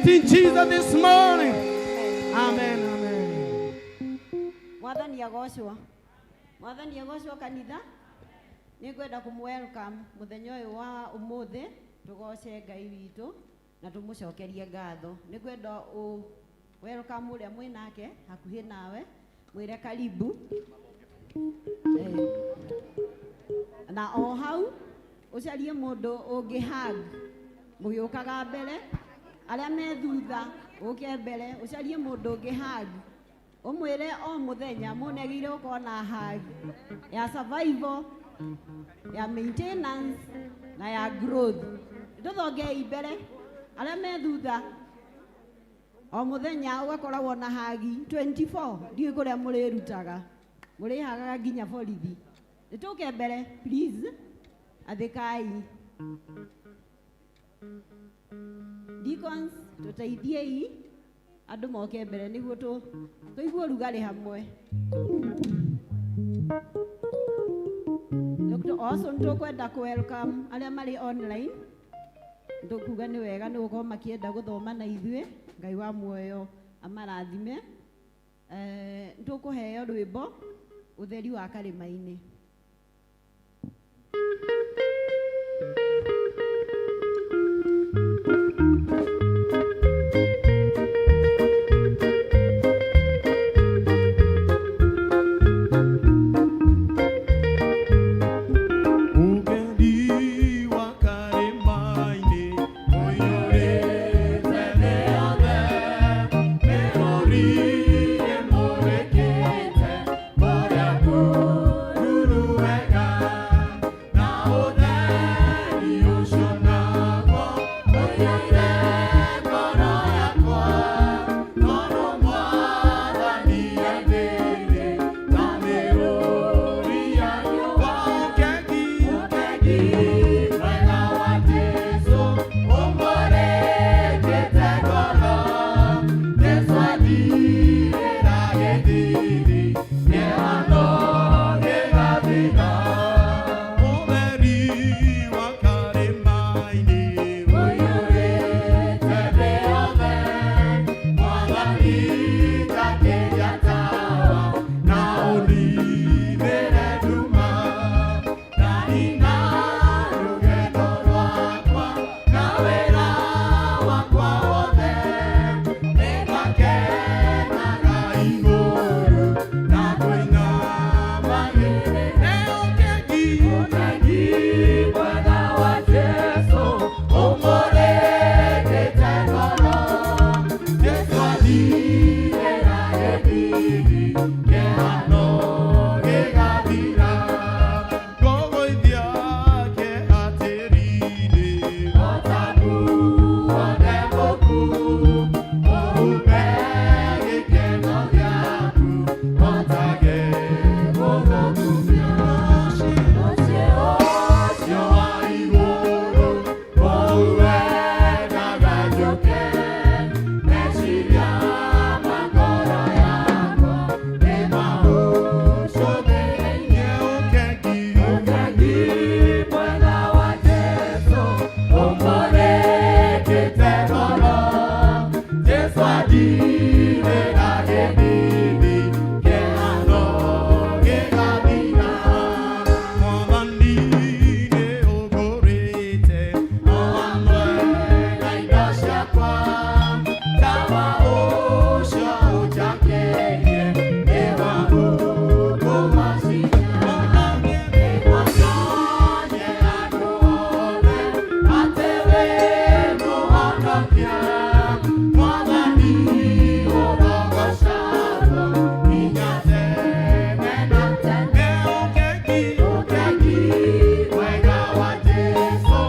Greeting Jesus this morning. Amen. Amen. Mwathani agocwo. Mwathani agocwo kanitha. Nĩngwenda kũmũ welcome mũthenya ũyũ wa ũmũthĩ tũgoce Ngai witũ na tũmũcokerie ngatho. Nĩngwenda ũ welcome ũrĩa mwĩ nake hakuhĩ nawe mwĩre karibu. Na o hau ũcarie mũndũ ũngĩ hug mũgĩũkaga mbere, arĩa me thutha ũke mbere, ũcarie mũndũ ũngĩ hug ũmwĩre o mũthenya mũnegĩire gũkorwo na hug ya survival, ya maintenance na ya growth. Tũthongei mbere arĩa me thutha o mũthenya ũgakoragwo na hagi 24 ndiũĩ kũrĩa mũrĩrutaga, mũrĩhagaga nginya borithi. Nĩtũke mbere please, athĩkai. Deacons tũteithiei andũ moke mbere nĩguo tũigue ũrugarĩ hamwe. Also nĩtũkwenda kũ welcome arĩa marĩ online. Nĩtũkuga nĩ wega nĩ gũkorwo makĩenda gũthoma na ithuĩ. Ngai wa muoyo amarathime. Nĩtũkũheo rwĩmbo ũtheri wa karĩma-inĩ. Ugeni wa karĩma-inĩ ũiyũrĩte thĩ yothe, mĩrũri ĩmũrĩkĩte kũrĩa kũruru wega, na ũtheri ũcio naguo ũiyũire ngoro yakwa, tondũ Mwathani e thĩinĩ ta mĩrũri ya riũa. Ũkengi, ũkengi mwega wa Jesũ ũmũrĩkĩte ngoro, Jesũ andirĩra gĩthithi, kĩhano gĩgathira. Ũtheri wa karĩma-inĩ ũiyũrĩte thĩ yothe, Mwathani njakĩria tawa na ũninĩre nduma, ndanina rũgendo rwakwa na wĩra wakwa wothe, nĩngakenaga igũrũ na kũina magĩrĩre. Ũkengi, ũkengi mwega wa Jesũ ũmũrĩkĩte ngoro, Jesũ andirĩra gĩthithi, kĩhano gĩgathira. Ngũgũithia kĩeha tĩri-inĩ o ta nguo ndembũku, ũhumbe gĩkeno gĩaku hotage gũgũkumia. Mũciĩ ũcio wa igũrũ kũu wendaga njũke, meciria ma ngoro yakwa nĩmaũcũthĩrĩirie. Ũkengi, ũkengi mwega wa Jesũ ũmũrĩkĩte ngoro, Jesũ andirĩra gĩthithi, kĩhano gĩgathira. Mwathani nĩũngũrĩte o hamwe na indo ciakwa, tawa ũcio ũnjakĩirie nĩ wa gũkũgocithia. Nĩguo nyonie andũ othe atĩ wĩ mũhonokia, Mwathani ũrogocagwo nginya tene na tene. Ũkengi, ũkengi mwega wa Jesũ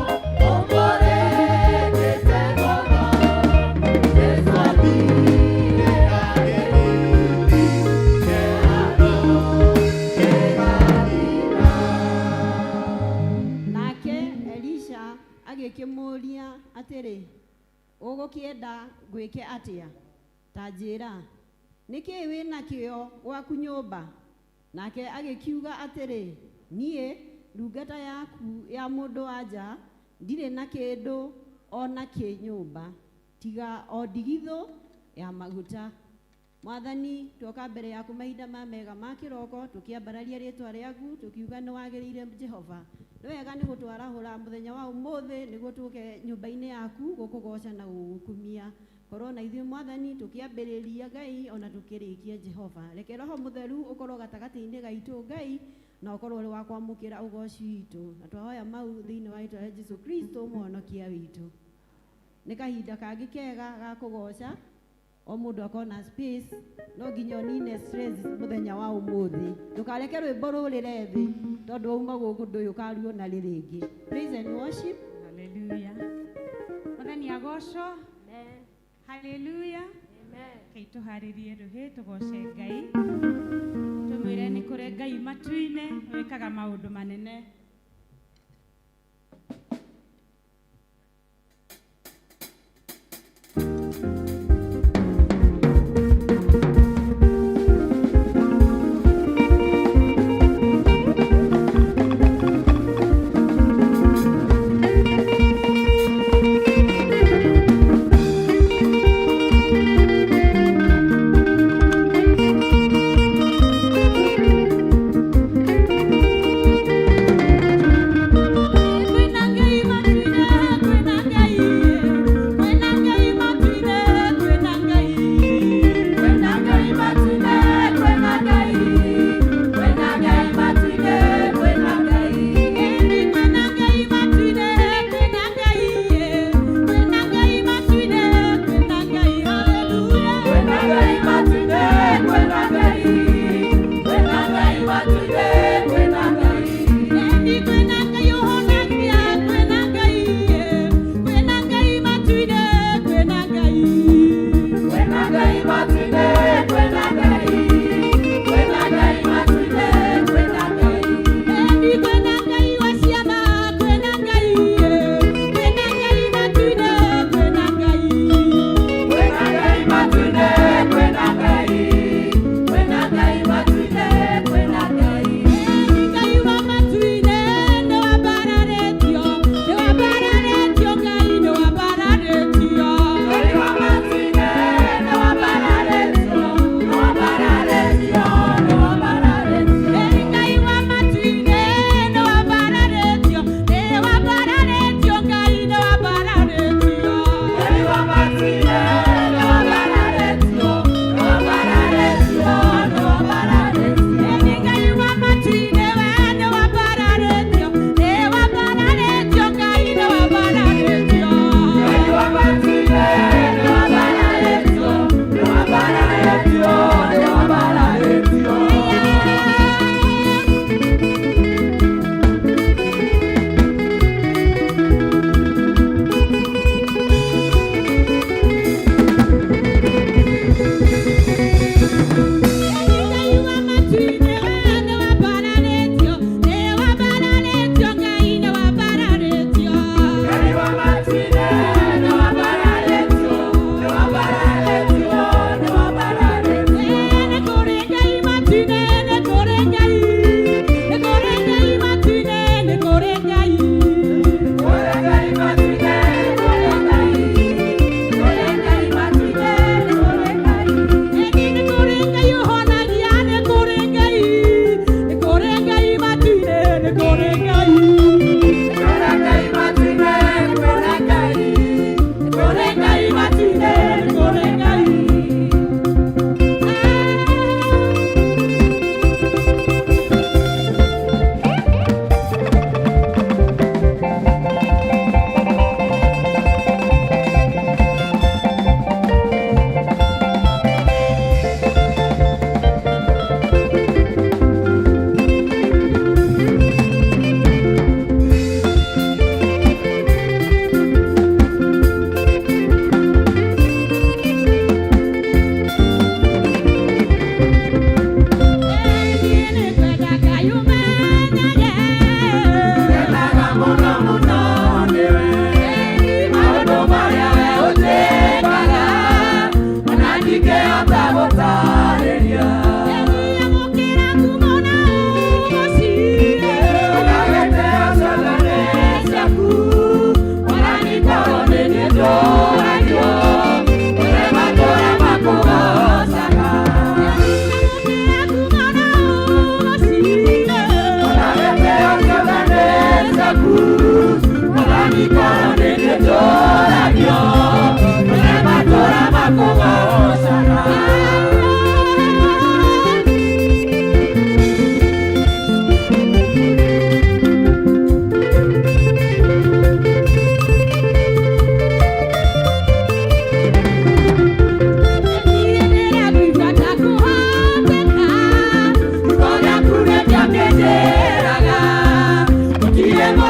ũmũrĩkĩte ngoro, Jesũ andirĩra gĩthithi, kĩhano gĩgathira. Nake Elisha agĩkĩmũũria atĩrĩ, ũgũkĩenda ngwĩke atĩa? Ta njĩĩra, nĩ kĩĩ wĩ nakĩo gwaku nyũmba? Nake agĩkiuga atĩrĩ, niĩ ndungata yaku ya mũndũ wa nja ndirĩ na kĩndũ o na kĩ nyũmba, tiga Tiga o ndigithũ ya maguta. Mwathani, tuoka mbere yaku mahinda ma mega ma kĩroko, tũkĩambararia rĩtwa rĩaku, tũkiuga nĩ wagĩrĩire Jehova. Nĩ wega nĩ gũtwarahũra mũthenya wa ũmũthĩ nĩguo tũke nyũmba-inĩ yaku gũkũgoca na gũgũkumia. Korwo na ithuĩ Mwathani, tũkĩambĩrĩria Ngai ona tũkĩrĩkia Jehova. Reke Roho Mũtheru ũkorwo gatagatĩ-inĩ gaitũ Ngai, na ũkorwo ũrĩ wa kwamũkĩra ũgoci witũ. Na twahoya mau thĩinĩ wa rĩtwa rĩa Jesu Kristo mũhonokia witũ. Nĩ kahinda kangĩ kega ga kũgoca, o mũndũ akona space, no nginya ũnine stress mũthenya wa ũmũthĩ. Ndũkareke rwĩmbo rũrĩre thĩ tondũ wauma gũkũ ndũĩ ũkaruona rĩ rĩngĩ. Praise and worship. Haleluya. Mwathani agocwo. Haleluya. Rekei tũharĩrie rũhĩ tũgoce Ngai. Tũmwĩre nĩ kũrĩ Ngai matu-inĩ wĩkaga maũndũ manene. Thank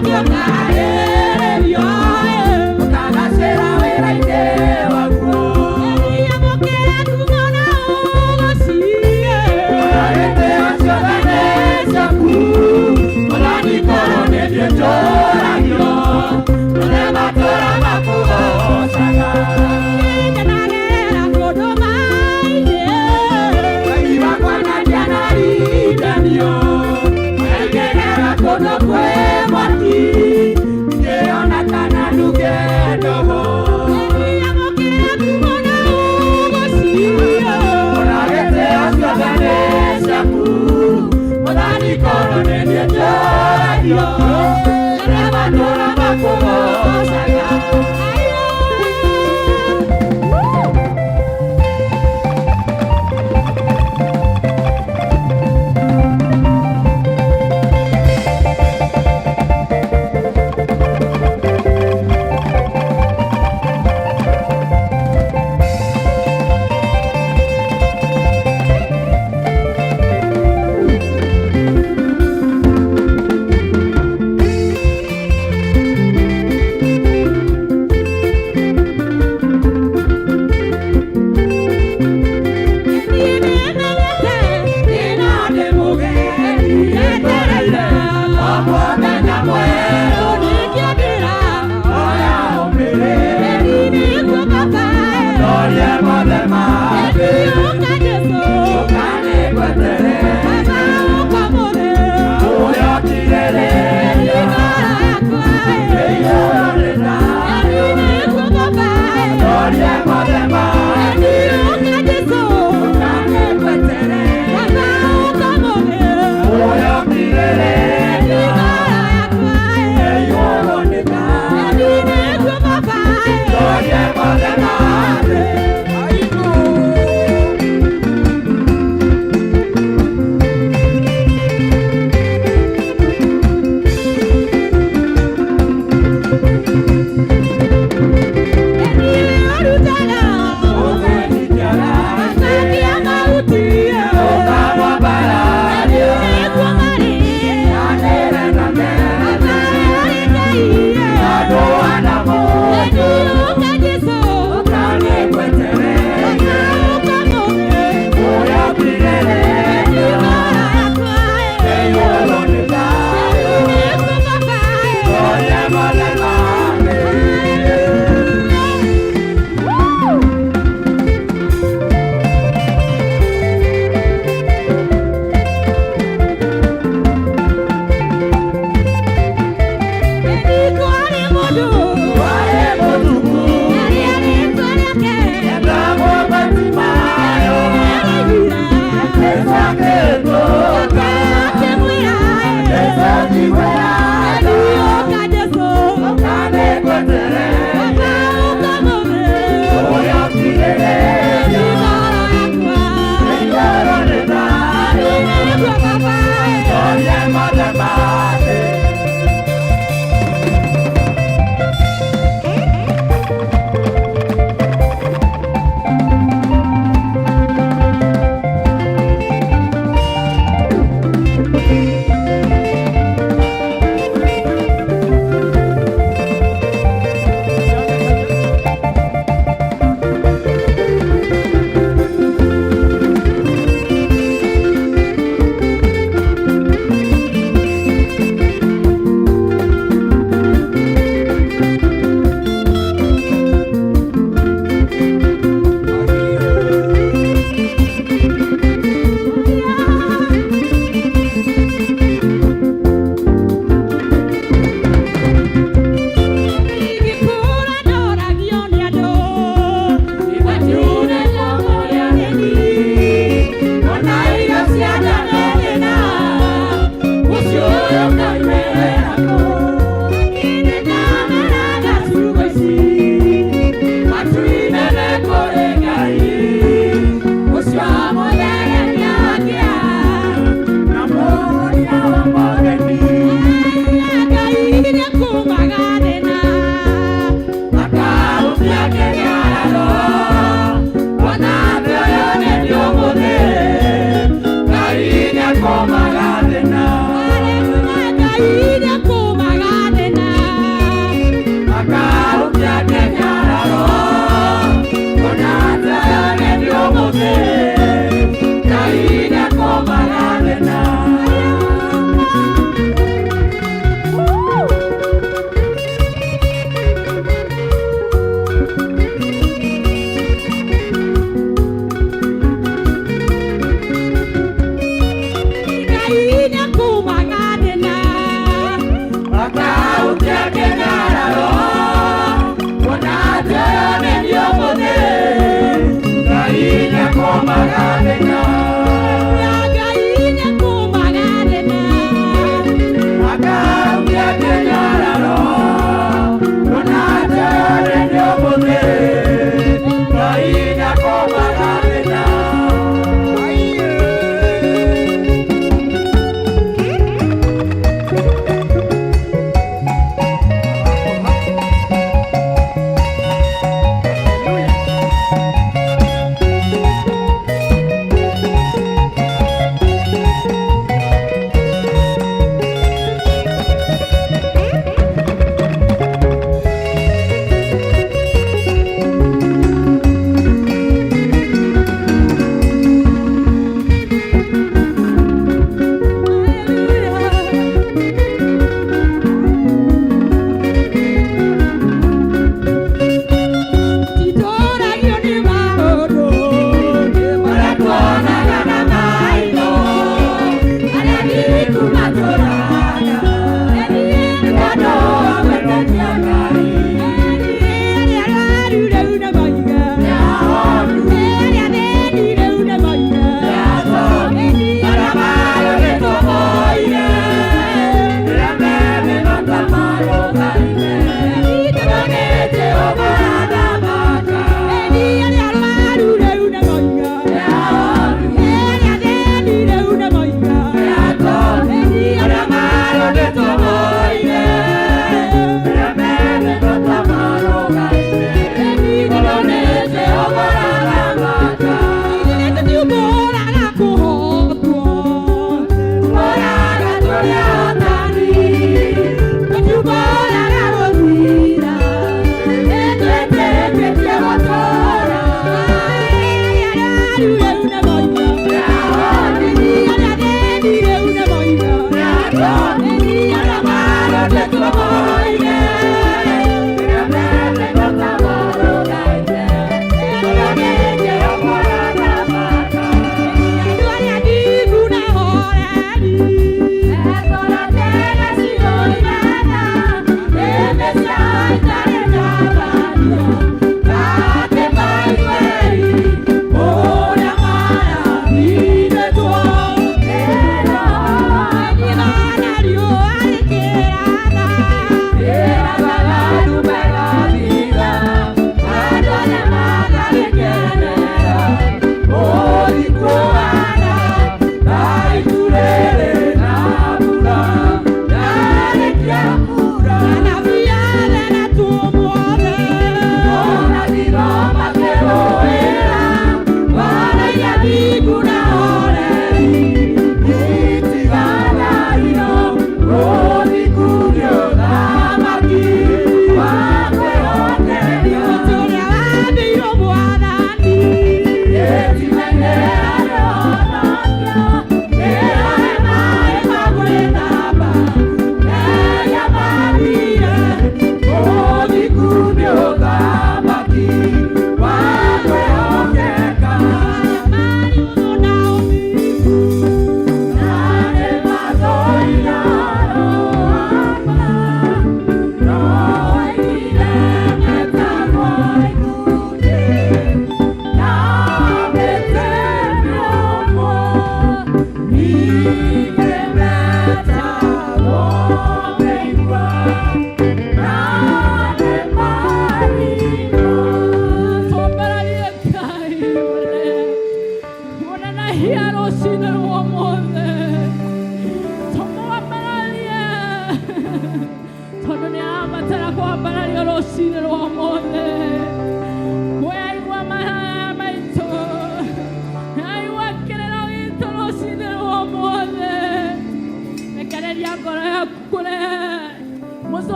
Baba,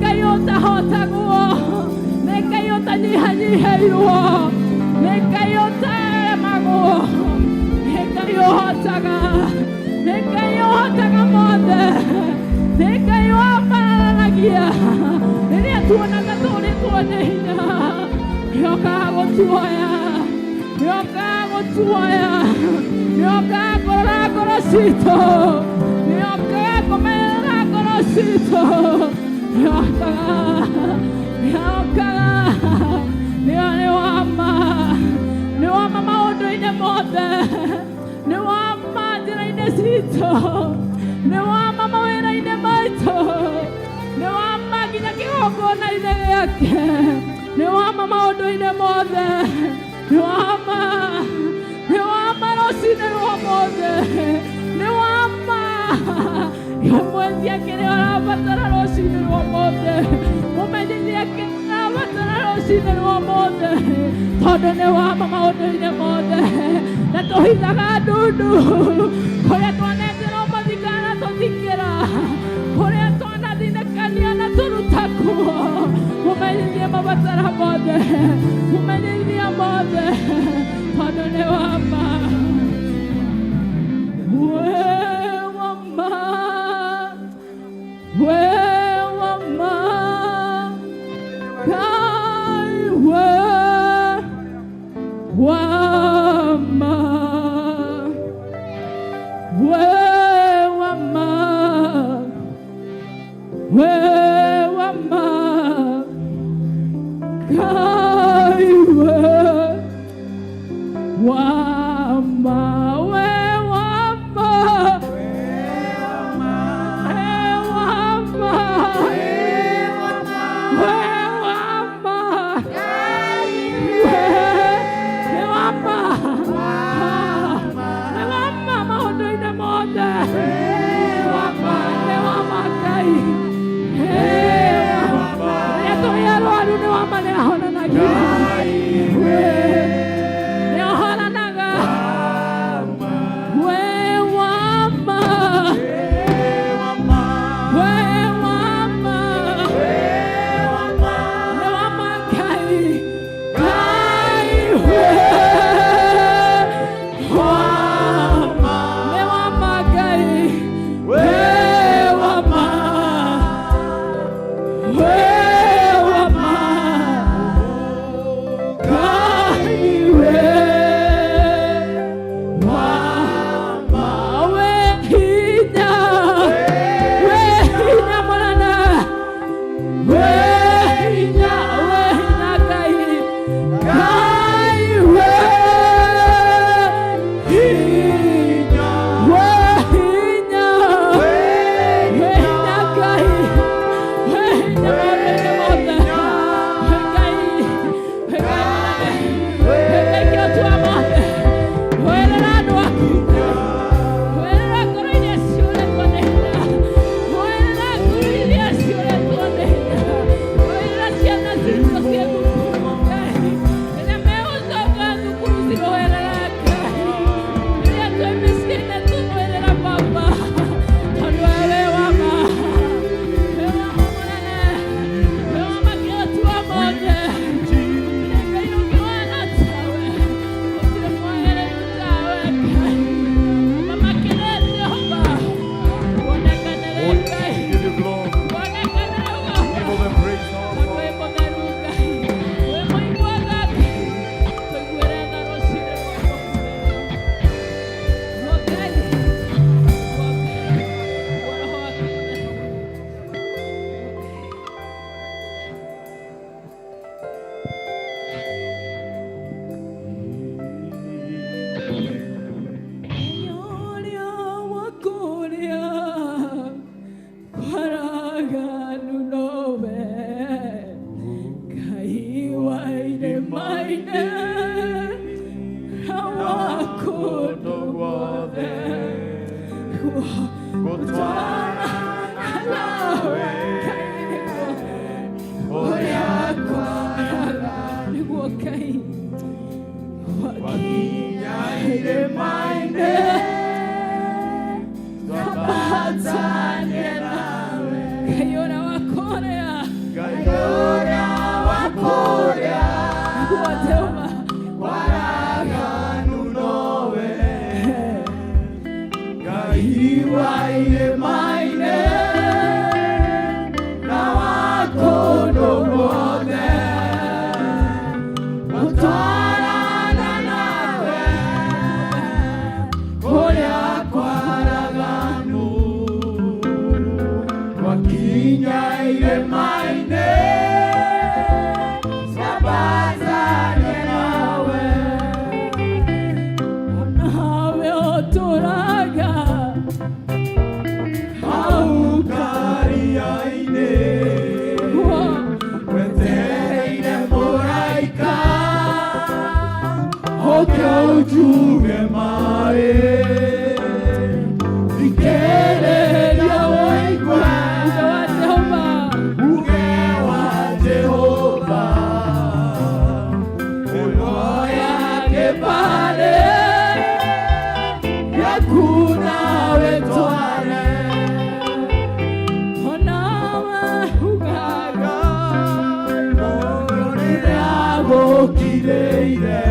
Ngai ũtahotagwo, nĩ Ngai ũtanyihanyihĩirwo, nĩ Ngai ũtaremagwo, nĩ Ngai ũhotaga, nĩ Ngai ũhotaga mothe, nĩ Ngai wambararagia rĩrĩa tuonaga tũrĩtwo nĩ hinya. Nĩokaga gũtuoya, nĩokaga gũtuoya, nĩokaga kũrora ngoro citũ, nĩokaga kũmenyerera ngoro citũ, nĩokaga, nĩokaga, nĩ wama, nĩ wama maũndũ-inĩ mothe, nĩ wama njĩra-inĩ citũ, nĩ wama mawĩra-inĩ maitũ, nĩ wama nginya kĩgongona-inĩ gĩake, nĩ wama maũndũ-inĩ mothe, nĩ wama, nĩ wama rũcinĩ rwa mothe, nĩ wama. Mwendia kĩrĩa ũrabatara rũcinĩ rwa mothe, mũmenyithie kĩrĩa ũrabatara rũcinĩ rwa mothe, tondũ nĩ wama maũndũ-inĩ mothe. Na tũhithaga ndundu kũrĩa twanenjerwo mathika na tũthikĩra, kũrĩa twanathinĩkania na tũruta kuo. Mũmenyithie mabatara mothe, mũmenyithie mothe, tondũ nĩ wama. We wama, we wama, Ngai we wama, we wama, we wama, Ngai we wama, we wama, we wama, we wama, we wama, nĩ wama maũndũ-inĩ mothe, wama, nĩ wama Ngai, rĩrĩa tũrĩ arwaru nĩ wama, nĩ ahonanagia, nĩ ahonanaga. We wama, we wama, nĩ wama Ngai, Ngai we wama, nĩ wama Ngai, we wama, we wama, Ngai we wama, we hinya, we hinya mũnene, we hinya, we hinya Ngai, Ngai we hinya, we hinya, we hinya Ngai, we hinya maũndũ-inĩ mothe, we Ngai, we Ngai mũnene, we Ngai kĩhoti mothe, werera andũ aku, werera ngoro iria ciũrĩtwo nĩ hinya, werera ngoro iria ciũrĩtwo nĩ hinya, werera ciana citũ ciĩ thukuru Ngai, rĩrĩa megũcoka thukuru ciroerera Ngai, rĩrĩa twĩ mĩciĩ-inĩ tũrũĩrĩra Baba, tondũ we wĩ wama, wĩ wama mũnene, wĩ wama kĩhoti wa mothe. Gũtirĩ Ngai ũngĩhana tawe, gũtirĩ mwagĩrĩru tawe Ngai. Mamakĩre Jehova, wonekanĩre Ngai, Give you glory. wonekanĩre Give Baba. all the praise, our Tondũ wĩ Father. mũtheru Ngai, wĩ mũiguaga Ngai, tũiguĩre tha rũcinĩ rwa ũmũthĩ. Guo Ngai, guo Ngai, guo Roho waku Mũtheru. Ũrĩa wa kũrĩa kwaraganu nowe, Ngai wa irĩma-inĩ na wa kũndũ guothe, gũtwarana nawe Ngai nĩguo ũrĩa kwaraga, nĩguo Ngai wakinya irĩma-inĩ twambatanie nawe, Ngai ũrĩa wa kũrĩa. Njuge maĩ thikĩrĩria wũigue Uge wa Jehova. Uge wa Jehova ũnoya kĩbarĩ gĩaku nawe tware Onawe ugaga. Rĩrĩa gũkirĩire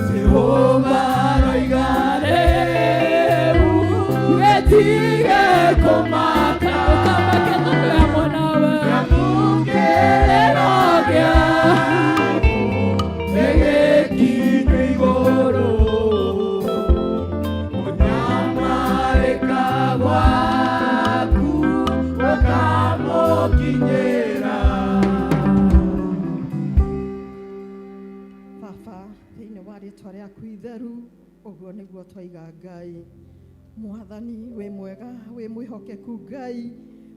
Jehova aroiga rĩu gĩtige kũmaka. Ũkamake tondũ ya mwanawe. Kĩrĩro gĩaku nĩgĩkinyu igũrũ kũnyamarĩka gwaku gũkamũkinyĩra. Baba, thĩinĩ wa rĩtwa rĩaku itheru, ũguo nĩguo twaiga. Ngai Mwathani, wĩ mwega, wĩ mwĩhokeku. Ngai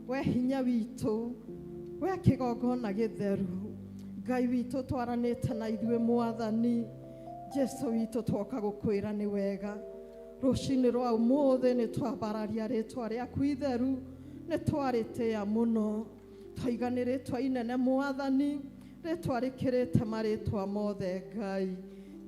we hinya witũ, we kĩgongona gĩtheru, Ngai witũ twaranĩte na ithuĩ. Mwathani Jesu witũ, twoka gũkwĩra nĩ wega. Rũcinĩ rwa ũmũthĩ nĩ twambararia rĩtwa rĩaku itheru, nĩ twarĩtĩa mũno, twaiga nĩ rĩtwa inene. Mwathani, rĩtwa rĩkĩrĩte marĩtwa mothe. Ngai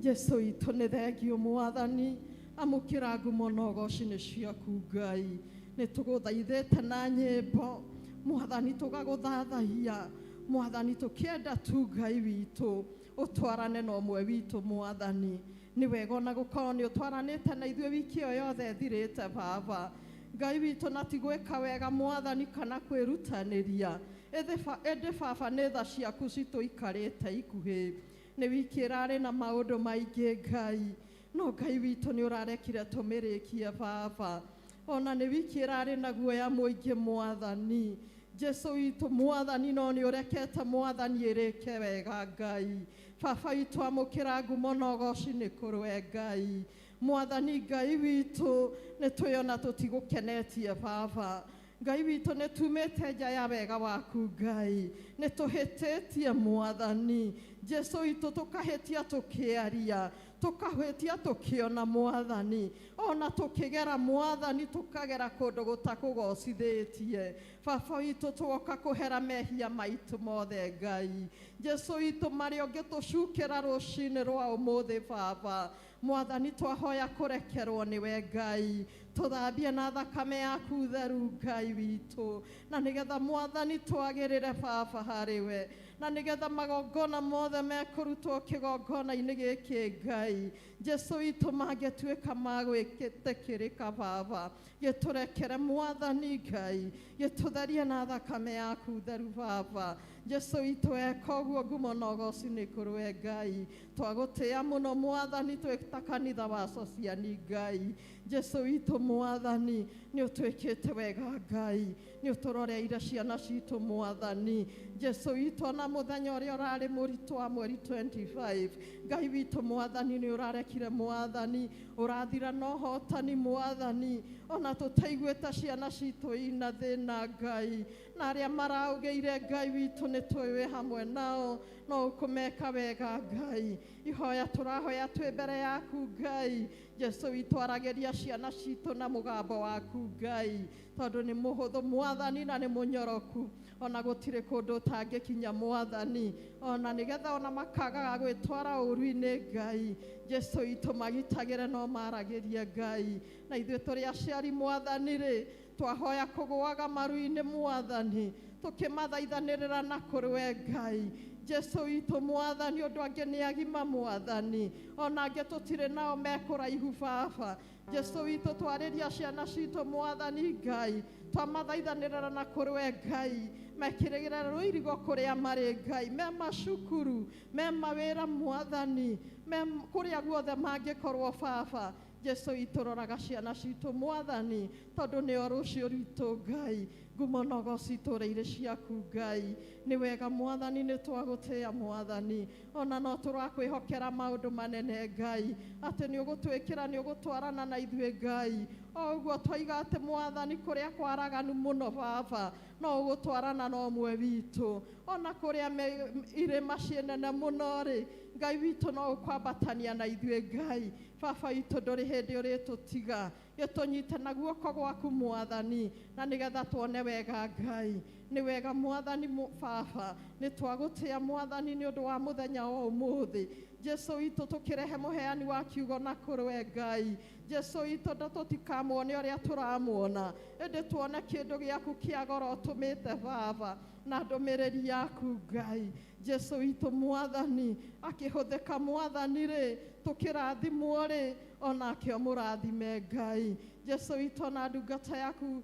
Jesu witũ, nĩ thengio. Mwathani, amũkĩra ngumo na ũgoci nĩ ciaku. Ngai, nĩ tũgũthaithĩte na nyĩmbo. Mwathani, tũgagũthathaiya. Mwathani, tũkĩenda tu Ngai witũ ũtwarane na ũmwe witũ. Mwathani, nĩ wega ona gũkorwo nĩ ũtwaranĩte na ithuĩ wiki ĩyo yothe ĩthirĩte. Baba Ngai witũ, na ti gwĩka wega, Mwathani, kana kwĩrutanĩria, ĩndĩ Baba, nĩ tha ciaku citũikarĩte ikuhĩ. Nĩ wiki ĩrarĩ na maũndũ maingĩ, Ngai, no Ngai witũ nĩ ũrarekire tũmĩrĩkie. Baba, ona nĩ wiki ĩrarĩ na guoya mũingĩ, Mwathani Jesu witũ, Mwathani, no nĩ ũrekete, Mwathani, ĩrĩke wega. Ngai Baba witũ, amũkĩra ngumo na ũgoci nĩ kũrwe. Ngai Mwathani, Ngai witũ, nĩ twĩona tũtigũkenetie. Baba Ngai witũ, nĩ tumĩte nja ya wega waku. Ngai, nĩ tũhĩtĩtie. Mwathani Jesu witũ, tũkahĩtia tũkĩaria, tũkahĩtia tũkĩona, Mwathani, ona tũkĩgera, Mwathani, tũkagera kũndũ gũtakũgocithĩtie. Baba witũ, twoka kũhera mehia maitũ mothe. Ngai Jesu witũ, marĩa ũngĩtũcukĩra rũcinĩ rwa ũmũthĩ, Baba Mwathani, twahoya kũrekerwo nĩwe. Ngai, tũthambie na thakame yaku theru, Ngai witũ, na nĩgetha, Mwathani, twagĩrĩre, Baba, harĩ we, na nĩgetha magongona mothe mekũrutwo kĩgongona-inĩ gĩkĩ, Ngai Jesu witũ, mangĩtuĩka ma gwĩtĩkĩrĩka. Baba, gĩtũrekere. Mwathani Ngai, gĩtũtherie na thakame yaku theru. Baba Jesu witũ, eka ũguo, ngumo na ũgoci nĩ kũrwe. Ngai, twagũtĩa mũno, Mwathani, twĩ ta kanitha wa Sociani. Ngai Jesu witũ, Mwathani, nĩ ũtwĩkĩte wega. Ngai, nĩ ũtũroreire ciana citũ. Mwathani Jesu witũ, ona mũthenya ũrĩa ũrarĩ mũritũ wa mweri 25, Ngai witũ Mwathani, nĩ ũrarekire, Mwathani, ũrathira na ũhotani. Mwathani, ona tũtaiguĩte ciana citũ ina thĩna, Ngai, na arĩa maraugĩire, Ngai witũ, nĩ tũĩ wĩ hamwe nao no ũkũmeka wega. Ngai, ihoya tũrahoya twĩ mbere yaku, Ngai Jesu witũ, aragĩria ciana citũ na mũgambo waku, Ngai, tondũ nĩ mũhũthũ, Mwathani, na nĩ mũnyoroku, ona gũtirĩ kũndũ ũtangĩkinya, Mwathani, ona nĩgetha ona makagaga gwĩtwara ũru-inĩ. Ngai Jesu witũ, magitagĩre no maragĩrie. Ngai, na ithuĩ tũrĩ aciari, Mwathani rĩ, twahoya kũgũaga maru-inĩ, Mwathani, tũkĩmathaithanĩrĩra na kũrĩ we. Ngai Jesu witũ, Mwathani, ũndũ angĩ nĩ agima, Mwathani, ona angĩ tũtirĩ nao me kũraihu. Baba Jesu witũ, twarĩria ciana citũ, Mwathani Ngai, twamathaithanĩrĩra na kũrĩ we. Ngai, mekĩrĩgĩre rũirigo kũrĩa marĩ, Ngai, me macukuru, me mawĩra, Mwathani, me kũrĩa guothe mangĩkorwo. Baba Jesu witũ, roraga ciana citũ, Mwathani, tondũ nĩo rũciũ rwitũ. Ngai. Ngumo na ũgoci itũũre irĩ ciaku Ngai. Nĩ wega Mwathani, nĩ twagũtĩĩa Mwathani, ona no tũrakwĩhokera maũndũ manene Ngai, atĩ nĩ ũgũtwĩkĩra, nĩ ũgũtwarana na ithuĩ Ngai. O ũguo twaiga atĩ Mwathani, kũrĩa kwaraganu mũno Baba, no ũgũtwarana na ũmwe witũ. Ona kũrĩa irĩma ciĩ nene mũno rĩ, Ngai witũ no ũkwambatania na ithuĩ Ngai. Baba witũ, ndũrĩ hĩndĩ ũrĩtũtiga, gĩtũnyite na guoko gwaku Mwathani, na nĩgetha tuone wega Ngai. Nĩ wega Mwathani Baba, nĩ twagũtĩĩa Mwathani nĩ ũndũ wa mũthenya wa ũmũthĩ. Jesu witũ, tũkĩrehe mũheani wa kiugo na kũrĩwe Ngai. Jesu witũ, tũtikamuone ũrĩa tũramuona, ĩndĩ tuone kĩndũ gĩaku kĩa goro ũtũmĩte Baba, na ndũmĩrĩri yaku Ngai. Jesu witũ Mwathani, akĩhũthĩka Mwathani rĩ, tũkĩrathimwo rĩ, onake ũmũrathime Ngai. Jesu witũ, ona ndungata yaku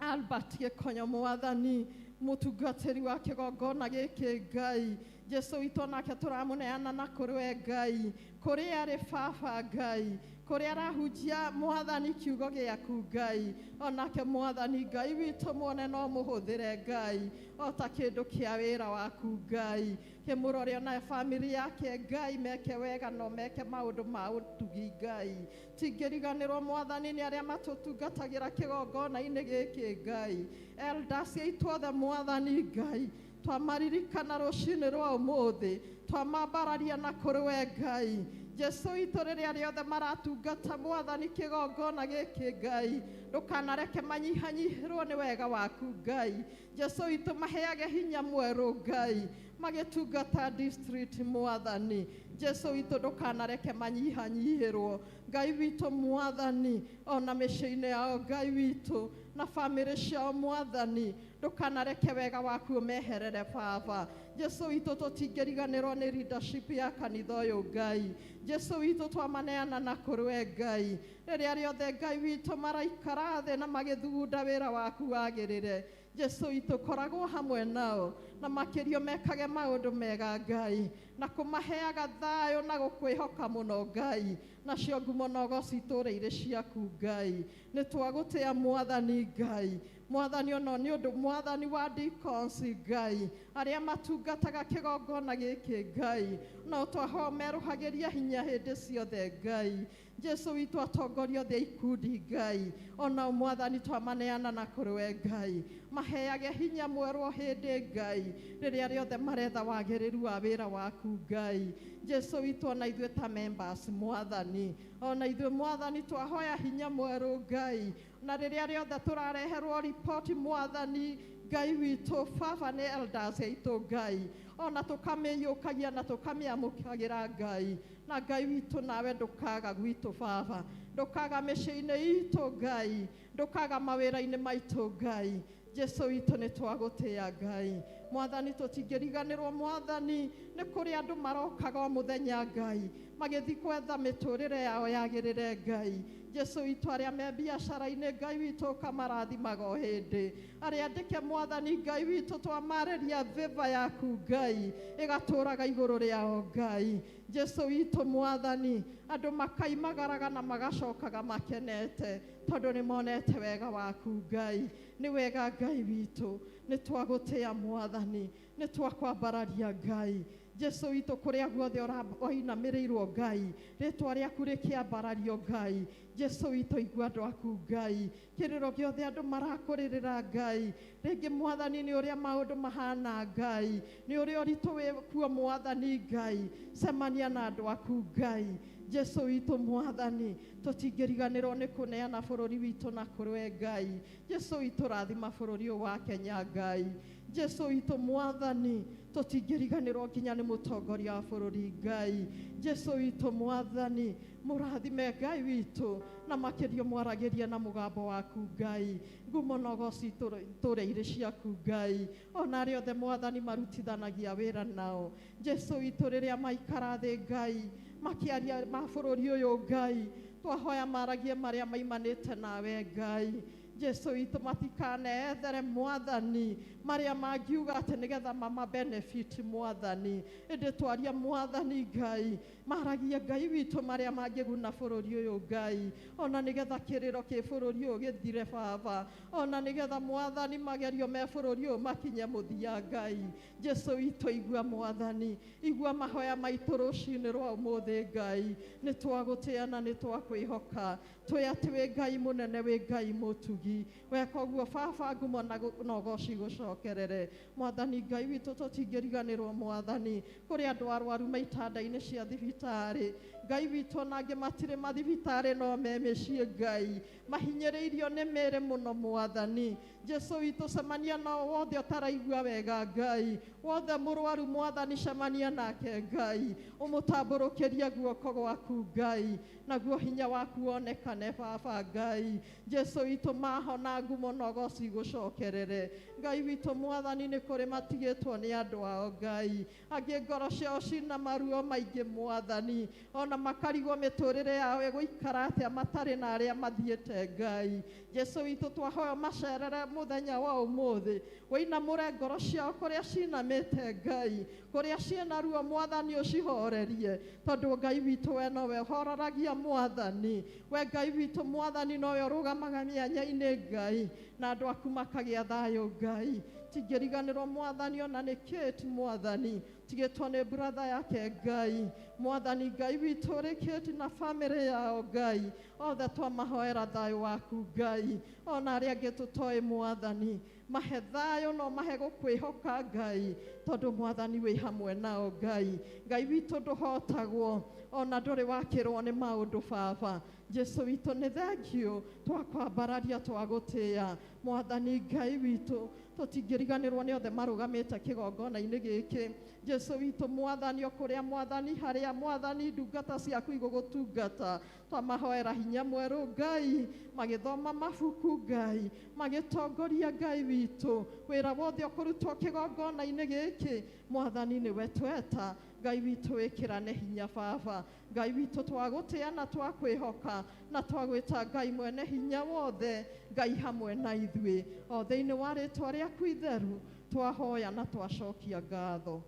Albert Gĩkonyo Mwathani, mũtungatĩri wa kĩgongona gĩkĩ Ngai. Jesu witũ, onake tũramũneana na kũrĩwe Ngai, kũrĩa arĩ Baba Ngai, kũrĩa arahunjia Mwathani kiugo gĩaku Ngai. Onake Mwathani Ngai witũ, muone no mũhũthĩre Ngai, o ta kĩndũ kĩa wĩra waku Ngai. Kĩmũrore ona bamĩrĩ yake Ngai, meke wega no meke maũndũ ma ũtugi Ngai. Tingĩriganĩrwo Mwathani nĩ arĩa matũtungatagĩra kĩgongona-inĩ gĩkĩ Ngai. Elders aitũ othe Mwathani Ngai, twamaririkana rũcinĩ rwa ũmũthĩ, twamambararia na kũrĩwe Ngai. Jesu witũ, rĩrĩa rĩothe maratungata Mwathani kĩgongona gĩkĩ Ngai, ndũkanareke manyihanyihĩrwo nĩ wega waku Ngai. Jesu witũ, maheage hinya mwerũ Ngai, magĩtungata district Mwathani. Jesu witũ, ndũkanareke manyihanyihĩrwo Ngai witũ Mwathani, ona mĩciĩ-inĩ yao Ngai witũ, na bamĩrĩ ciao Mwathani, ndũkanareke wega waku ũmeherere Baba. Jesu witũ, tũtingĩriganĩrwo nĩ leadership ya kanitha ũyũ Ngai. Jesu witũ, twamaneana na kũrĩwe Ngai, rĩrĩa rĩothe Ngai witũ maraikara thĩ na magĩthugunda wĩra waku wagĩrĩre. Jesu witũ, koragwo hamwe nao, na makĩria mekage maũndũ mega Ngai, na kũmaheaga thayũ na gũkwĩhoka mũno Ngai. Nacio ngumo na ũgoci itũũre irĩ ciaku Ngai. Nĩ twagũtĩĩa Mwathani Ngai. Mwathani, ona nĩ ũndũ Mwathani wa deacons Ngai, arĩa matungataga kĩgongona gĩkĩ Ngai, no twahoya merũhagĩria hinya hĩndĩ ciothe Ngai. Jesu witũ, atongoria othe a ikundi Ngai, ona Mwathani twamaneana na kũrĩwe Ngai, maheage hinya mwerũ o hĩndĩ Ngai, rĩrĩa rĩothe maretha wagĩrĩru wa wĩra waku Ngai. Jesu witũ, ona ithuĩ ta members Mwathani, ona ithuĩ Mwathani twahoya hinya mwerũ Ngai, na rĩrĩa rĩothe tũrareherwo ripoti Mwathani Ngai witũ Baba nĩ elders aitũ Ngai, ona tũkamĩiyũkagia na tũkamĩamũkagĩra Ngai. Na Ngai witũ, nawe ndũkaga gwitũ Baba, ndũkaga mĩciĩ-inĩ itũ Ngai, ndũkaga mawĩra-inĩ maitũ Ngai. Jesu witũ, nĩ twagũtĩĩa Ngai. Mwathani, tũtingĩriganĩrwo Mwathani nĩ kũrĩ andũ marokaga o mũthenya Ngai, magĩthiĩ gwetha mĩtũrĩre yao yagĩrĩre Ngai. Jesu witũ, arĩa me biacara-inĩ Ngai witũ, ũkamarathimaga o hĩndĩ. Arĩa andĩke Mwathani Ngai witũ, twamarĩria favour yaku Ngai ĩgatũraga igũrũ rĩao Ngai. Jesu witũ Mwathani, andũ makaimagaraga na magacokaga makenete, tondũ nĩ monete wega waku Ngai. Nĩ wega Ngai witũ, nĩ twagũtĩĩa Mwathani, nĩ twakwambararia Ngai. Jesu witũ, kũrĩa guothe wainamĩrĩirwo Ngai, rĩtwa rĩaku rĩkĩambarario Ngai. Jesu witũ, igua andũ aku Ngai, kĩrĩro gĩothe andũ marakũrĩrĩra Ngai. Rĩngĩ Mwathani nĩ ũrĩa maũndũ mahana Ngai, nĩ ũrĩa ũritũ wĩ kuo Mwathani Ngai, cemania na andũ aku Ngai. Jesu witũ Mwathani, tũtingĩriganĩrwo nĩ kũneana bũrũri witũ na kũrĩwe Ngai. Jesu witũ, rathima bũrũri ũyũ wa Kenya Ngai. Jesu witũ Mwathani, tũtingĩriganĩrwo nginya nĩ mũtongoria wa bũrũri Ngai. Jesu witũ Mwathani, mũrathime Ngai witũ, na makĩria mwaragĩrie na mũgambo waku Ngai. Ngumo na ũgoci itũũre irĩ ciaku Ngai. Ona arĩa othe Mwathani marutithanagia wĩra nao, Jesu witũ, rĩrĩa maikara thĩ Ngai, makĩaria ma bũrũri ũyũ Ngai, twahoya maragie marĩa maimanĩte nawe Ngai. Jesu witũ matikanethere mwathani marĩa mangiuga atĩ nĩgetha mama benefit mwathani ĩndĩ twaria mwathani Ngai maragia Ngai witũ marĩa mangĩguna bũrũri ũyũ Ngai ona nĩgetha kĩrĩro kĩ bũrũri ũyũ gĩthire baba ona nĩgetha mwathani magerio me bũrũri ũyũ makinye mũthia Ngai. Jesu witũ igua mwathani igua mahoya maitũ rũcinĩ rwa ũmũthĩ Ngai nĩ twagũtĩa na nĩ twakwĩhoka twĩ atĩ wĩ Ngai mũnene wĩ Ngai mũtugi weka ũguo baba ngumo na ũgoci gũcokerere mwathani Ngai witũ tũtingĩriganĩrwo mwathani kũrĩ andũ arwaru maitanda-inĩ cia thibitarĩ Ngai witũ ona angĩ matirĩ mathibitarĩ no me mĩciĩ Ngai mahinyĩrĩirio nĩ mĩĩrĩ mũno mwathani Jesu witũ cemania nao wothe ũtaraigua wega Ngai wothe mũrwaru mwathani cemania nake Ngai ũmũtambũrũkĩrie guoko gwaku Ngai naguo hinya waku wonekane baba Ngai Jesu witũ mahona ngumo na ũgoci gũcokerere Ngai witũ mwathani nĩ kũrĩ matigĩtwo nĩ andũ ao Ngai angĩ ngoro ciao cina maruo maingĩ mwathani ona makarigwo mĩtũrĩre yao ĩgũikara atĩa matarĩ na arĩa mathiĩte Ngai Jesu witũ twahoya macerere mũthenya wa ũmũthĩ wĩinamũre ngoro ciao kũrĩa cinamĩte Ngai kũrĩa ciĩna ruo mwathani ũcihorerie tondũ Ngai witũ we nowe ũhoreragia mwathani we Ngai witũ mwathani nowe ũrũgamaga mĩanya-inĩ Ngai na andũ aku makagĩa thayũ Ngai tingĩriganĩrwo mwathani ona nĩ Kate mwathani tigĩtwo nĩ brother yake Ngai mwathani Ngai witũ ũrĩ Kate na famĩlĩ yao Ngai othe twamahoera thayũ waku Ngai ona arĩa angĩ tũtoĩ mwathani mahe thayũ no mahe gũkwĩhoka Ngai tondũ mwathani wĩ hamwe nao Ngai Ngai witũ ndũhotagwo ona ndũrĩ wakĩrwo nĩ maũndũ baba Jesu witũ nĩ thengiũ twakwambararia twagũtĩĩa mwathani Ngai witũ tũtingĩriganĩrwo nĩ othe marũgamĩte kĩgongona-inĩ gĩkĩ Jesu witũ mwathani o kũrĩa mwathani harĩa mwathani ndungata ciaku igũgũtungata twamahoera hinya mwerũ Ngai magĩthoma mabuku Ngai magĩtongoria Ngai witũ wĩra wothe ũkũrutwo kĩgongona-inĩ gĩkĩ mwathani nĩwe tweta Ngai witũ wĩkĩrane hinya baba Ngai witũ twagũtĩa na twakwĩhoka na twagwĩta Ngai mwene hinya wothe Ngai hamwe na ithuĩ o thĩinĩ wa rĩtwa rĩaku itheru twahoya na twacokia ngatho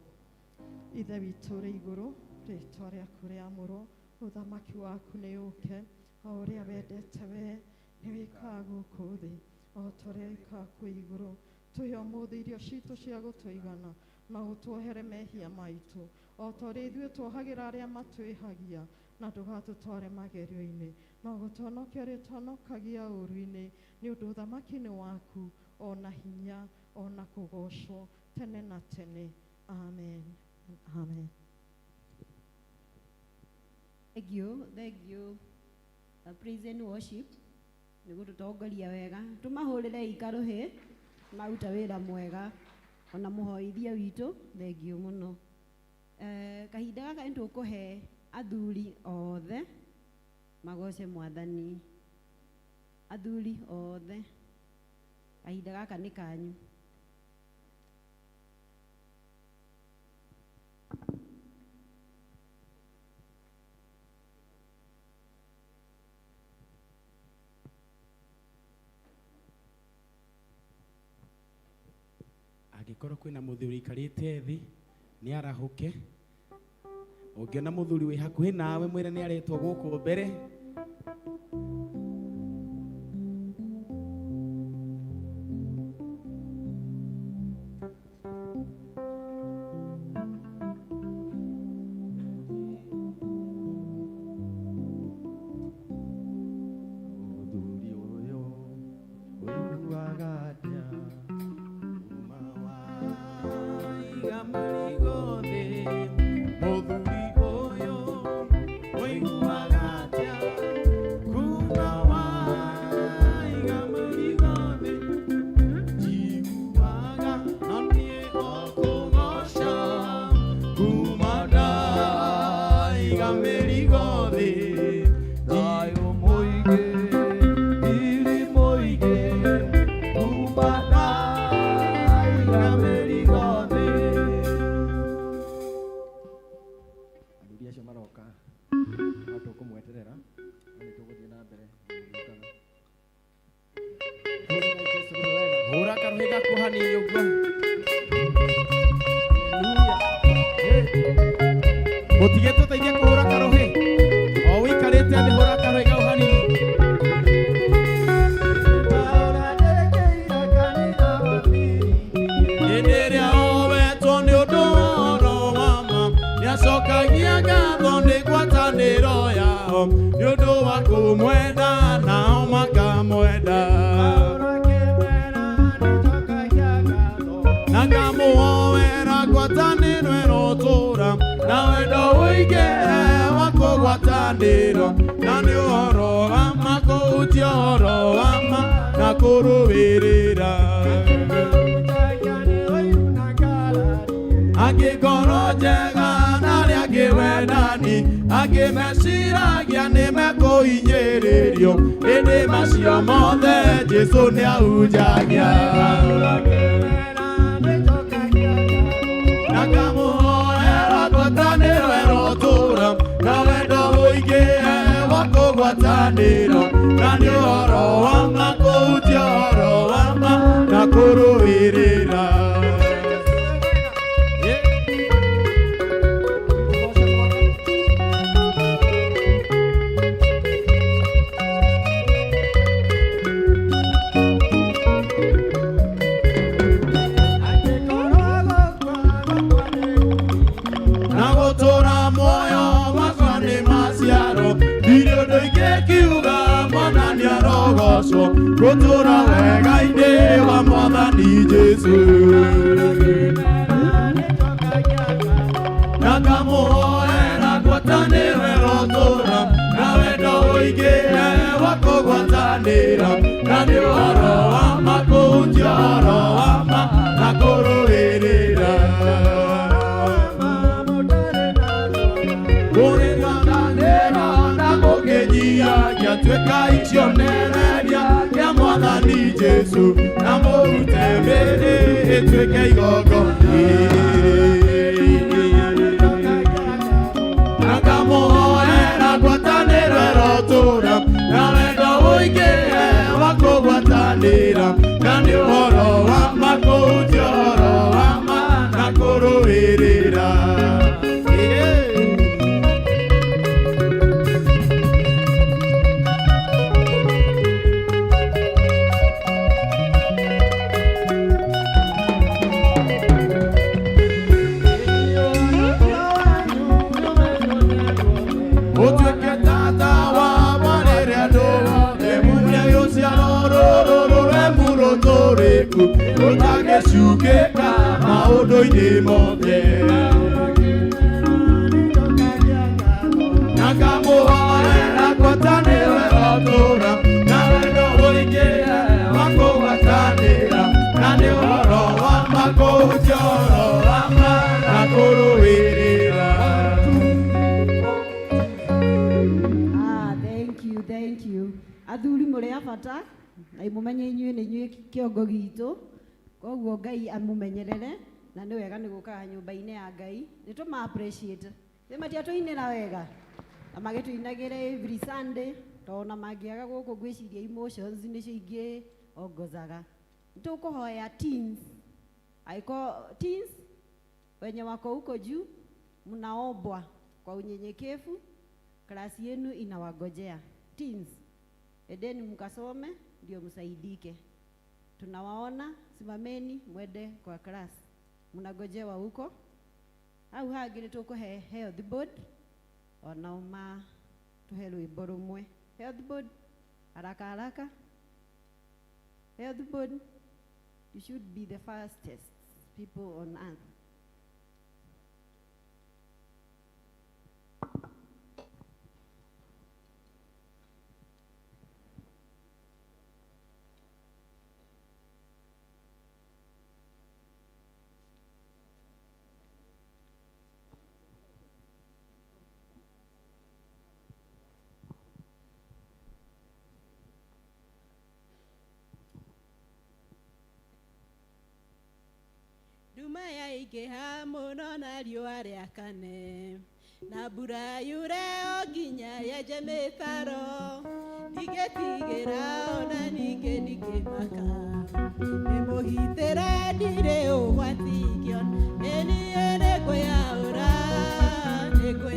Ithe witũ ũrĩ igũrũ rĩtwa rĩaku rĩamũrwo ũthamaki waku nĩ ũke o ũrĩa wendete we nĩ wĩkaga gũkũ thĩ o ta ũrĩa wĩkaga kũu igũrũ tũhe ũmũthĩ irio citũ cia gũtũigana na ũtuohere mehia maitũ o ta ũrĩa ithuĩ tuohagĩra arĩa matwĩhagia na ndũgatũtware magerio-inĩ no gũtũhonokia ũrĩtũhonokagia ũũru-inĩ nĩ ũndũ ũthamaki nĩ waku ona hinya ona kũgoocwo tene na tene amen and amen. Thank you, thank you. Praise and worship nĩ gũtũtongoria wega tũmahũrĩre ikarũhĩ maruta wĩra mwega ona mũhoithia witũ thengiũ mũno. Kahinda gaka nĩ tũkũhe athuri othe magoce mwathani athuri othe kahinda gaka nĩ kanyu. Angĩkorwo kwĩna mũthuri ũikarĩte thĩ nĩ arahũke ũngĩona mũthuri wĩ hakuhĩ nawe mwĩre nĩ aretwo gũkũ mbere. Mũthuri ũyũ ũiguaga atĩa uma waiga mũrigo thĩ? Mũthuri ũyũ ũiguaga atĩa? Mũtigĩtũteithie kũhũra karũhĩ. O ũikarĩte thĩ hũra karũhĩ kau hanini. Hĩndĩ ĩrĩa owetwo nĩ ũndũ wa ũhoro wa ma, nĩacokagia ngatho nĩ ngwatanĩro yao, nĩ ũndũ wa kũmwenda nao makamwenda. Na ngamũhoera ngwatanĩro ĩrotũũra, na wendo ũingĩhe wa kũgwatanĩro, na nĩ ũhoro wa ma kũhunjia ũhoro wa ma na kũrũĩrĩra. Angĩ ngoro njega na arĩa angĩ wendani, angĩ meciragia nĩ mekũhinyĩrĩrio, ĩndĩ macio mothe Jesũ nĩahunjagia. Na ngamũhoera ngwatanĩro ĩrotũũra, na wendo ũingĩhe wa kũgwatanĩro, na nĩ ũhoro wa ma kũhunjia ũhoro wa ma na kũrũĩrĩra. Na gũtũũra muoyo wakwa nĩ maciaro, ndirĩ ũndũ ingĩkiuga mwana nĩarogocwo, gũtũũra wega-inĩ wa Mwathani Jesũ. Na ngamũhoera ngwatanĩro ĩrotũũra, na wendo ũingĩhe wa kũgwatanĩra, na nĩ ũhoro wa ma kũhunjia ũhoro wa ma na kũrũĩrĩra. Kũrĩkanĩra na mũkĩnyihagia, tuĩkai kĩonereria kĩa Mwathani Jesũ, na mũrute mĩĩrĩ ĩtuĩke igongona. Na ngamũhoera ngwatanĩro ĩrotũũra, na wendo ũingĩhe wa kũgwatanĩra, na nĩ ũhoro wa ma kũhunjia ũhoro wa ma na kũrũĩrĩra. Ũtuĩke tata wa marĩrĩ andũ othe, mũrĩa rũciaro rũrũ rũremu rũtũrĩku, rũtangĩcukĩka maũndũ-inĩ mothe. Na ngamũhoera ngwatanĩro ĩrotũũra, na wendo ũingĩhe wa kũgwatanĩra, na nĩ ũhoro wa ma kũhunjia ũhoro wa ma na kũrũĩrĩra. Ah, thank you, thank you. Athuri mũrĩ a bata na mũmenye inyuĩ nĩ inyuĩ kĩongo gitũ, koguo Ngai amũmenyerere na nĩ wega nĩ gũkaga nyũmba-inĩ ya Ngai nĩ tũma appreciate nĩ matiatũinĩra wega na magĩtũinagĩre every Sunday tondũ ona mangĩaga gũkũ ngwĩciria emotions nĩcio ingĩongozaga. Nĩ tũkũhoya teens, angĩkorwo teens wenye wako huko juu mnaombwa kwa unyenyekevu, klasi yenu inawagojea. Teens, edeni mkasome ndio msaidike. Tunawaona, simameni mwende kwa class, mnagojewa huko. Hau hangĩ nĩ tũkũhe health board onao matũhe rwĩmbo rũmwe. Health board, haraka haraka. Health board, you should be the fastest people on earth. Nduma yaingĩha mũno na riũa rĩakane, na mbura yure o nginya yenje mĩtaro, ndingĩtigĩra ona ningĩ ndingĩmaka, ndĩmũgitĩre ndirĩ ũgwati ingĩona, ĩ niĩ nĩngwĩyaũra, nĩngwĩyaũra.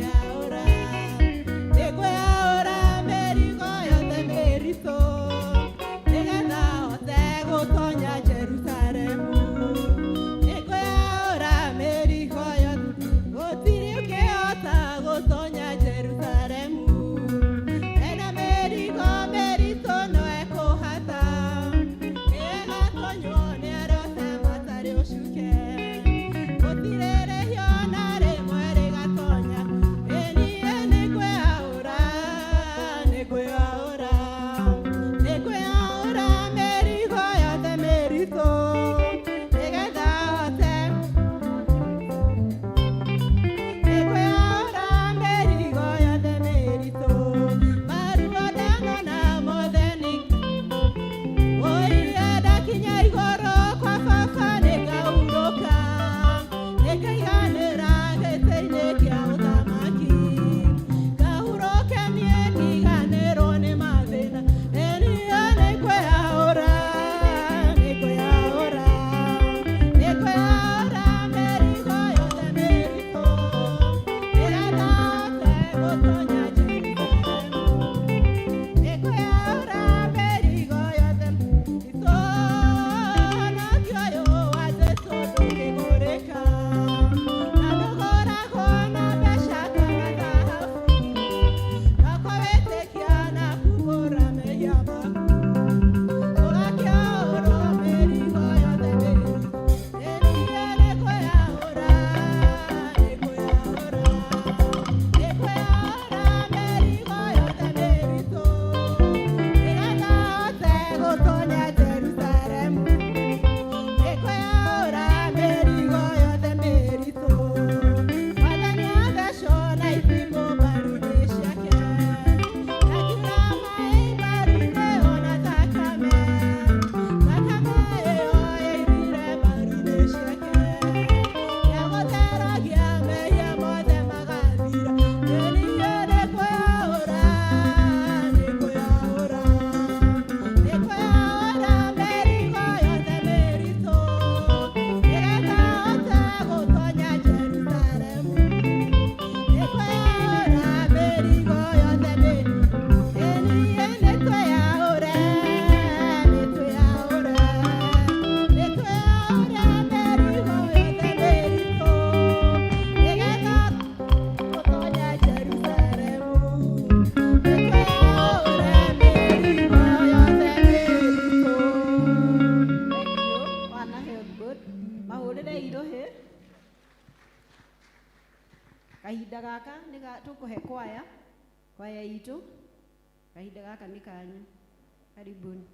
Kahinda gaka nĩ tũkũhe kwaya, kwaya itũ. Kahinda gaka nĩ kanyu. Karibuni.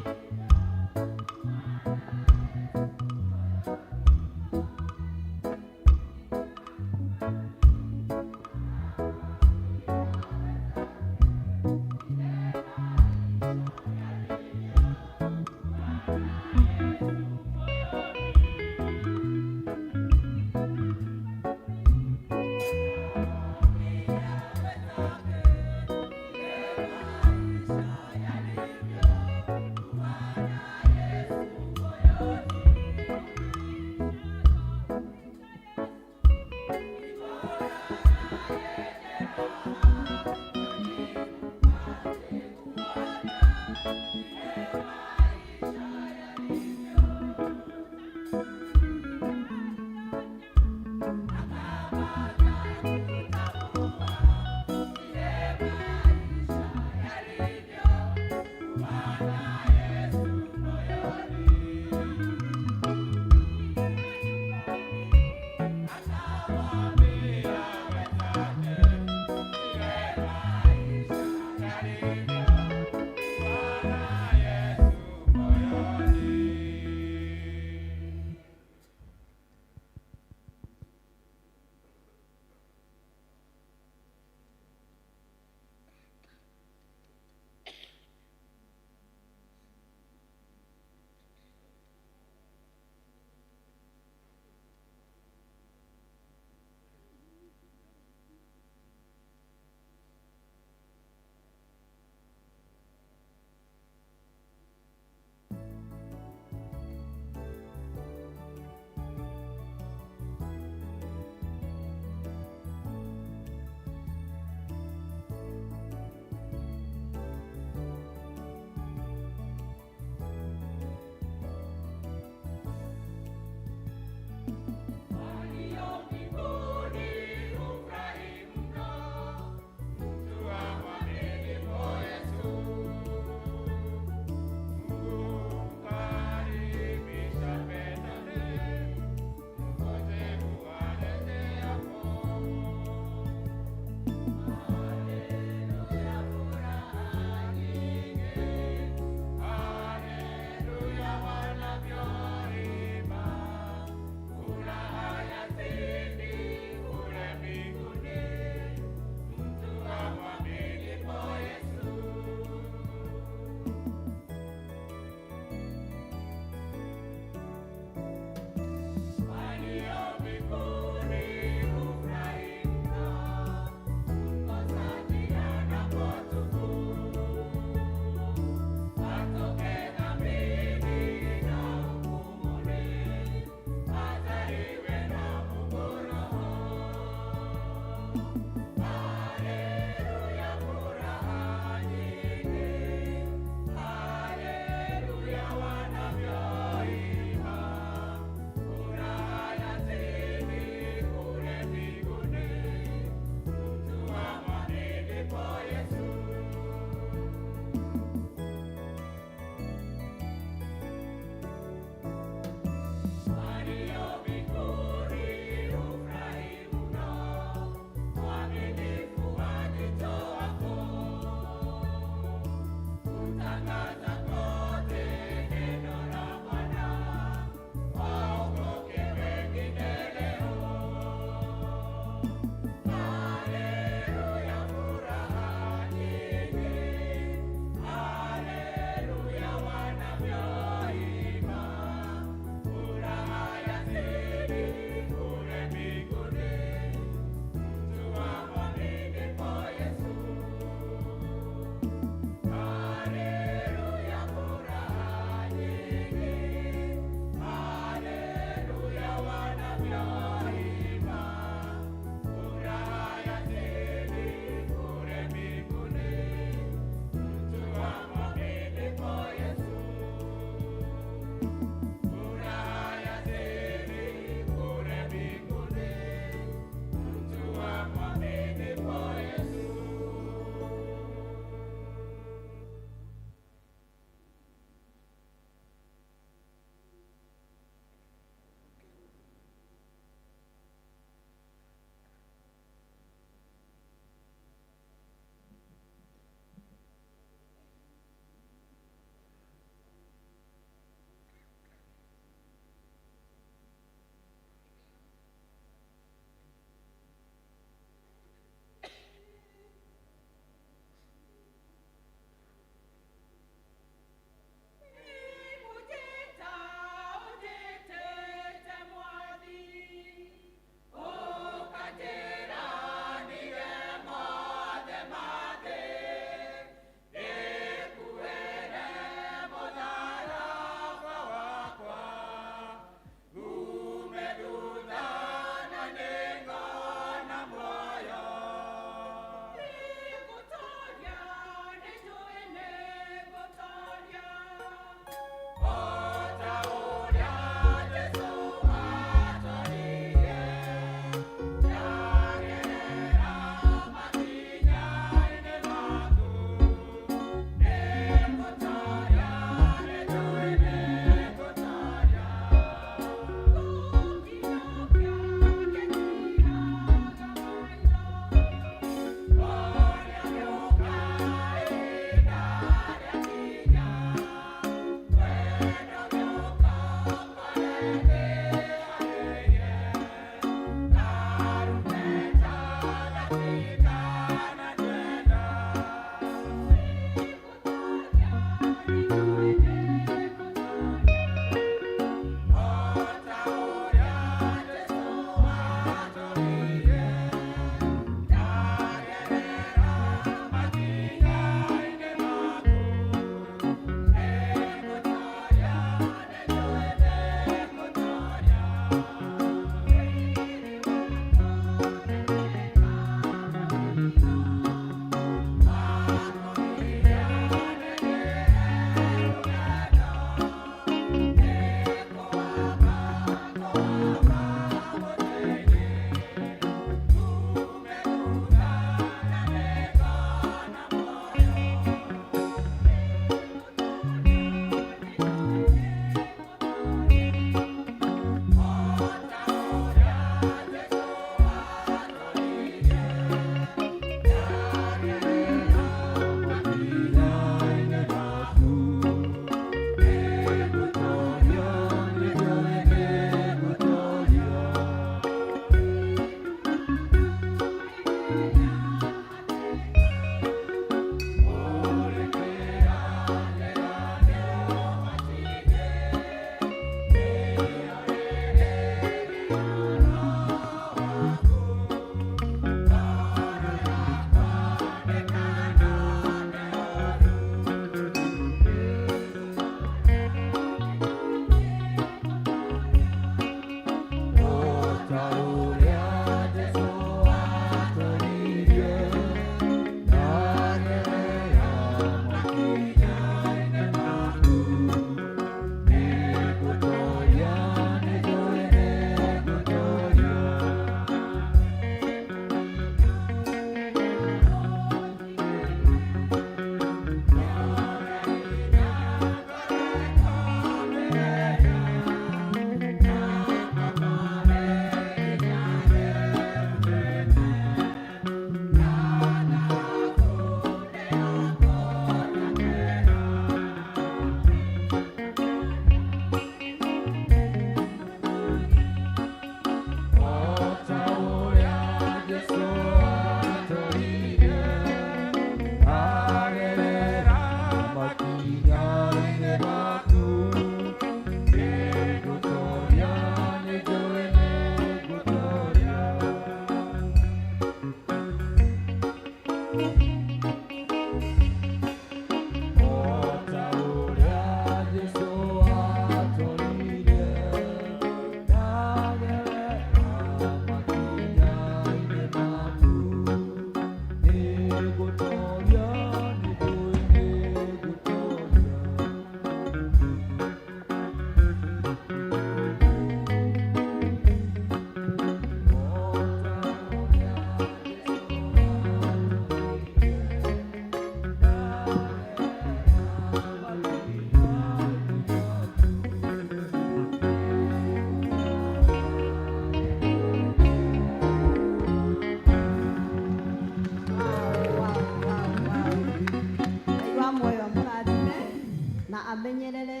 Na amenyerere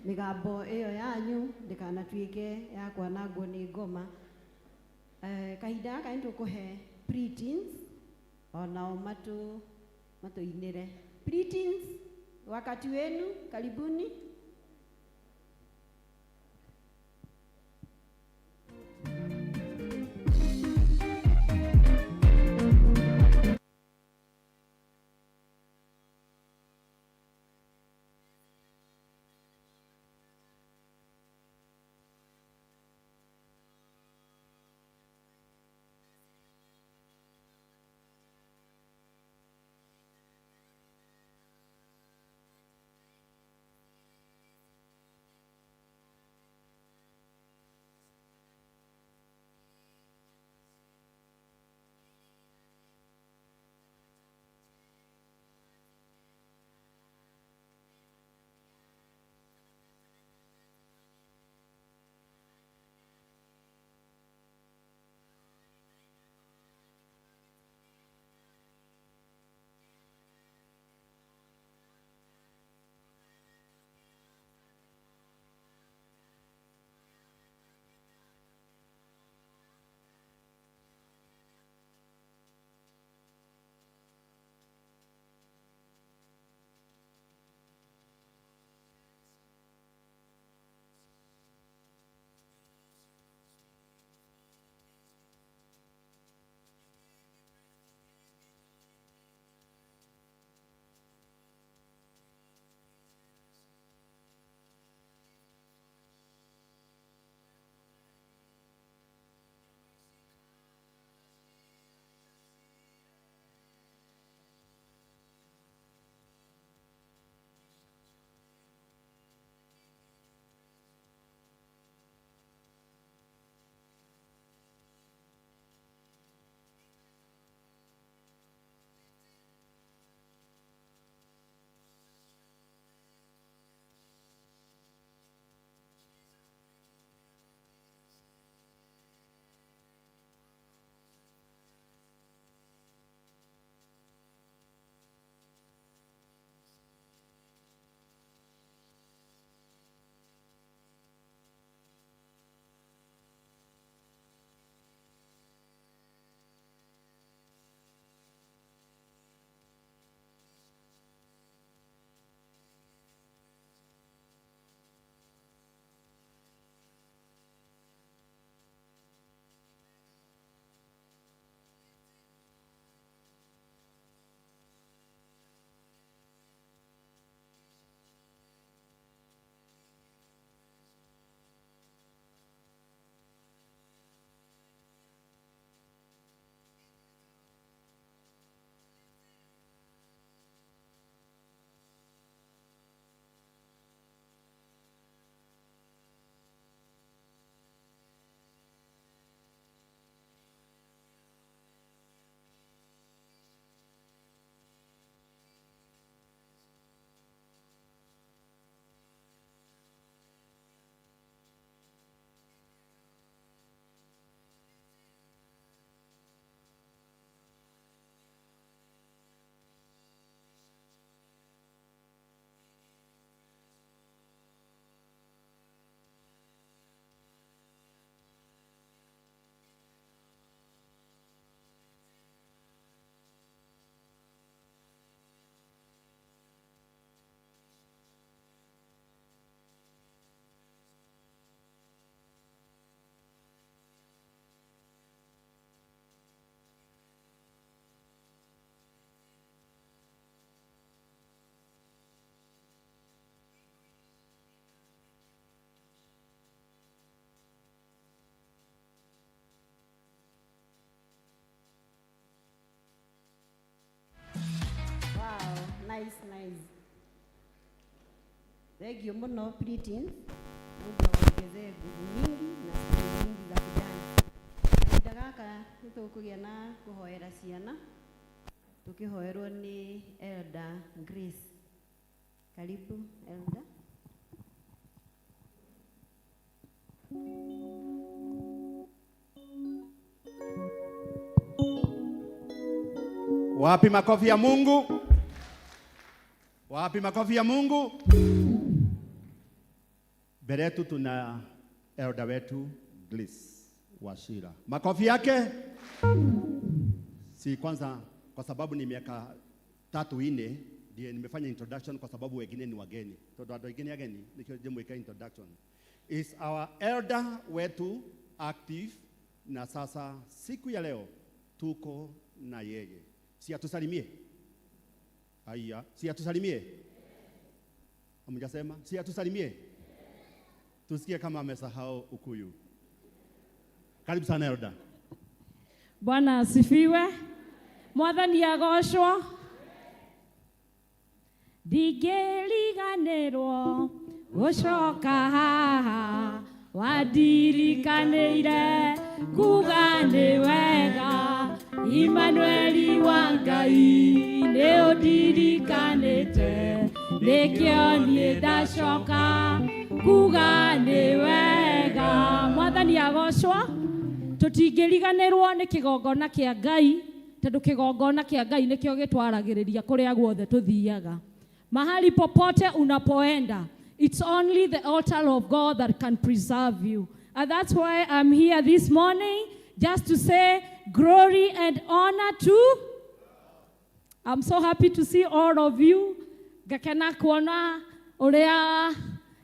mĩgambo ĩyo yanyu ndĩkanatuĩke ya kwanangwo nĩ ngoma. Kahinda gaka nĩ tũkũhe preteens onao matũinĩre. Preteens, wakati wenu, karibuni. Nice, nice. Thank you muno preteens. Mungu awaongezee nguvu nyingi na siku nyingi za kudance. Kahinda gaka nĩtũkũgĩa na kũhoera ciana tũkĩhoerwo nĩ Elder Grace. Karibu Elder. Wapi makofi ya Mungu? Wapi makofi ya Mungu? Mbele yetu tuna elder wetu Glis Wachira. Makofi yake. Si kwanza kwa sababu ni miaka 3 4 ndiye nimefanya introduction kwa sababu wengine ni wageni. Tondu andu aingĩ nĩ ageni nĩkĩo ndĩmwĩka introduction. Is our elder wetu active na sasa siku ya leo tuko na yeye. Si atusalimie? Haya, si atusalimie? Hamjasema? Si atusalimie? Tusikie kama amesahau ukuyu. Karibu sana elder. Bwana asifiwe. Mwathani agocwo. Ndingĩriganĩrwo gũcoka haha wandirikaniire kuga nĩ wega Immanueli wa Ngai nĩ ũndirikanĩte nĩkĩo niĩ ndacoka kuga nĩ wega. Mwathani agocwo. Tũtingĩriganĩrwo nĩ kĩgongona kĩa Ngai tondũ kĩgongona kĩa Ngai nĩkĩo gĩtwaragĩrĩria kũrĩa guothe tũthiaga. Mahali popote unapoenda, it's only the altar of God that can preserve you. And that's why I'm here this morning, just to say glory and honor to. I'm so happy to see all of you. Ngakena kuona uria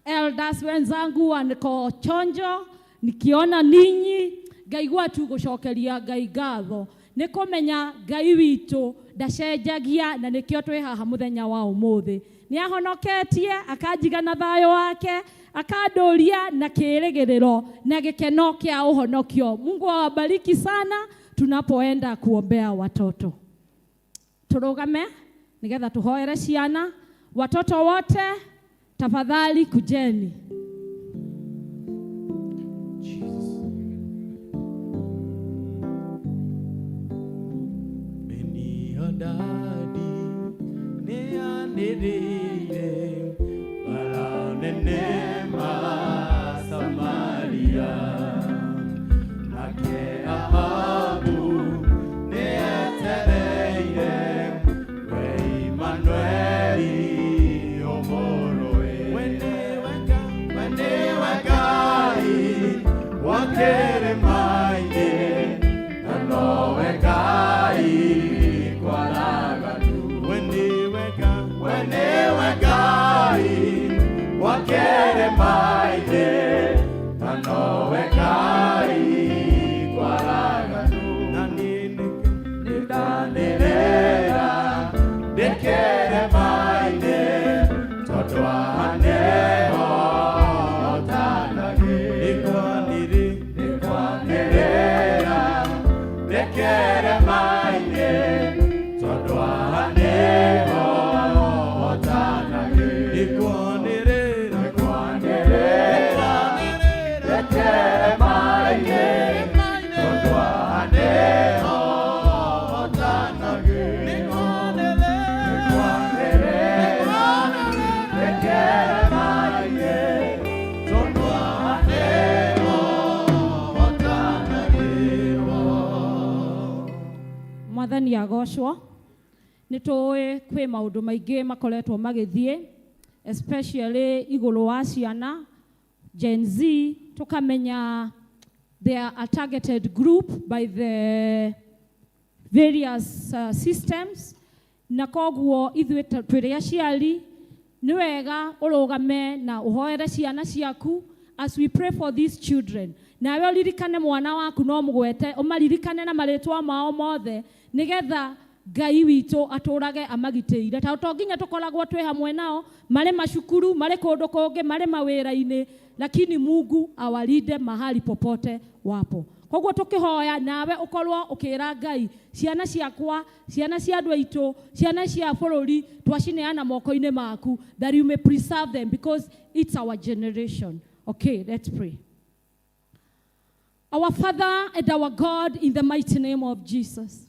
elders wenzangu waniko chonjo, nikiona ninyi, ngaigua tu gucokeria Ngai ngatho. Nĩ kũmenya Ngai witũ ndacenjagia na nĩkĩo twĩ haha mũthenya wa ũmũthĩ. Nĩ ahonoketie akanjiga na thayũ wake, akandũria na kĩĩrĩgĩrĩro na gĩkeno kĩa ũhonokio. Mungu awabariki sana tunapoenda kuombea watoto. Tũrũgame nĩgetha tũhoere ciana. Watoto wote tafadhali kujeni. Daddy, ne anirire, bara nene ma Samaria, nake Ahabu ne etereire, we Immanueli omoroe. Wene wegai, wakere maine, na nowe Ngai. Wakere maine, na nowe Ngai kwaraganu. Na nĩndanĩrĩra ndĩkĩre maine, tondũ ahaneho hotanagĩ. Nĩkwanĩrĩra ndĩkĩre maine, tondũ ahaneho hotanagĩ. Nĩkwanĩrĩra ndĩkĩre maine, tondũ ahaneho hotanagĩ. Nĩkwanĩrĩra ndĩkĩre maine, tondũ ahaneho hotanagĩ. Mwathani agocwo. Nĩ tũĩ kwĩ maũndũ maingĩ makoretwo magĩthiĩ especially igũrũ wa ciana Gen Z, tũkamenya they are a targeted group by the various systems, na koguo ithuĩ twĩrĩ aciari nĩ wega ũrũgame na ũhoere ciana ciaku as we pray for these children. Nawe ũririkane mwana waku no mũgwete, ũmaririkane na marĩtwa mao mothe nĩgetha Ngai witũ atũrage amagitĩire. Ta to nginya tũkoragwo twĩ hamwe nao marĩ macukuru, marĩ kũndũ kũngĩ, marĩ mawĩra-inĩ, lakini Mungu awalinde mahali popote wapo. Koguo tũkĩhoya nawe ũkorwo ũkĩra Ngai, ciana ciakwa, ciana cia andũ aitũ, ciana cia bũrũri twacineana moko-inĩ maku, that you may preserve them because it's our generation. Okay, let's pray. Our Father and our God, in the mighty name of Jesus,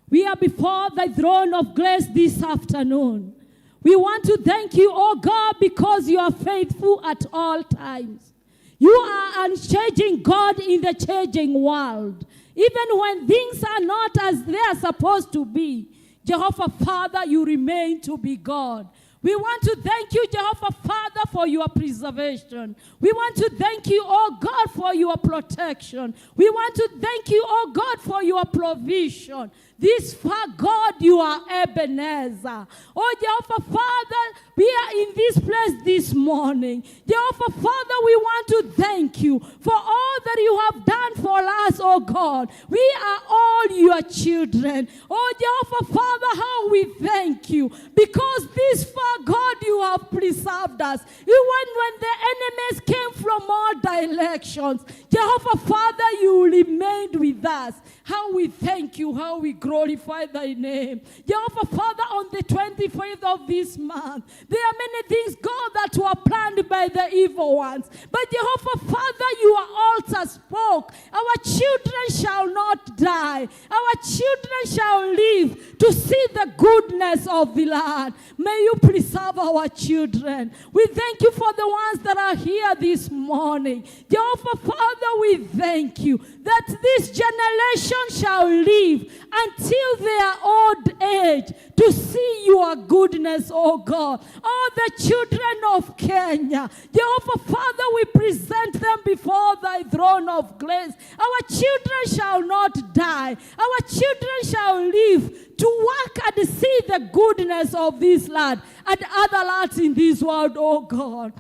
we are before thy throne of grace this afternoon. We want to thank you, oh God, because you are faithful at all times. You are unchanging God in the changing world. Even when things are not as they are supposed to be, Jehovah Father, you remain to be God. We want to thank you, Jehovah Father, for your preservation. We want to thank you, oh God, for your protection. We want to thank you, oh God, for your provision. This far, God, you are Ebenezer. Oh, Jehovah Father, we are in this place this morning. Jehovah Father, we want to thank you for all that you have done for us, oh God. We are all your children. Oh, Jehovah Father, how we thank you. Because this far, God, you have preserved us. Even when the enemies came from all directions, Jehovah Father, you remained with us. How we thank you, how we glorify thy name. Jehovah Father, on the 25th of this month, there are many things, God, that were planned by the evil ones. But Jehovah Father, your altar spoke. Our children shall not die. Our children shall live to see the goodness of the Lord. May you preserve our children. We thank you for the ones that are here this morning. Jehovah Father, we thank you that this generation shall live until their old age to see your goodness, oh God. All the children of Kenya, Jehovah Father, we present them before thy throne of grace. Our children shall not die. Our children shall live to work and see the goodness of this land and other lands in this world, oh God.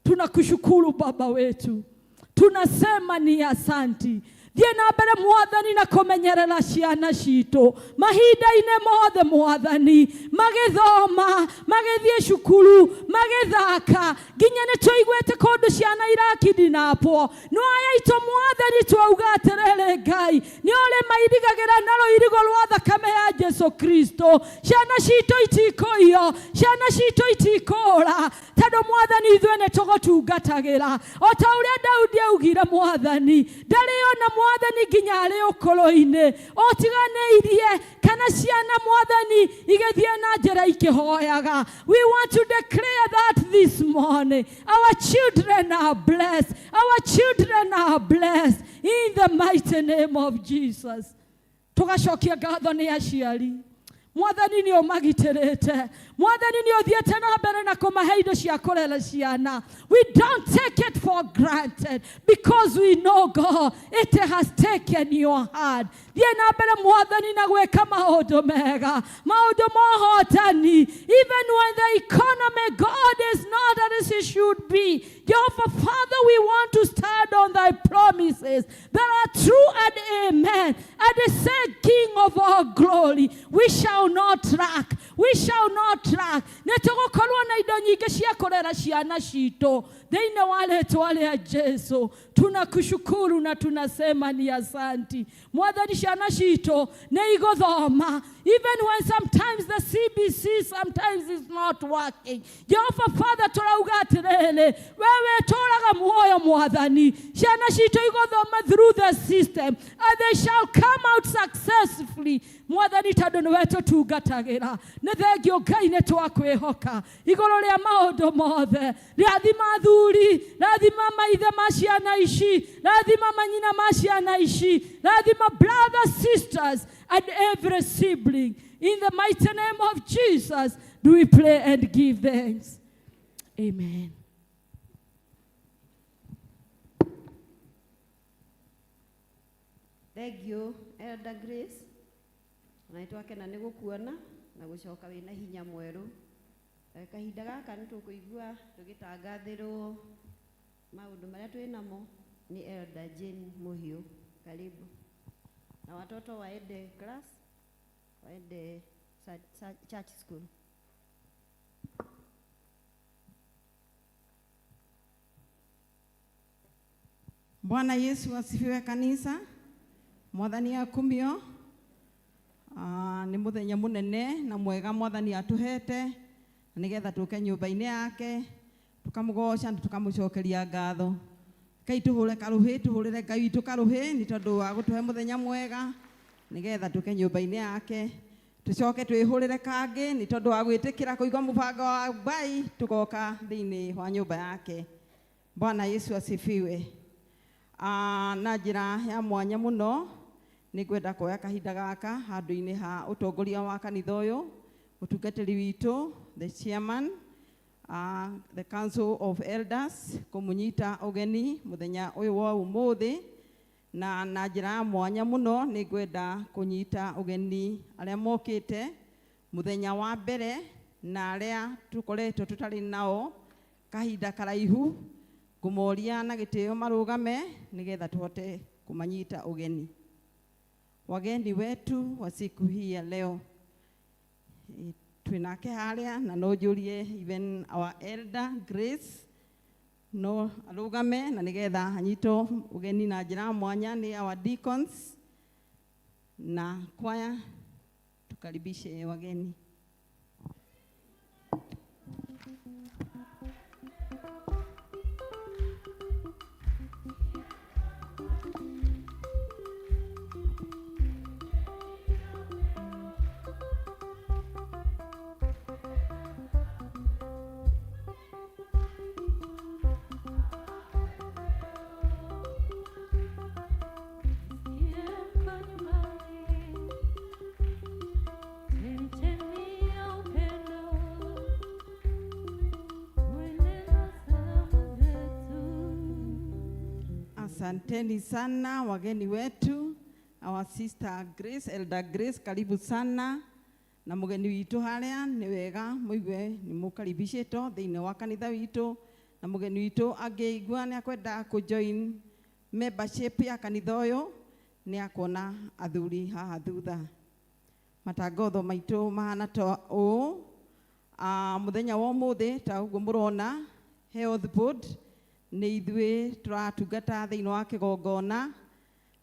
Tunakushukuru Baba wetu, tunasema ni asanti. Thiĩ na mbere mwathani na kũmenyerera ciana citũ mahinda-inĩ mothe mwathani, magĩthoma, magĩthiĩ cukuru, magĩthaka, nginya nĩ tũiguĩte kũndũ ciana irakidinapwo. No aya aitũ mwathani twauga atĩrĩrĩ, Ngai nĩ ũrĩ mairigagĩra na rũirigo rwa thakame ya Jesu Kristo. Ciana citũ itikũiywo, ciana citũ itikũra, tondũ mwathani ithuĩ nĩ tũgũtungatagĩra o ta ũrĩa Daudi augire, mwathani ndarĩ ona mwathani nginya arĩ ũkũrũ-inĩ ũtiganĩirie kana ciana mwathani igĩthiĩ na njĩra ikĩhoyaga. We want to declare that this morning our children are blessed. Our children are blessed in the mighty name of Jesus. Tũgacokia ngatho nĩ aciari. Mwathani nĩ ũmagitĩrĩte, mwathani nĩ ũthiĩte na mbere na kũmahe indo cia kũrera ciana. We don't take it for granted because we know, God, it has taken your hand. Thiĩ na mbere mwathani na gwĩka maũndũ mega, maũndũ ma ũhotani. Even when the economy, God, is not as it should be, Jehovah Father, we want to stand on thy promises that are true and amen. And say, King of all glory, we shall not lack. We shall not lack. Nĩ tũgũkorwo na indo nyingĩ cia kũrera ciana citũ thĩinĩ wa rĩtwa rĩa Jesu. Tunakushukuru na tunasema ni asanti. Mwathani, ciana citũ nĩ igũthoma, even when sometimes the CBC sometimes is not working. Jehovah Father, tũrauga atĩrĩrĩ, wewe tũraga muoyo mwathani, ciana citũ igũthoma through the system and they shall come out successfully. Mwathani, tondũ nĩwe tũtungatagĩra, nĩ thengio Ngai, nĩ twakwĩhoka igũrũ rĩa maũndũ mothe. Rathima athuri, rathima maithe ma ciana ici, rathima manyina ma ciana ici, rathima brothers, sisters and every sibling. In the mighty name of Jesus do we pray and give thanks. Amen. Thank you, Elder Grace. Na nĩ twakena nĩ gũkuona na gũcoka wĩna hinya mwerũ. Kahinda gaka nĩ tũkũigua tũgĩtangathĩrwo maũndũ marĩa twĩ namo nĩ Elder Jane Mũhiũ. Karibu. Na watoto waende class, waende church school. Bwana Yesu asifiwe kanisa. Mwathani akumio. Nĩ mũthenya mũnene na mwega mwathani atũhete na nĩgetha tũke nyũmba-inĩ yake tũkamũgoca na tũkamũcokeria ngatho. Ngai tũhũre karũhĩ, tũhũrĩre Ngai witũ karũhĩ nĩ tondũ wa gũtũhe mũthenya mwega nĩgetha tũke nyũmba-inĩ yake, tũcoke twĩhũrĩre kangĩ nĩ tondũ wa gwĩtĩkĩra kũigua mũbango wa Ngai tũgoka thĩinĩ wa nyũmba yake. Bwana Yesu asifiwe. Na njĩra ya mwanya mũno nĩ ngwenda kuoya kahinda gaka handũ-inĩ ha ũtongoria wa kanitha ũyũ, mũtungatĩri witũ the chairman, the Council of Elders, kũmũnyita ũgeni mũthenya ũyũ wa ũmũthĩ. Na na njĩra ya mwanya mũno nĩ ngwenda kũnyita ũgeni arĩa mokĩte mũthenya wa mbere na arĩa tũkoretwo tũtarĩ nao kahinda karaihu, ngũmoria na gĩtĩo marũgame nĩgetha tũhote kũmanyita ũgeni. Wageni wetu wa siku hii ya leo, twinake harĩa na no njũrie even our elder Grace no arũgame na nĩgetha anyitwo ũgeni na njĩra ya mwanya nĩ our deacons na kwaya. Tukaribishe wageni. Asanteni sana wageni wetu, our sister Grace, Elder Grace, karibu sana na mugeni witũ harĩa. Nĩ wega mũigue nĩ mũkaribicĩtwo thĩinĩ wa kanitha witũ, na mugeni witũ angĩigua nĩ akwenda kũ-join membership ya kanitha ũyũ, nĩ akuona athuri haha thutha. Matangotho maitũ mahana ta ũũ. Mũthenya wa ũmũthĩ, ta ũguo mũrona, health board nĩ ithuĩ tũratungata thĩinĩ wa kĩgongona,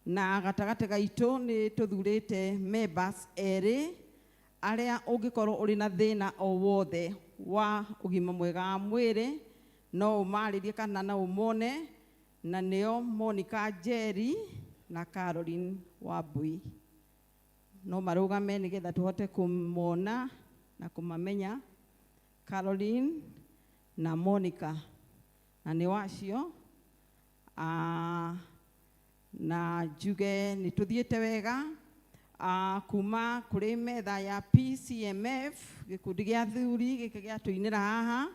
na gatagatĩ gaitũ nĩ tũthurĩte members erĩ arĩa ũngĩkorwo ũrĩ na thĩna o wothe wa ũgima mwega wa mwĩrĩ no ũmarĩrie kana no ũmone, na nĩo Monica Njeri na Caroline Wambui. No marũgame nĩgetha tũhote kũmona na kũmamenya, Caroline na Monica, na nĩ wacio. Na njuge nĩ tũthiĩte wega kuma kũrĩ metha ya PCMF, gĩkundi gĩa athuri gĩkĩ gĩatũinĩra haha,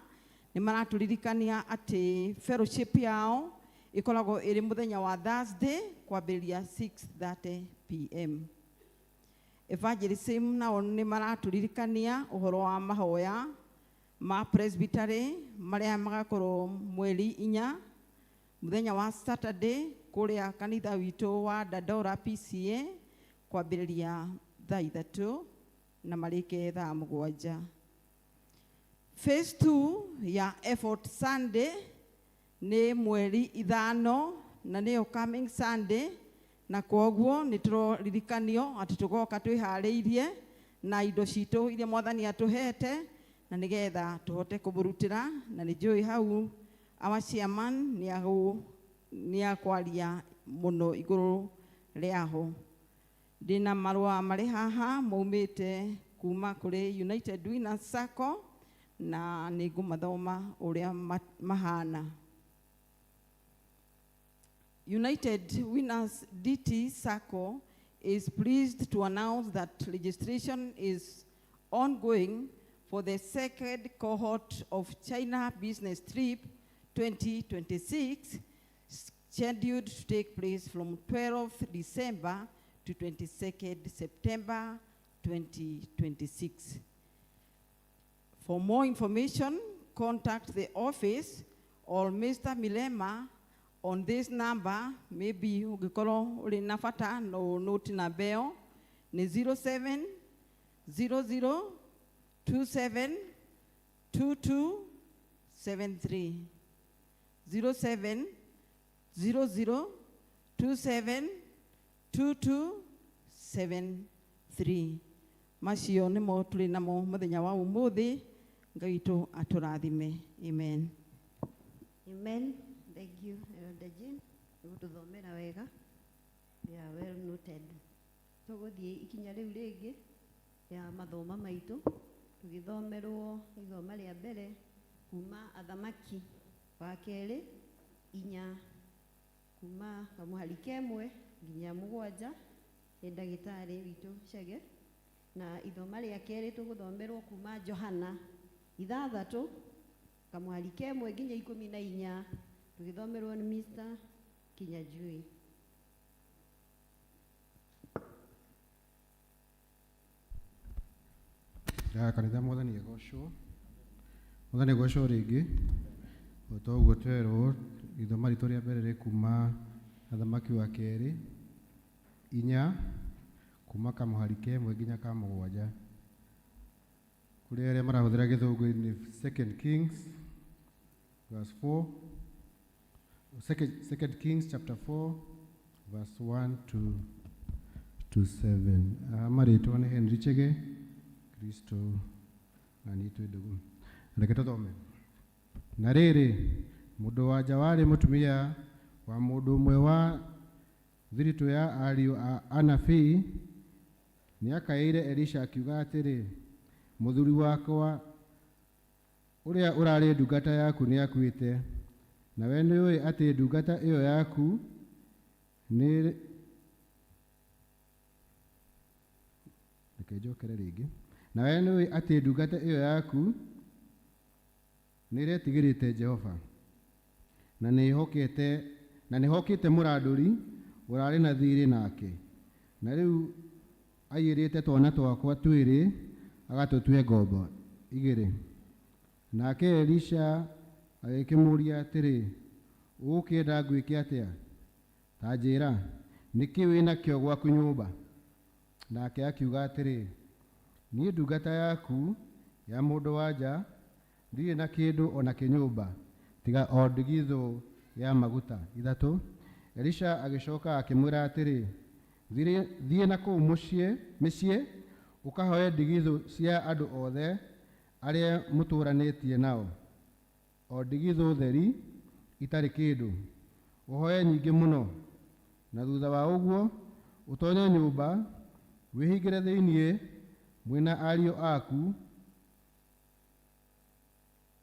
nĩ maratũririkania atĩ fellowship yao ĩkoragwo ĩrĩ mũthenya wa Thursday kwambĩrĩria 6:30 p.m. Evangelism nao nĩ maratũririkania ũhoro wa mahoya ma presbytery marĩa magakorwo mweri 4, mũthenya wa Saturday, kũrĩa kanitha witũ wa Dandora PCA, kwambĩrĩria thaa 3 na marĩke thaa 7. Phase 2 ya Effort Sunday nĩ mweri 5, na nĩyo coming Sunday, na kwoguo nĩ tũroririkanio atĩ tũgoka twĩharĩirie na indo citũ iria Mwathani atũhete na nĩgetha tũhote kũmũrutĩra, na nĩ njũĩ hau our chairman nĩ akwaria mũno igũrũ rĩaho. Ndĩna marũa marĩ haha maumĩte kuma kũrĩ United Winners Sacco, na nĩ ngũmathoma ũrĩa mahana. United Winners DT Sacco is pleased to announce that registration is ongoing for the second cohort of China Business Trip 2026, scheduled to take place from 12th December to 22nd September 2026. For more information, contact the office or Mr. Milema on this number. Maybe ũngĩkorwo ũrĩ na bata no note namba ĩyo nĩ 07 00 27 22 73, 07 00 27 22 73. Macio nĩmo tũrĩ namo mũthenya wa ũmũthĩ. Ngai witũ atũrathime. Amen. Amen. Thank you, Elder Jane. Nĩ gũtũthomera wega. They are well noted. Tũgũthiĩ ikinya rĩu rĩngĩ rĩa mathoma maitũ, tũgĩthomerwo ithoma rĩa mbere kuma Athamaki wa kerĩ 4, kuma kamũhari ka 1 nginya 7, nĩ ndagĩtarĩ witũ Chege, na ithoma rĩa kerĩ tũgũthomerwo kuma Johana Ithathatũ kamwari kemwe nginya 14 tũgĩthomerwo nĩ Mr. Kinyajui. Ya kanitha mwathani agocwo, mwathani agocwo rĩngĩ. O ta ũguo twerwo, ithoma ritũ rĩa mbere rĩ kuma Athamaki wa kerĩ 4, kuma kamũhari kemwe nginya ka 7. Kũrĩ arĩa marahũthĩra gĩthũngũ nĩ Second Kings verse 4, Second Kings chapter 4 verse 1 to 7. Marĩtwa nĩ Henry Chege Kristo na niĩ twĩ ndũgũ. Reke tũthome. Na rĩrĩ, mũndũ wa nja warĩ mũtumia wa mũndũ ũmwe wa thiritũ ya ariũ a anabii nĩakaĩire Elisha akiuga atĩrĩ, mũthuri wakwa ũrĩa ũrarĩ ndungata yaku nĩakuĩte, nawe nĩũĩ atĩ ndungata ĩyo yaku nĩ reke njokere rĩngĩ. Nawe nĩũĩ atĩ ndungata ĩyo yaku nĩĩretigĩrĩte Jehova, na nĩĩhokete na nĩhokĩte mũrandũri ũrarĩ na thiirĩ nake, na rĩu aiyĩrĩte twana twakwa twĩrĩ agatũtue ngombo 2. Nake Elisha agĩkĩmũũria atĩrĩ, ũgũkĩenda ngwĩke atĩa? Ta njĩra, nĩkĩ wĩ nakĩo gwaku nyũmba? Nake akiuga atĩrĩ, niĩ ndungata yaku ya mũndũ wa nja ndirĩ na kĩndũ o na kĩnyũmba tiga o ndigithũ ya maguta 3. Elisha agĩcoka akĩmwĩra atĩrĩ, thiĩ na kũu mĩciĩ ũkahoe ndigithũ cia andũ othe arĩa mũtũũranĩtie nao, o ndigithũ theri itarĩ kĩndũ, ũhoe nyingĩ mũno. Na thutha wa ũguo ũtonye nyũmba wĩhingĩre thĩinĩ mwĩna ariũ aku,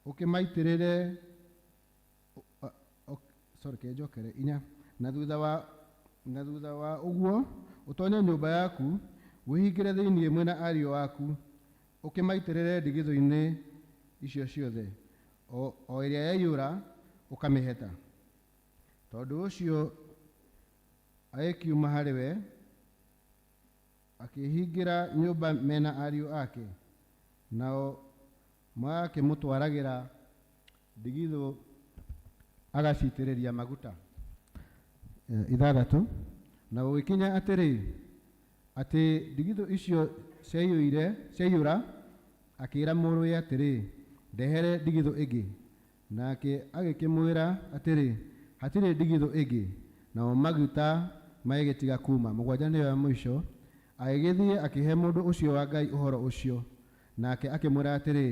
ũkĩmaitĩrĩre sorry, kenjokere 4. Na thutha wa ũguo ũtonye nyũmba yaku wĩhingĩre thĩinĩ mwĩna ariũ aku, ũkĩmaitĩrĩre ndigithũ-inĩ icio ciothe, o ĩrĩa yaiyũra ũkamĩheta. Tondũ ũcio agĩkiuma harĩ we akĩhingĩra nyũmba mena ariũ ake, nao magakĩmũtwaragĩra ndigithũ agacitĩrĩria maguta. 6. Na gũgĩkinya atĩrĩ, atĩ ndigithũ icio ciaiyũra, akĩĩra mũrũwe atĩrĩ, ndehere ndigithũ ĩngĩ. Nake agĩkĩmwĩra atĩrĩ, hatirĩ ndigithũ ĩngĩ. Nao maguta magĩgĩtiga kuuma. 7 nĩyo ya mũico. Agĩgĩthiĩ akĩhe mũndũ ũcio wa Ngai ũhoro ũcio. Nake akĩmwĩra atĩrĩ,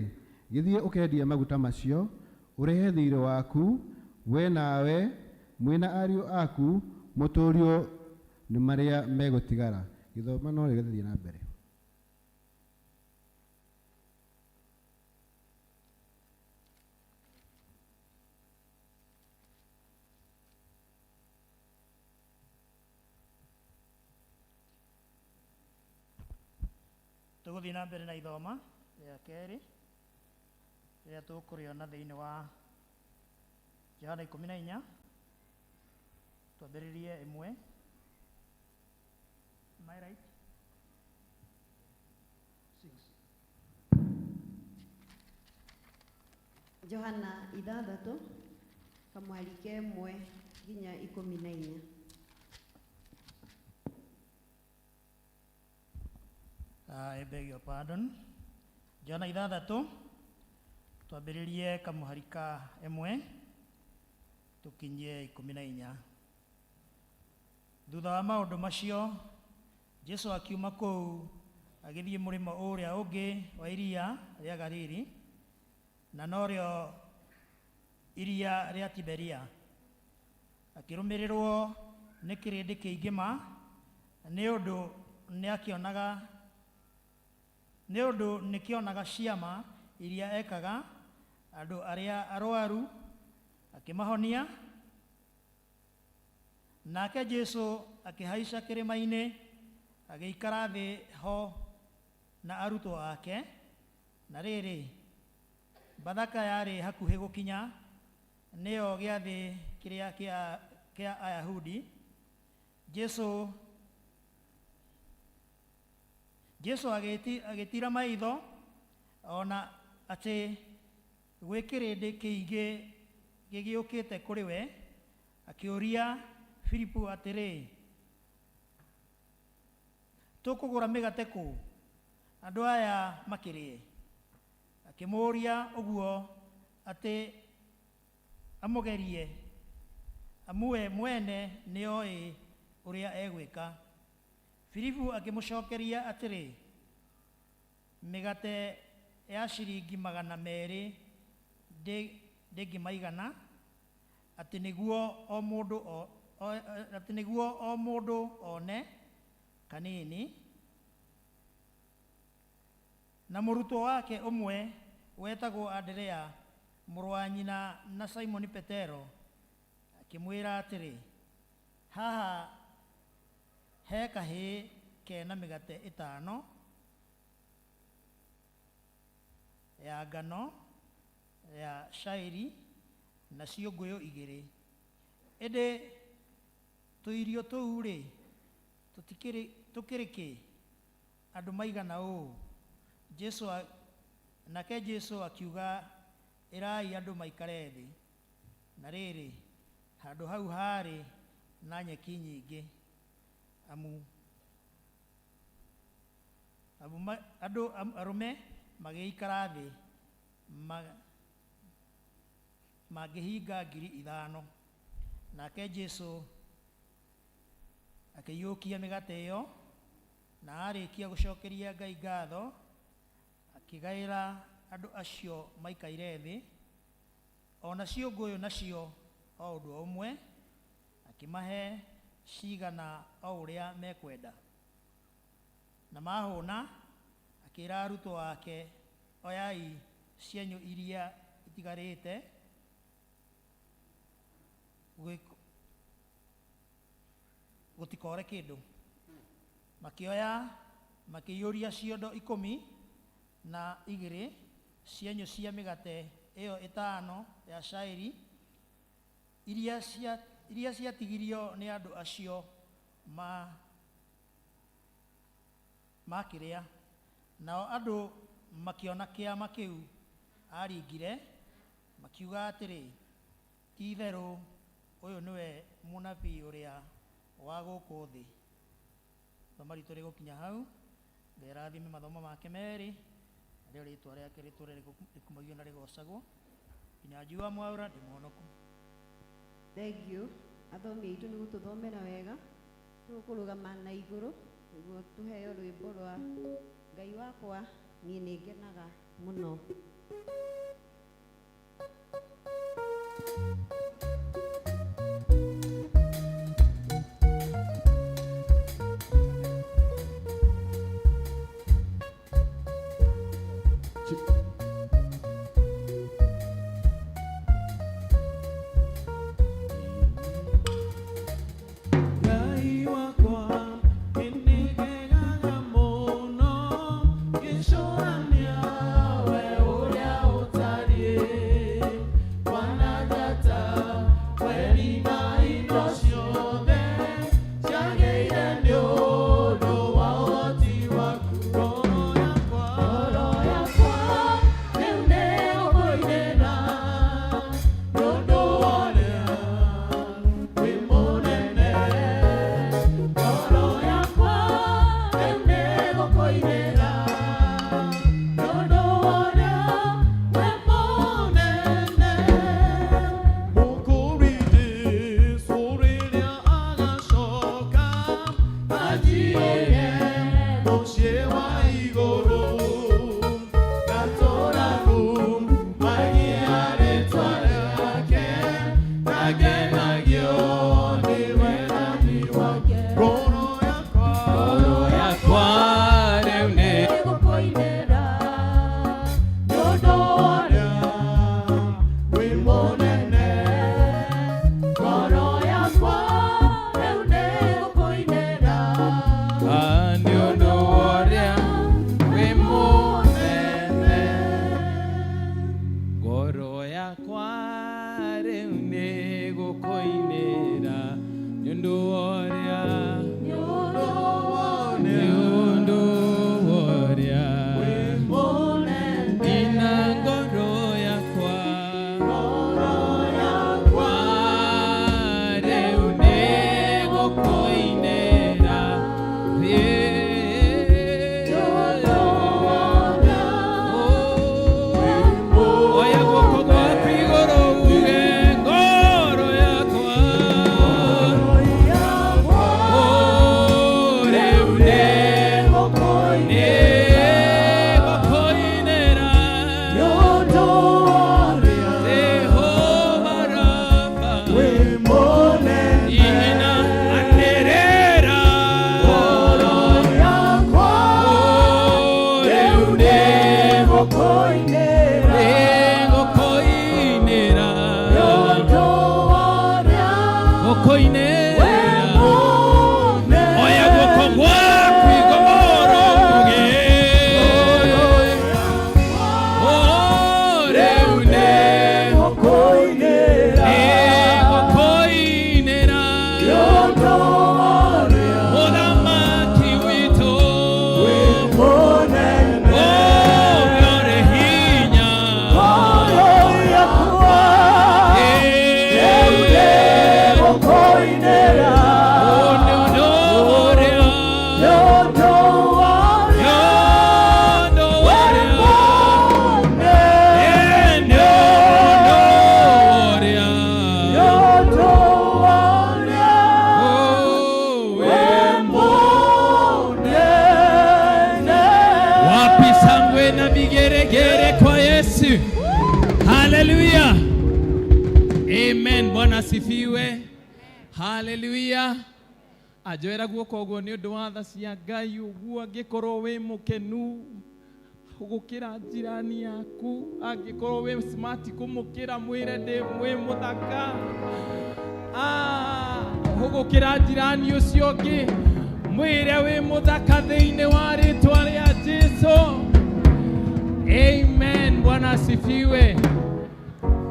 gĩthiĩ ũkendie maguta macio, ũrĩhe thiirĩ waku, we nawe mwĩna ariũ aku mũtũũrio nĩ marĩa megũtigara. Gĩthoma no gĩgĩthiĩ na mbere. Tũgũthiĩ na mbere na ithoma rĩa kerĩ rĩrĩa tũkũrĩona thĩinĩ wa Johana 14, twambĩrĩrie 1. Am I right? 6. Johana 6 kamwari kemwe nginya 14. I beg your pardon. Johana 6 twambĩrĩrie kamũhari ka 1 tũkinyie 14. Thutha wa maũndũ macio Jesu akiuma kũu agĩthiĩ mũrĩmo ũrĩa ũngĩ wa iria rĩa Galili, na norĩo iria rĩa Tiberia. Akĩrũmĩrĩrwo nĩ kĩrĩndĩ kĩingĩ ma, nĩ ũndũ nĩkĩonaga ciama iria ekaga andũ arĩa arwaru akĩmahonia. Nake Jesu akĩhaica kĩrĩma-inĩ agĩikara thĩ ho na arutwo ake. Na rĩrĩ, Bathaka yarĩ hakuhĩ gũkinya, nĩyo gĩathĩ kĩrĩa kĩa, kĩa Ayahudi, Jesu Jesu agĩtiira maitho ona atĩ gwĩ kĩrĩndĩ kĩingĩ gĩgĩũkĩte kũrĩ we, akĩũria Filipu atĩrĩ, Tũkũgũra mĩgate kũ, andũ aya makĩrĩe? Akĩmũũria ũguo atĩ amũgerie, amu we mwene nĩoĩ ũrĩa egwĩka. Filipu akĩmũcokeria atĩrĩ, Mĩgate ya ciringi magana merĩ ndĩngĩmaigana, atĩ nĩguo o mũndũ atĩ nĩguo o mũndũ one kanini. Na mũrutwo wake ũmwe wetagwo Anderea, mũrũ wa nyina na Simoni Petero, akĩmwĩra atĩrĩ, Haha he kahĩĩ ke na mĩgate ĩtano ya ngano ya cairi na ciũngũyũ igĩrĩ, ĩndĩ tũirio tũu-rĩ, tũkĩrĩ kĩ, andũ maigana ũũ? Jesu, nake Jesu akiuga, Ĩrai andũ maikare thĩ. Na rĩrĩ, handũ hau haarĩ na nyeki nyingĩ, amu amu andũ arũme magĩikara thĩ mangĩhinga 5,000. Nake Jesu akĩiyũkia mĩgate ĩyo, na aarĩkia gũcokeria Ngai ngatho, akĩgaĩra andũ acio maikaire thĩ, o na ciũngũyũ nacio o ũndũ o ũmwe, akĩmahe ciigana o ũrĩa mekwenda. Na maahũna, akĩĩra arutwo ake, Oyai cienyũ iria itigarĩte, gũtikoore kĩndũ. Makĩoya makĩiyũria ciondo 12 cienyũ cia mĩgate ĩyo ĩtano ya cairi, iria cia iria ciatigirio nĩ andũ acio ma makĩrĩa. Nao andũ makĩona kĩama kĩu aaringire, makiuga atĩrĩ, Ti-itherũ ũyũ nĩwe mũnabii ũrĩa wa gũkũ thĩ. Ithoma ritũ rĩgũkinya hau. Ngai arathime mathomo make merĩ, narĩo rĩtwa rĩake rĩtũre rĩkumagio na rĩgocagwo. Nginya njiua mwaũra ndĩ mũhonoku. Thank you athomi aitũ nĩ gũtũthomera wega. Tũkũrũgama na igũrũ nĩguo tũheo rwĩmbo rwa Ngai wakwa niĩ nĩ ngenaga mũno. Ngai wakwa nĩngenaga mũno ngĩcũrania we ũrĩa ũtariĩ. Ngoro yakwa rĩu nĩ gũkũinĩra nĩ ũndũ wa ũrĩa nĩ ũndũ wa ũrĩa ina ngoro yakwa rĩu nĩ gũkũinĩra Oya guoko gwaku igũrũ uge ngoro yakwa rĩu nĩ gũkũinĩra Jehova Rafa ina anĩrĩra rĩu nĩ gũkũinĩra gũkũinĩra oya guoko gwaku igũrũ uge rĩu nĩ gũkũinĩra mũthamaki witũ ũrĩ hinya Wapi shangwe na vigeregere kwa Yesu. Haleluya. Amen. Bwana asifiwe. Haleluya. Anjoera guoko ũguo nĩ ũndũ wa tha cia Ngai ũguo angĩkorwo wĩ mũkenu gũkĩra njirani yaku angĩkorwo wĩ smart kũmũkĩra mwĩre ndĩ mwĩ mũthaka gũkĩra njirani ũcio ũngĩ mwĩre wĩ mũthaka thĩinĩ wa rĩtwa rĩa Jesu. Amen. Bwana asifiwe.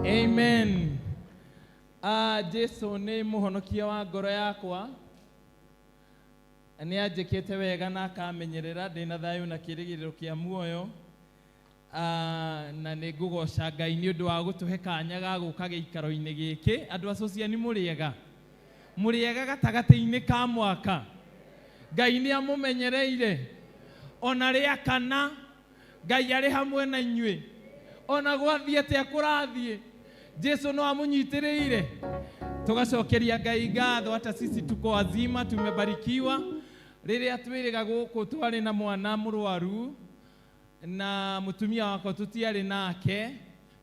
Amen. Jesu nĩ mũhonokia wa ngoro yakwa nĩ anjĩkĩte wega na akamenyerera ndĩ na thayũ na kĩĩrĩgĩrĩro kĩa muoyo. Na nĩ ngũgoca Ngai nĩ ũndũ wa gũtũhe kanya ga gũka gĩikaro-inĩ gĩkĩ. Andũ a Sociani mũrĩega, mũrĩega gatagatĩ-inĩ ka mwaka. Ngai nĩ amũmenyereire ona rĩa kana Ngai arĩ hamwe na inyuĩ ona gwathiĩ atĩa kũrathiĩ Jesu no amũnyitĩrĩire. Tũgacokeria Ngai ngatho, hata sisi tuko wazima, tumebarikiwa. Rĩrĩa twĩrĩga gũkũ twarĩ na mwana mũrwaru na mũtumia wakwa tũtiarĩ nake.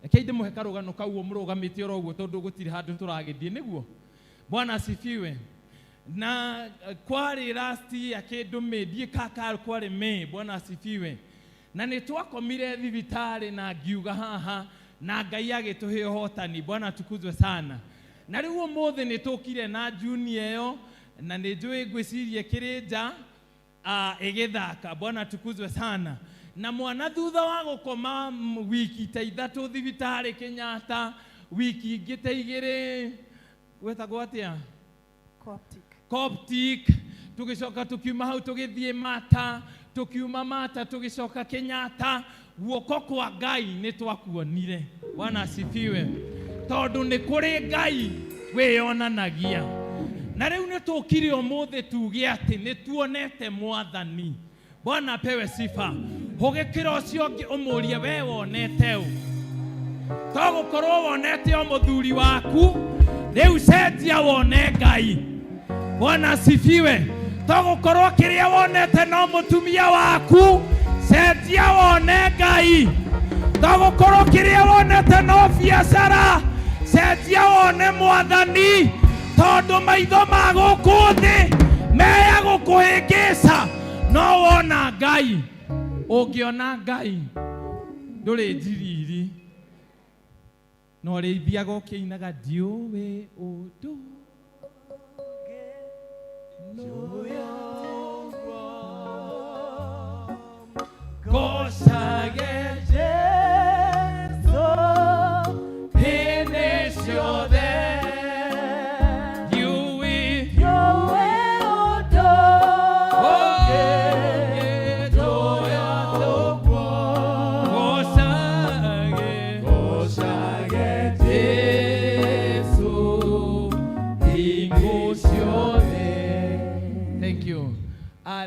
Reke ndĩmũhe karũgano kau mũrũgamĩte oro ũguo tondũ gũtirĩ handũ tũragĩthiĩ nĩguo. Bwana asifiwe. Na kwarĩ last year kĩndũ May, ndiĩ kaka kwarĩ May. Bwana asifiwe. Na nĩ twakomire thibitarĩ na ngiuga haha na Ngai agĩtũhe ũhotani. Bwana atukuzwe sana. Na rĩu ũmũthĩ nĩ tũkire na junior ĩyo na nĩ njũĩ ngwĩciria ĩkĩrĩ nja ĩgĩthaka. Bwana atukuzwe sana. Na mwana thutha wa gũkoma wiki ta ithatũ thibitarĩ Kenyatta, wiki ingĩ ta igĩrĩ gwetagwo atĩa? Coptic. Tũgĩcoka tũkiuma hau tũgĩthiĩ Mata, tũkiuma Mata tũgĩcoka Kenyatta. Guoko kwa Ngai nĩ twakuonire. Bwana asifiwe. Tondũ nĩ kũrĩ Ngai wĩyonanagia. Na rĩu nĩ tũkire ũmũthĩ tuge atĩ nĩ tuonete Mwathani. Bwana apewe sifa. Hũgĩkĩra ũcio ũngĩ ũmũrie we wonete ũ. To gũkorwo wonete o mũthuri waku, rĩu cenjia wone Ngai. Bwana asifiwe. To gũkorwo kĩrĩa wonete no mũtumia waku, cenjia wone Ngai. To gũkorwo kĩrĩa wonete no biacara, cenjia wone Mwathani. Tondũ maitho ma gũkũ thĩ meya gũkũhĩngĩca, no wona Ngai. Ũngĩona Ngai ndũrĩ njiriri, no ũrĩthiaga ũkĩinaga ndiũĩ ũndũ ngocage Jesu.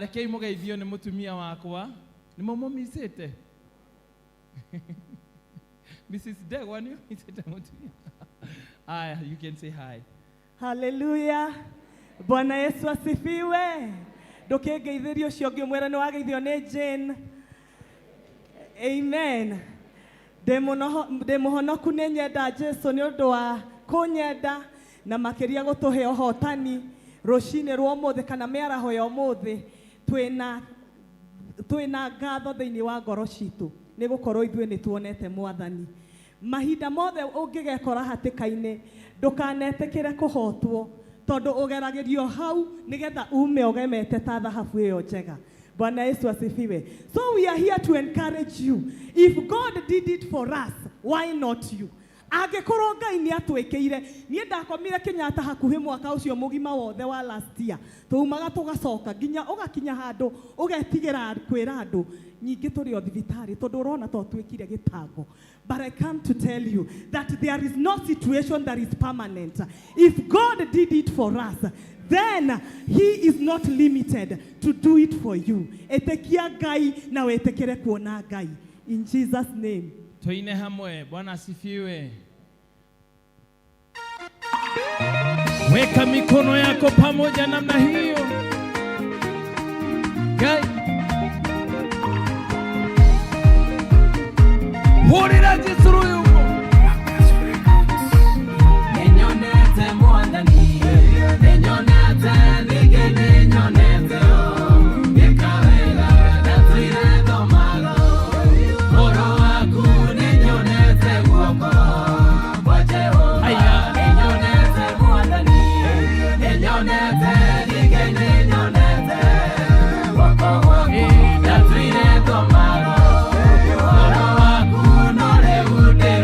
Rekei mũgeithio nĩ mũtumia wakwa. Nĩ mũmũmicĩte? Mrs. Ndegwa nĩ ũmicĩte mũtumia? Aya, you can say hi. Haleluya. Bwana Yesu asifiwe. Ndũkĩngeithĩrie ũcio ũngĩ ũmwĩre nĩ wageithio nĩ Jane. Amen. Ndĩ mũhonoku nĩ nyenda Jesu nĩ ũndũ wa kũnyenda na makĩria gũtũhe ũhotani rũcinĩ rwa ũmũthĩ kana mĩaraho ya ũmũthĩ. Twĩna ngatho thĩinĩ wa ngoro citũ nĩ gũkorwo ithuĩ nĩ tuonete Mwathani. Mahinda mothe ũngĩgekora hatĩka-inĩ, ndũkanetĩkĩre kũhotwo, tondũ ũgeragĩrio hau nĩgetha ume ũgemete ta thahabu ĩyo njega. Bwana Yesu asifiwe. So we are here to encourage you. If God did it for us, why not you? Angĩkorwo Ngai nĩ atwĩkĩire, niĩ ndakomire Kenyatta hakuhĩ mwaka ũcio mũgima wothe wa last year. Tũumaga tũgacoka nginya ũgakinya handũ ũgetigĩra kwĩra andũ nyingĩ tũrĩ o thibitarĩ tondũ ũrona to twĩkire gĩtango. But I come to tell you that there is no situation that is permanent. If God did it for us, then he is not limited to do it for you. Ĩtĩkia Ngai na wĩtĩkĩre kuona Ngai. In Jesus' name. Tuine hamwe. Bwana asifiwe. Weka mikono yako pamoja namna hiyo. Ngai. Hurira Jesu ruyuko. Nĩnyonete Mwathani, nĩnyonete, ningĩ nĩnyonete o, gĩka wega ndatũire thomaga ũhoro waku, nĩnyonete guoko kwa Jehova, nĩnyonete Mwathani, nĩnyonete, ningĩ nĩnyonete guoko gwaku, ndatũire thomaga ũhoro waku, no rĩu ndĩrona.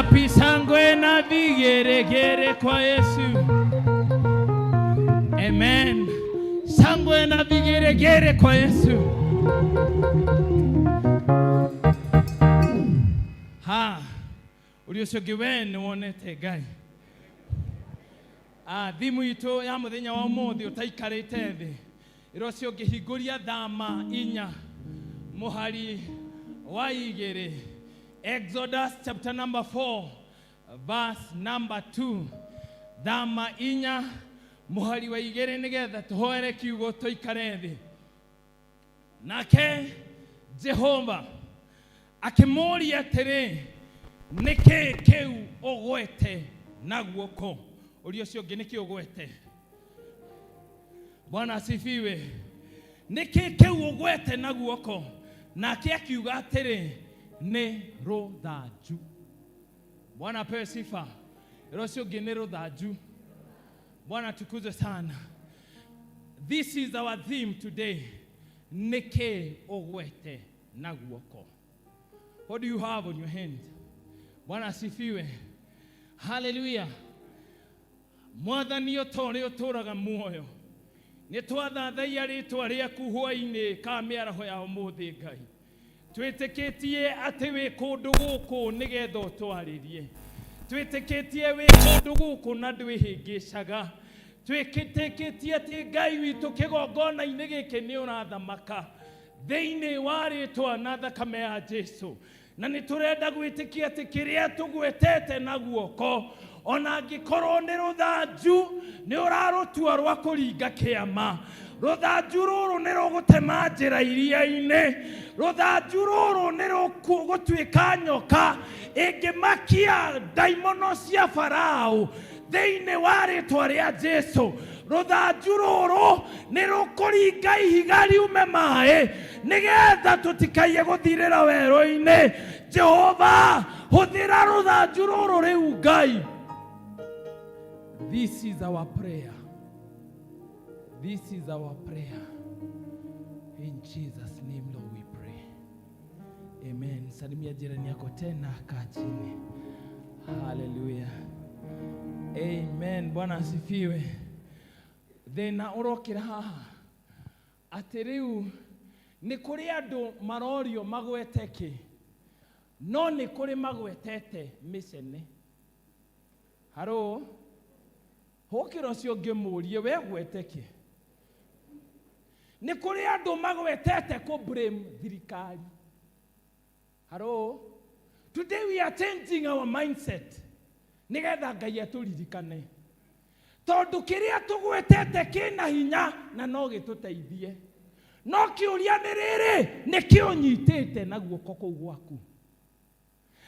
Wapi shangwe na vigeregere kwa Yesu? Amen. Shangwe na vigeregere kwa Yesu. Ha, ũrĩa ũcio ũngĩ we nĩ wonete Ngai. Ah, thimu itũ ya mũthenya wa ũmũthĩ ũtaikarĩte thĩ ĩra ũcio ũngĩ hingũria thama inya mũhari wa igĩrĩ. Exodus chapter number 4 verse number 2. Thama inya mũhari wa igĩrĩ nĩgetha tũhoere kiugo tũikare thĩ. Nake Jehova akĩmũũria atĩrĩ, nĩkĩ kĩu ũgwete na guoko? Ũria ũcio ũngĩ, nĩkĩ ũgwete? Bwana asifiwe. Nĩkĩ kĩu ũgwete na guoko? Nake akiuga atĩrĩ, nĩ rũthanju. Bwana apewe sifa. Ĩra ũcio ũngĩ, nĩ rũthanju. Bwana atukuzwe sana. This is our theme today. Nĩkĩ ũgwete na guoko? What do you have on your hand? Bwana asifiwe. Hallelujah. Mwathani ũta ũrĩa ũtũũraga muoyo, nĩ twathathaiya rĩtwa rĩaku hwainĩ ka mĩaraho ya ũmũthĩ. Ngai, twĩtĩkĩtie atĩ wĩ kũndũ gũkũ nĩgetha ũtwarĩrie. Twĩtĩkĩtie wĩ kũndũ gũkũ na ndwĩhĩngĩcaga. Twĩtĩkĩtie atĩ Ngai witũ, kĩgongona-inĩ gĩkĩ nĩ ũrathamaka thĩinĩ wa rĩtwa na thakame ya Jesu. Na nĩ tũrenda gwĩtĩkia atĩ kĩrĩa tũgwetete na guoko, ona angĩkorwo nĩ rũthanju, nĩ ũrarũtua rwa kũringa kĩama. Rũthanju rũrũ nĩ rũgũtema njĩra iria-inĩ. Rũthanju rũrũ nĩ rũgũtuĩka nyoka ĩngĩmakia ndaimono cia Farao thĩinĩ wa rĩtwa rĩa Jesu. Rũthanju rũrũ nĩ rũkũringa ihiga riume maĩ nĩgetha tũtikaiye gũthirĩra werũ-inĩ. Jehova, hũthĩra rũthanju rũrũ rĩu. Ngai, this is our prayer. This is our prayer. In Jesus' name, Lord, we pray. Amen. Salimia jirani yako tena, kaa chini. Hallelujah. Amen. Bwana asifiwe. Thĩna ũrokĩra haha atĩ rĩu nĩ kũrĩ andũ marorio magwete kĩ, no nĩ kũrĩ magwetete mĩcene. Haro hũkĩra ũcio ũngĩ mũrie, we gwete kĩ? Nĩ kũrĩ andũ magwetete kũ blame thirikari. Haro, today we are changing our mindset nĩgetha Ngai atũririkane, tondũ kĩrĩa tũgwetete kĩna hinya na no gĩtũteithie. No kĩũria nĩ rĩrĩ, nĩkĩ ũnyitĩte na guoko kũu gwaku?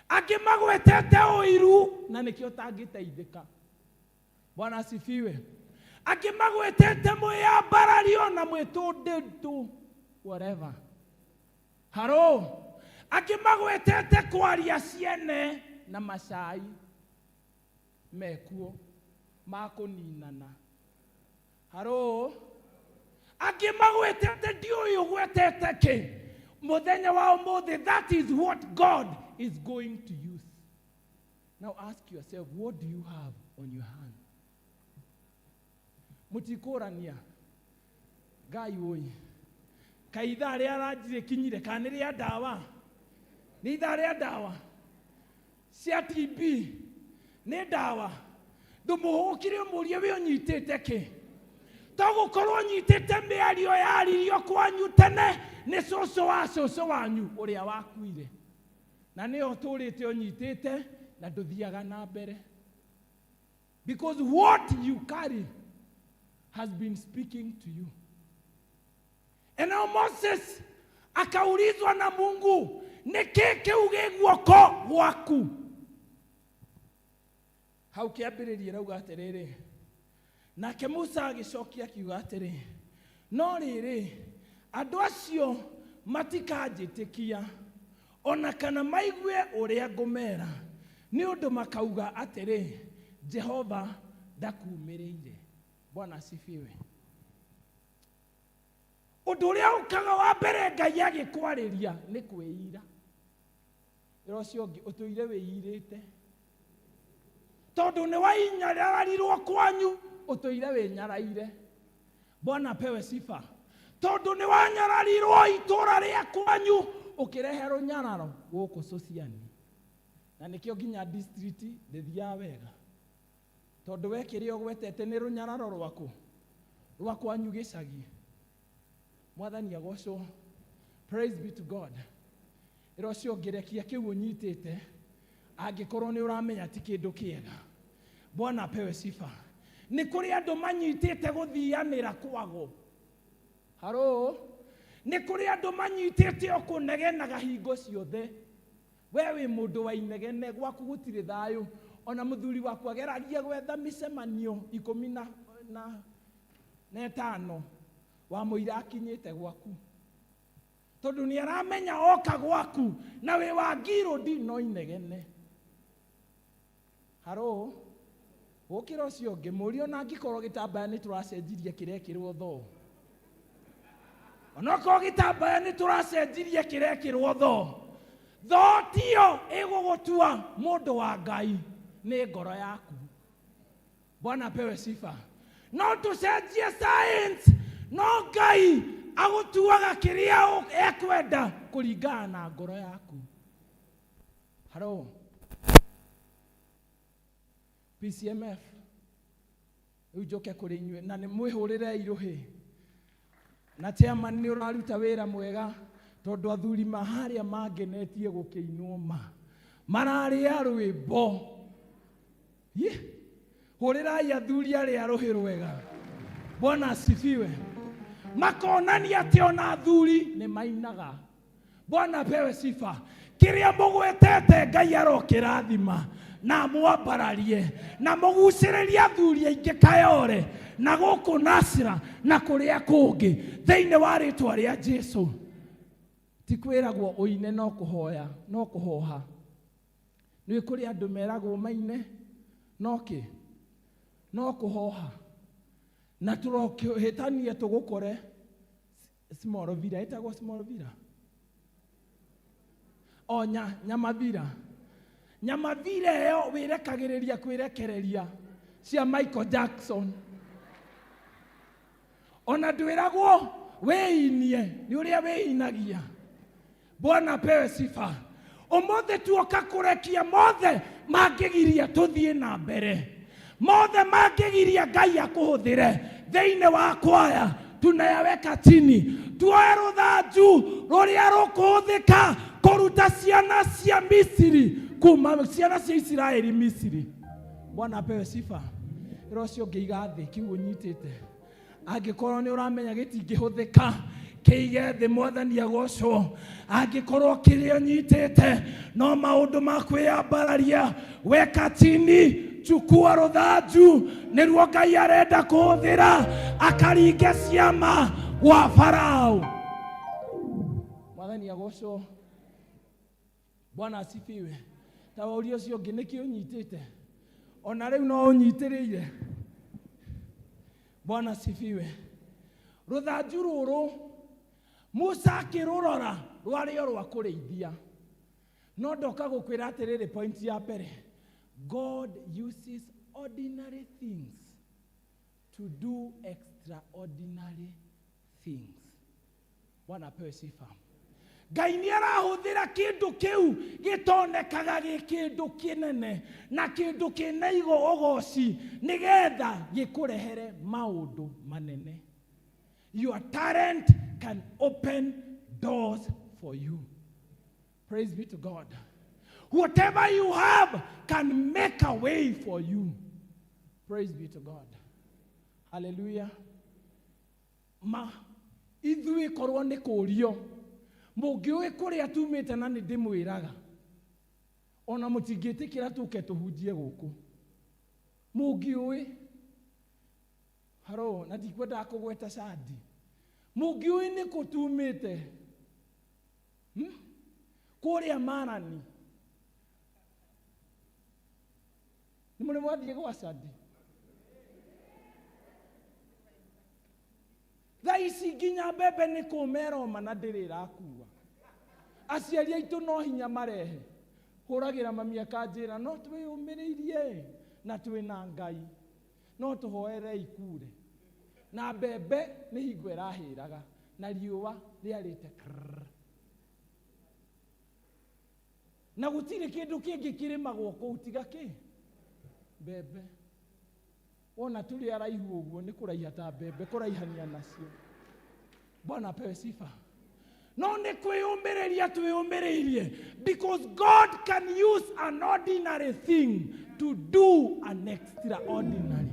Angĩ magwetete ũiru na nĩkĩo ũtangĩteithĩka. Bwana asifiwe. Angĩ magwetete mwĩyambarario na mwĩtũndĩtũ whatever. Haro, angĩ magwetete kwaria ciene na macai mekuo makũninana. Haro, angĩ magwetete ndiũĩ ũgwetete kĩ mũthenya wa ũmũthĩ. That is what God is going to use. Now ask yourself, what do you have on your hand? Mũtikũrania Ngai ũi kaĩ ithaa rĩa ranji rĩkinyire, kana nĩ rĩa ndawa? Nĩ ithaa rĩa ndawa cia TB, nĩ ndawa. Ndũmũhũkire ũmũrie, we ũnyitĩte kĩ? To gũkorwo ũnyitĩte mĩario yaririo kwanyu tene nĩ cũcũ wa cũcũ wanyu ũrĩa wakuire, na nĩyo ũtũrĩte ũnyitĩte na ndũthiaga na mbere, because what you carry has been speaking to you. And now Moses akaulizwa na Mungu, nĩkĩ kĩu gĩ guoko gwaku? Hau kĩambĩrĩria rauga atĩrĩrĩ, nake Musa agĩcokia akiuga atĩrĩ, no rĩrĩ, andũ acio matikanjĩtĩkia ona kana maigue ũrĩa ngũmera, nĩ ũndũ makauga atĩrĩ, 'Jehova ndakumĩrĩire.' Bwana asifiwe. Ũndũ ũrĩa ũkaga wa mbere Ngai agĩkwarĩria nĩ kwĩira. Ĩra ũcio ũngĩ, ũtũire wĩirĩte. Tondũ nĩ wainyararirwo kwanyu, ũtũire wĩnyaraire. Bwana apewe sifa. Tondũ nĩ wanyararirwo itũra rĩa kwanyu, ũkĩrehe rũnyararo gũkũ Sociani. Na nĩkĩo nginya district ndĩthiaga wega. Tondũ we kĩrĩa ũgwetete nĩ rũnyararo rwaku rwa kwanyu gĩcagi. Mwathani agocwo. Praise be to God. Ĩra ũcio ũngĩ rekia kĩu ũnyitĩte angĩkorwo nĩ ũramenya ti kĩndũ kĩega. Bwana apewe sifa. Nĩ kũrĩ andũ manyitĩte gũthianĩra kwago. Haro. Nĩ kũrĩ andũ manyitĩte o kũnegenaga hingo ciothe. We wĩ mũndũ wa inegene, gwaku gũtirĩ thayũ. Ona mũthuri waku ageragia gwetha mĩcemanio ikũmi na, na, na ĩtano wamũira akinyĩte gwaku. Tondũ nĩ aramenya oka gwaku na wĩ wa ngirũndi no inegene. Haro. Gũkĩra ũcio ũngĩ mũrie ona angĩkorwo gĩtambaya nĩ tũracenjirie kĩrekĩrwo thoo. Onokorwo gĩtambaya nĩ tũracenjirie kĩrekĩrwo thoo. Thoo tiyo ĩgũgũtua mũndũ wa Ngai, nĩ ngoro yaku. Bwana apewe sifa. No tũcenjie science, no Ngai agũtuaga kĩrĩa ekwenda kũringana na ngoro yaku. Haro. PCMF. Rĩu njoke kũrĩ inyuĩ na nĩ mwĩhũrĩrei rũhĩ. Na chairman nĩ ũraruta wĩra mwega tondũ athuri ma harĩa mangenetie gũkĩinwo ma. Mararĩa rwĩmbo. Hi! Hũrĩrai athuri arĩa rũhĩ rwega. Bwana asifiwe. Makonania atĩ ona athuri nĩ mainaga. Bwana apewe sifa. Kĩrĩa mũgwetete Ngai arokĩrathima na amwambararie na mũgucĩrĩrie athuri aingĩ Kayore na gũkũ Nasra na kũrĩa kũngĩ thĩinĩ wa rĩtwa rĩa Jesu. Ti kwĩragwo ũine no kũhoya no kũhoha. Nĩ kũrĩ andũ meragwo maine no kĩ no kũhoha na tũrokĩhĩtanie tũgũkore Small Villa, ĩtagwo Small Villa o nya, Nyamavira. Nyamavira ĩyo wĩrekagĩrĩria kwĩrekereria cia Michael Jackson. Ona ndwĩragwo wĩinie nĩ ũrĩa wĩinagia. Bwana apewe sifa. Ũmũthĩ tuoka kũrekia mothe mangĩgiria tũthiĩ na mbere, mothe mangĩgiria Ngai akũhũthĩre thĩinĩ wa kwaya, tunayaweka chini, tuoe rũthanju rũrĩa rũkũhũthĩka kũruta ciana cia Misiri kuma ciana cia Isiraeli Misiri. Bwana apewe sifa. Ĩra ũcio ũngĩ iga thĩ kĩu ũnyitĩte. Angĩkorwo nĩ ũramenya gĩtingĩhũthĩka, kĩige thĩ, Mwathani agocwo. Angĩkorwo kĩrĩa ũnyitĩte no maũndũ ma kwĩyambararia, weka chini, chukua rũthanju, nĩruo Ngai arenda kũhũthĩra akaringe ciama gwa Farao. Mwathani agocwo. Bwana asifiwe. Ta ũria ũcio ũngĩ nĩkĩ ũnyitĩte? Ona rĩu no ũnyitĩrĩire. Bwana asifiwe. Rũthanju rũrũ Musa akĩrũrora rwarĩ o rwa kũrĩithia. No ndoka gũkwĩra atĩrĩrĩ, point ya mbere, God uses ordinary things to do extraordinary things. Bwana apewe sifa. Ngai nĩ arahũthĩra kĩndũ kĩu gĩtonekaga gĩ kĩndũ kĩnene na kĩndũ kĩna igo ũgoci nĩgetha gĩkũrehere maũndũ manene. Your talent can open doors for you. Praise be to God. Whatever you have can make a way for you. Praise be to God. Hallelujah. Ma ithuĩ korwo nĩ kũrio mũngĩũĩ kũrĩa tumĩte na nĩ ndĩmwĩraga ona mũtingĩtĩkĩra tũke tũhunjie gũkũ mũngĩũĩ haro na ndikwendaga kũgweta candi mũngĩũĩ nĩ kũ tumĩte Kũrĩa Marani nĩ mũrĩ mwathiĩ gwa candi thaa ici nginya mbembe nĩ kũma ĩroma na ndĩrĩ ĩrakua. Aciari aitũ no hinya marehe. Hũragĩra mami akanjĩra no twĩyũmĩrĩirie Na twĩna Ngai. No tũhoerei kure. Na mbembe nĩ hingo ĩrahĩraga na riũa rĩarĩte krrr. Na gũtirĩ kĩndũ kĩngĩ kĩrĩmagwo kũu tiga kĩ? Mbembe. Wona tũrĩ araihu ũguo nĩ kũraiha ta mbembe, kũraihania nacio. Bwana apewe sifa. No nĩ kwĩyũmĩrĩria twĩyũmĩrĩirie, because God can use an ordinary thing to do an extraordinary.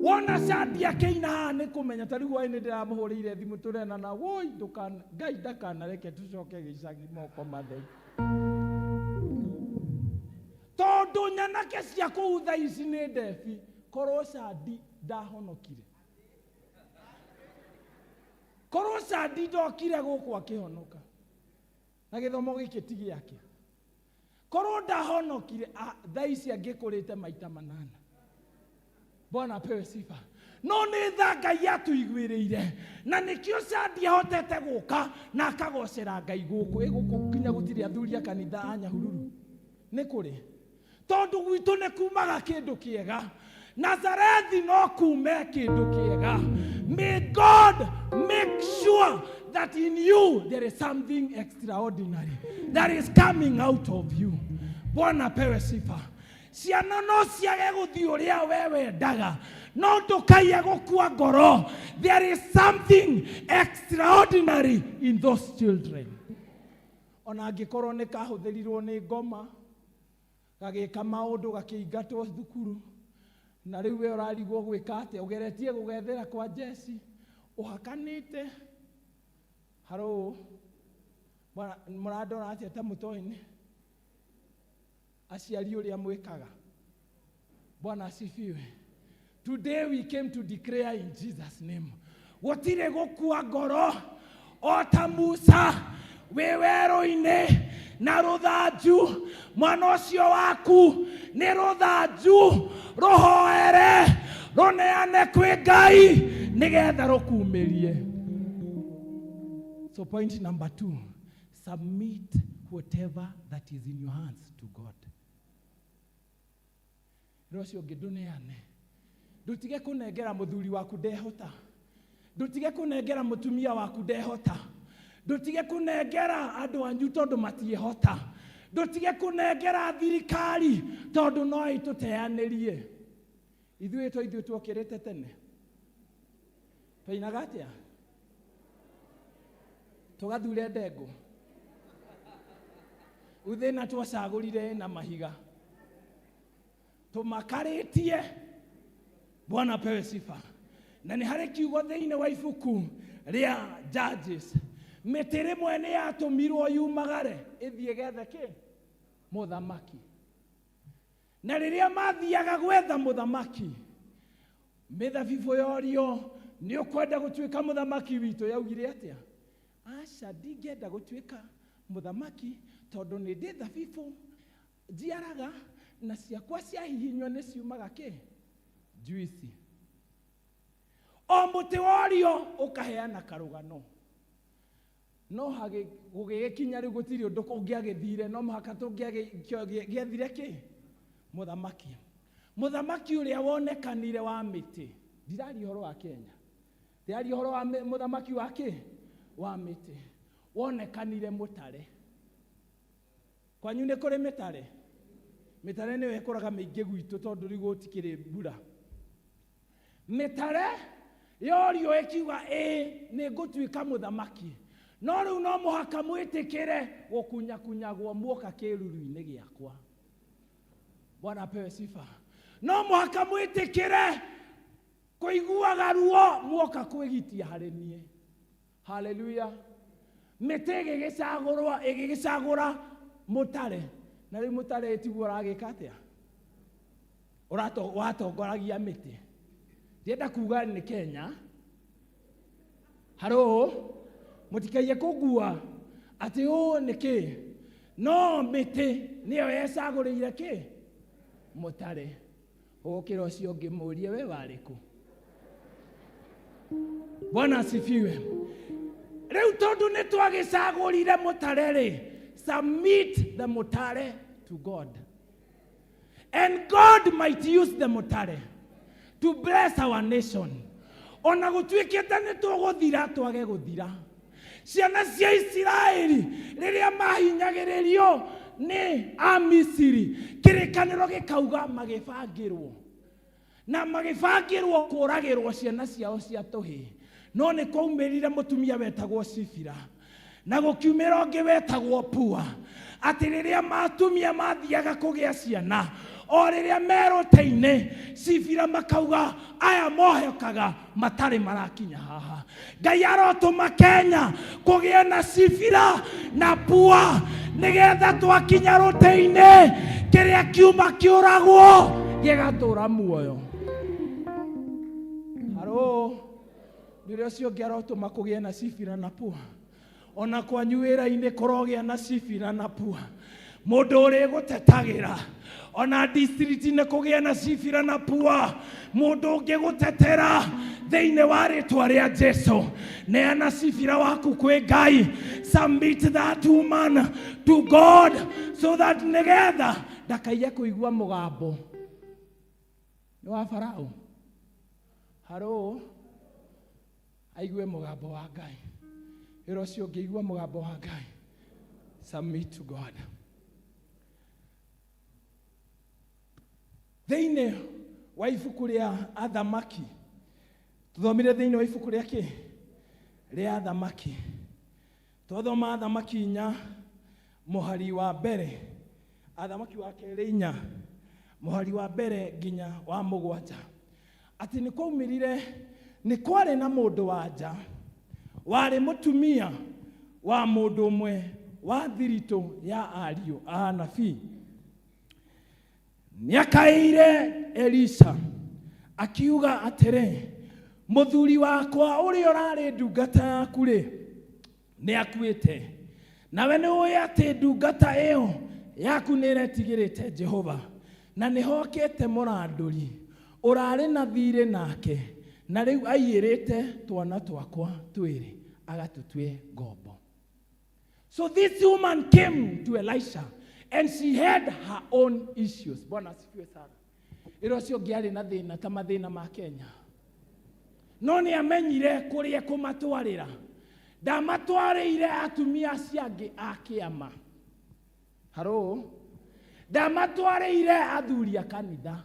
Wona Shadi akĩina haha nĩ kũmenya ta rĩu hwaĩ-inĩ ndĩramũhũrĩire thimũ tũrena na woi ndũkana Ngai ndakanareke tũcoke gĩcagi moko matheri. Tondũ nyanake cia kũu thaa ici nĩ ndebi, korwo Shadi ndahonokire. Korwo Shadi ndokire gũkũ akĩhonoka. Na gĩthomo gĩkĩ ti gĩake. Korwo ndahonokire, thaa ici angĩkũrĩte maita manana. Bwana apewe sifa. No nĩ tha Ngai atũiguĩrĩire, na nĩkĩo Shadi ahotete gũka na akagocera Ngai gũkũ. Ĩ gũkũ nginya gũtirĩ athuri a kanitha a Nyahururu. Nĩ kũrĩ. Tondũ gwitũ nĩ kumaga kĩndũ kĩega. Nazarethi no kume kĩndũ kĩega. May God make sure that in you there is something extraordinary that is coming out of you. Bwana apewe sifa. Ciana no ciage gũthiĩ ũrĩa we wendaga, no ndũkaiye gũkua ngoro. There is something extraordinary in those children. Ona angĩkorwo nĩ kahũthĩrirwo nĩ ngoma, gagĩka maũndũ, gakĩingatwo thukuru, na rĩu we ũrarigwo gwĩka atĩa, ũgeretie gũgethera kwa jeci, ũhakanĩte. Haro, bwana, mũrandora atĩa ta mũtoĩ nĩ aciari ũrĩa mwĩkaga? Bwana asifiwe. Today we came to declare in Jesus' name. Gũtirĩ gũkua ngoro o ta Musa wĩ werũ-inĩ na rũthanju. Mwana ũcio waku nĩ rũthanju, rũhoere, rũneane kwĩ Ngai nĩgetha rũkumĩrie. So point number 2, submit whatever that is in your hands to God. Rĩu ũcio ũngĩ ndũneane. Ndũtige kũnengera mũthuri waku ndehota. Ndũtige kũnengera mũtumia waku ndehota. Ndũtige kũnengera andũ anyu tondũ matiĩhota. Ndũtige kũnengera thirikari tondũ no ĩtũteanĩrie. Ithuĩ to ithuĩ tuokĩrĩte tene. Twainaga atĩa? Tũgathure ndengũ. Uthĩna twacagũrire na mahiga. Tũmakarĩtie. Bwana apewe sifa. Na nĩ harĩ kiugo thĩinĩ wa ibuku rĩa Judges. Mĩtĩ rĩmwe nĩ yatũmirwo yumagare ĩthiĩ gethe kĩ? Mũthamaki. Na rĩrĩa mathiaga gwetha mũthamaki, mĩthabibũ yorio, nĩ ũkwenda gũtuĩka mũthamaki witũ? Yaugire atĩa? Aca, ndingĩenda gũtuĩka mũthamaki tondũ nĩ ndĩ thabibũ njiaraga na ciakwa ciahihinywo nĩ ciumaga kĩ? Juici. O mũtĩ worio ũkaheana karũgano. No gũgĩgĩkinya rĩu gũtirĩ ũndũ ũngĩagĩthire, no mũhaka tũngĩagĩethire kĩ? Mũthamaki. Mũthamaki ũrĩa wonekanire wa mĩtĩ. Ndiraria ũhoro wa Kenya. Ndiraria ũhoro wa mũthamaki wa kĩ? Wa mĩtĩ. Wonekanire mũtare. Kwanyu nĩ kũrĩ mĩtare? Mĩtare nĩyo ĩkũraga mĩingĩ gwitũ tondũ rĩu gũtikĩrĩ mbura. Mĩtare yorio ĩkiuga ĩĩ nĩ ngũtuĩka mũthamaki. No rĩu no mũhaka mwĩtĩkĩre gũkunyakunyagwo muoka kĩruru-inĩ gĩakwa. Bwana apewe sifa. No mũhaka mwĩtĩkĩre kũiguaga ruo muoka kwĩgitia harĩ niĩ. Haleluya. Mĩtĩ ĩgĩgĩcagũrwa, ĩgĩgĩcagũra mũtare. Na rĩu mũtare tiguo ũragĩka atĩa? Watongoragia mĩtĩ. Ndienda kuga nĩ Kenya. Haro, mũtikaiye kũngua atĩ ũũ nĩ kĩ? No mĩtĩ nĩyo yecagũrĩire kĩ? Mũtare. Ũgũkĩra ũcio ũngĩ mũrie we warĩ kũ? Bwana asifiwe. Rĩu tondũ nĩ twagĩcagũrire mũtare rĩ, submit the mũtare to God. And God might use the mutare to bless our nation. Ona gũtuĩkĩte nĩ tũgũthira twage gũthira. Ciana cia Isiraeli rĩrĩa mahinyagĩrĩrio nĩ Amisiri, kĩrĩkanĩro gĩkauga magĩbangĩrwo na magĩbangĩrwo kũragĩrwo ciana ciao cia tũhĩĩ. No nĩ kwaumĩrire mũtumia wetagwo Shifira na gũkiumĩra ũngĩ wetagwo Pua, atĩ rĩrĩa matumia mathiaga kũgĩa ciana o rĩrĩa merũte-inĩ, Shifira makauga aya mohokaga matarĩ marakinya haha. Ngai arotũma Kenya kũgĩe na Shifira na Pua nĩgetha twakinya rũte-inĩ kĩrĩa kiuma kĩũragwo gĩgatũra muoyo. Haro, rĩrĩa ũcio ũngĩ arotũma kũgĩe na Shifira na Pua. Ona kwanyu wĩra-inĩ kũrogĩa na Shifira na Pua. Mũndũ ũrĩgũtetagĩra ona district-inĩ kũgĩe na Shifira na Pua. Mũndũ ũngĩgũtetera thĩinĩ wa rĩtwa rĩa Jesu. Neana Shifira waku kwĩ Ngai. Submit that woman to God so that nĩgetha ndakaiye kũigua mũgambo nĩ wa Farao. Haro, aigue mũgambo wa Ngai. Wĩra ũcio ũngĩigua mũgambo wa Ngai, submit to God. Thĩinĩ wa ibuku rĩa Athamaki, tũthomire thĩinĩ wa ibuku rĩa kĩ? Rĩa Athamaki. Twathoma Athamaki 4 mũhari wa mbere, Athamaki wa kerĩ 4 mũhari wa mbere nginya wa 7, atĩ nĩ kwaumĩrire, nĩ kwarĩ na mũndũ wa nja warĩ mũtumia wa mũndũ ũmwe wa thiritũ ya ariũ a anabii. Nĩakaĩire Elisha akiuga atĩrĩ, mũthuri wakwa ũrĩa ũrarĩ ndungata yaku rĩ, nĩakuĩte. Nawe nĩũĩ atĩ ndungata ĩyo yaku nĩĩretigĩrĩte Jehova, na nĩhokĩte mũrandũri ũrarĩ na thirĩ nake, na rĩu aiyĩrĩte twana twakwa twĩrĩ agatũtue ngombo. So this woman came to Elisha and she had her own issues. Bwana asifiwe sana. Ĩra ũcio ũngĩ arĩ na thĩna ta mathĩna ma Kenya. No nĩ amenyire kũrĩa kũmatwarĩra. Ndamatwarĩire atumia acio angĩ a kĩama. Haro. Ndamatwarĩire athuri a kanitha.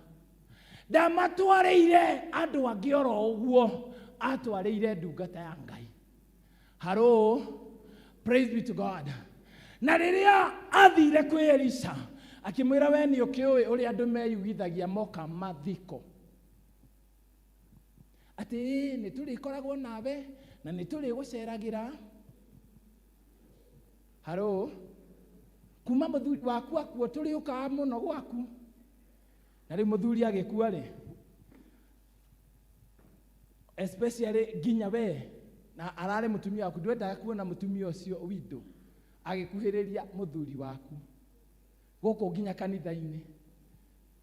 Ndamatwarĩire andũ angĩ oro ũguo. Atwarĩire ndungata ya Ngai. Haro. Praise be to God. Na rĩrĩa athire kwĩ Elisha, akĩmwĩra we nĩ ũkĩũĩ ũrĩa andũ meyugithagia moka mathiko. Atĩ nĩ tũrĩkoragwo nawe na nĩ tũrĩgũceragĩra. Haro. Kuma mũthuri waku akua tũrĩũkaga mũno gwaku. Na rĩu mũthuri agĩkua rĩ, especially nginya we na ararĩ mũtumia waku, ndwendaga kuona mũtumia ũcio window agĩkuhĩrĩria mũthuri waku gũkũ nginya kanitha-inĩ.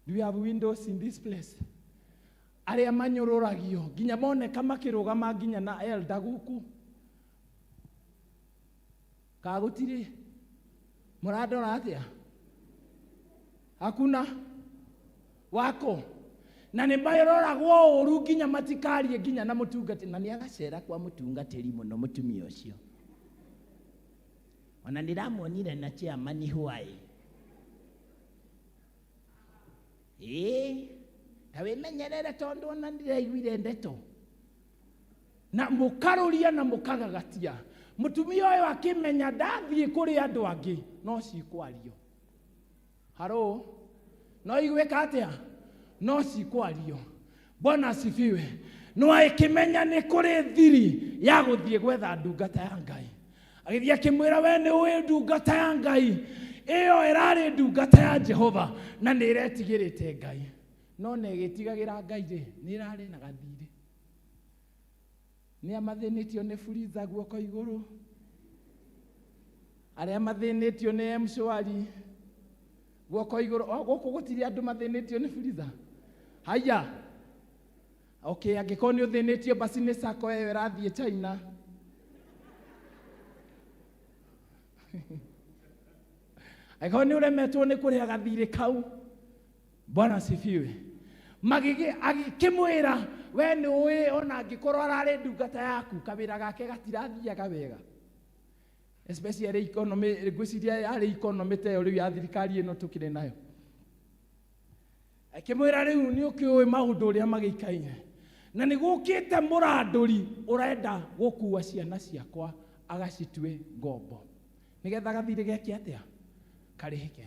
Do we have windows in this place? Arĩa manyũrũragio nginya moneka makĩrũgama nginya na elder gũkũ. Ka gũtirĩ? Mũrandora atĩa? Hakuna wako. Na nĩ maroragwo ũru nginya matikarie nginya na mũtungatĩri, na nĩ aracera kwa mũtungatĩri mũno mũtumia ũcio. Ona ndĩramuonire na chairman hwaĩ. Ĩĩ, ta wĩmenyerere tondũ ona ndĩraiguire ndeto. Na mũkarũria na mũkagagatia. Mũtumia ũyũ akĩmenya ndathiĩ kũrĩ andũ angĩ no cikwario. Haro, no igwĩka atĩa? No cikwario. Bwana asifiwe. No akĩmenya nĩ kũrĩ thiri ya gũthiĩ gwetha ndungata ya Ngai. Agĩthiĩ akĩmwĩra we nĩ ũĩ ndungata ya Ngai ĩyo ĩrarĩ ndungata ya Jehova na nĩ ĩretigĩrĩte Ngai. No nĩ ĩgĩtigagĩra Ngai rĩ, nĩ ĩrarĩ na gathirĩ. Nĩ amathĩnĩtio nĩ Fuliza guoko igũrũ. Arĩa mathĩnĩtio nĩ M-Shwari guoko igũrũ. O, gũkũ gũtirĩ andũ mathĩnĩtio nĩ Fuliza. Haya. Okay, angĩkorwo nĩ ũthĩnĩtio basi nĩ sacco ĩyo ĩrathiĩ China. Angĩkorwo nĩ ũremetwo nĩ kũrĩha gathirĩ kau. Bwana asifiwe. Magĩgĩ agĩkĩmwĩra we nĩ ũĩ ona angĩkorwo ararĩ ndungata yaku kawĩra gake gatirathiaga wega especially economy ngwĩciria yarĩ economy ta ĩyo rĩu ya thirikari ĩno tũkĩrĩ nayo akĩmwĩra rĩu nĩ ũkĩũĩ maũndũ ũrĩa magĩikaire na nĩ gũkĩte mũrandũri ũrenda gũkua ciana ciakwa agacitue ngombo nĩgetha gathirĩ geke atĩa karĩhĩke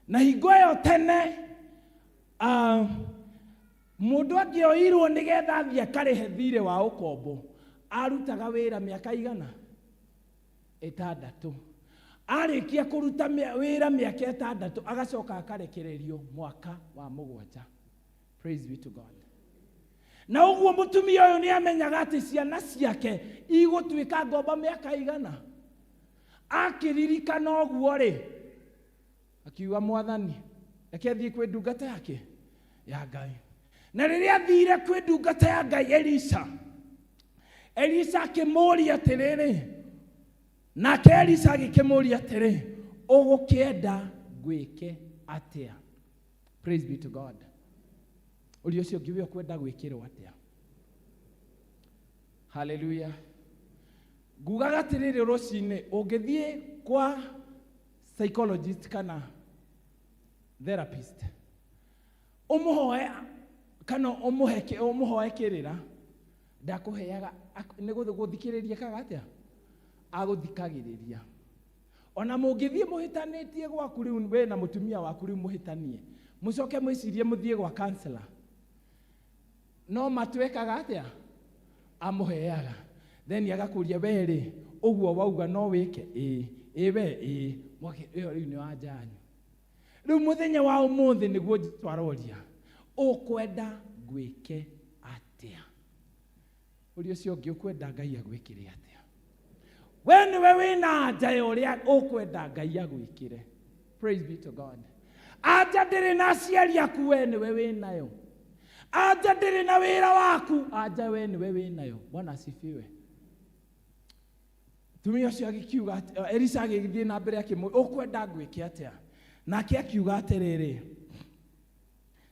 na hingo ĩyo tene ah, mũndũ angĩoirwo nĩgetha athiĩ akarĩhe thirĩ wa ũkombo arutaga wĩra mĩaka igana ĩtandatũ arĩkia kũruta wĩra mĩaka ĩtandatũ agacoka akarekererio mwaka wa mũgwanja praise be to god na ũguo mũtumia ũyũ nĩ amenyaga atĩ ciana ciake igũtuĩka ngombo mĩaka igana akĩririkana ũguo rĩ akiuga mwathani reke thiĩ kwĩ ndungata yake ya ngai na rĩrĩa athire kwĩ ndungata ya ngai elisa elisa akĩmũũria atĩrĩrĩ nake elisa agĩkĩmũũria atĩrĩ ũgũkĩenda ngwĩke atĩa praise be to god ũria ũcio ũngĩ we ũkwenda gwĩkĩrwo atĩa haleluya ngugaga atĩrĩrĩ rũcinĩ ũngĩthiĩ kwa psychologist kana therapist ũmũhoe kana ũmũhe ũmũhoe kĩrĩra ndakũheaga nĩ gũthikĩrĩria kaga atĩa agũthikagĩrĩria ona mũngĩthiĩ mũhĩtanĩtie gwaku rĩu we na mũtumia waku rĩu mũhĩtanie mũcoke mwĩcirie mũthiĩ gwa counselor no matwekaga atĩa amũheaga then agakũria we rĩ ũguo wauga no wĩke ĩĩ ĩĩ we ĩĩ mwake ĩyo rĩu nĩ wanja yanyu rĩu mũthenya wa ũmũthĩ nĩguo Jesũ aroria ũkwenda ngwĩke atĩa ũria ũcio ũngĩ ũkwenda ngai agwĩkĩre atĩa we nĩwe wĩna anja ya ũrĩa ũkwenda ngai agwĩkĩre praise be to god anja ndĩrĩ na aciari aku we nĩwe wĩnayo anja ndĩrĩ na wĩra waku anja we nĩwe wĩnayo bwana asifiwe tumia ũcio agĩkiuga Elisha agĩthiĩ na mbere akĩmwĩra ũkwenda ngwĩke atĩa nake akiuga atĩrĩrĩ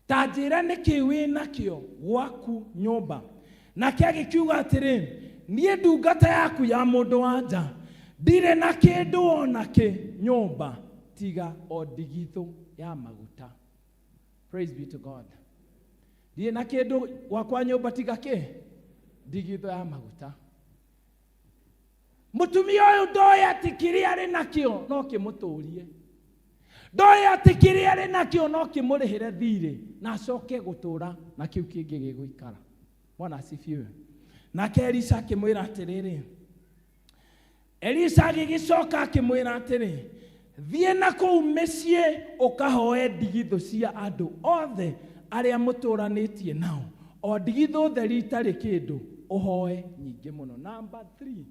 ta njĩra nĩkĩ wĩ nakĩo gwaku nyũmba nake agĩkiuga atĩrĩ niĩ ndungata yaku ya mũndũ wa nja ndirĩ na kĩndũ o nakĩ nyũmba tiga o ndigithũ ya maguta praise be to god ndirĩ na kĩndũ gwakwa nyũmba tiga kĩ ndigithũ ya maguta mũtumia ũyũ ndoĩ atĩ kĩrĩa arĩ nakĩo no kĩmũtũrie ndoĩ atĩ kĩrĩa arĩ nakĩo no kĩmũrĩhĩre thirĩ na acoke gũtũra na kĩu kĩngĩ gĩgũikara bwana asifiwe nake elisha akĩmwĩra atĩrĩrĩ elisha agĩgĩcoka akĩmwĩra atĩrĩ thiĩ na kũu mĩciĩ ũkahoe ndigithũ cia andũ othe arĩa mũtũranĩtie nao o ndigithũ theri itarĩ kĩndũ ũhoe nyingĩ mũno number 3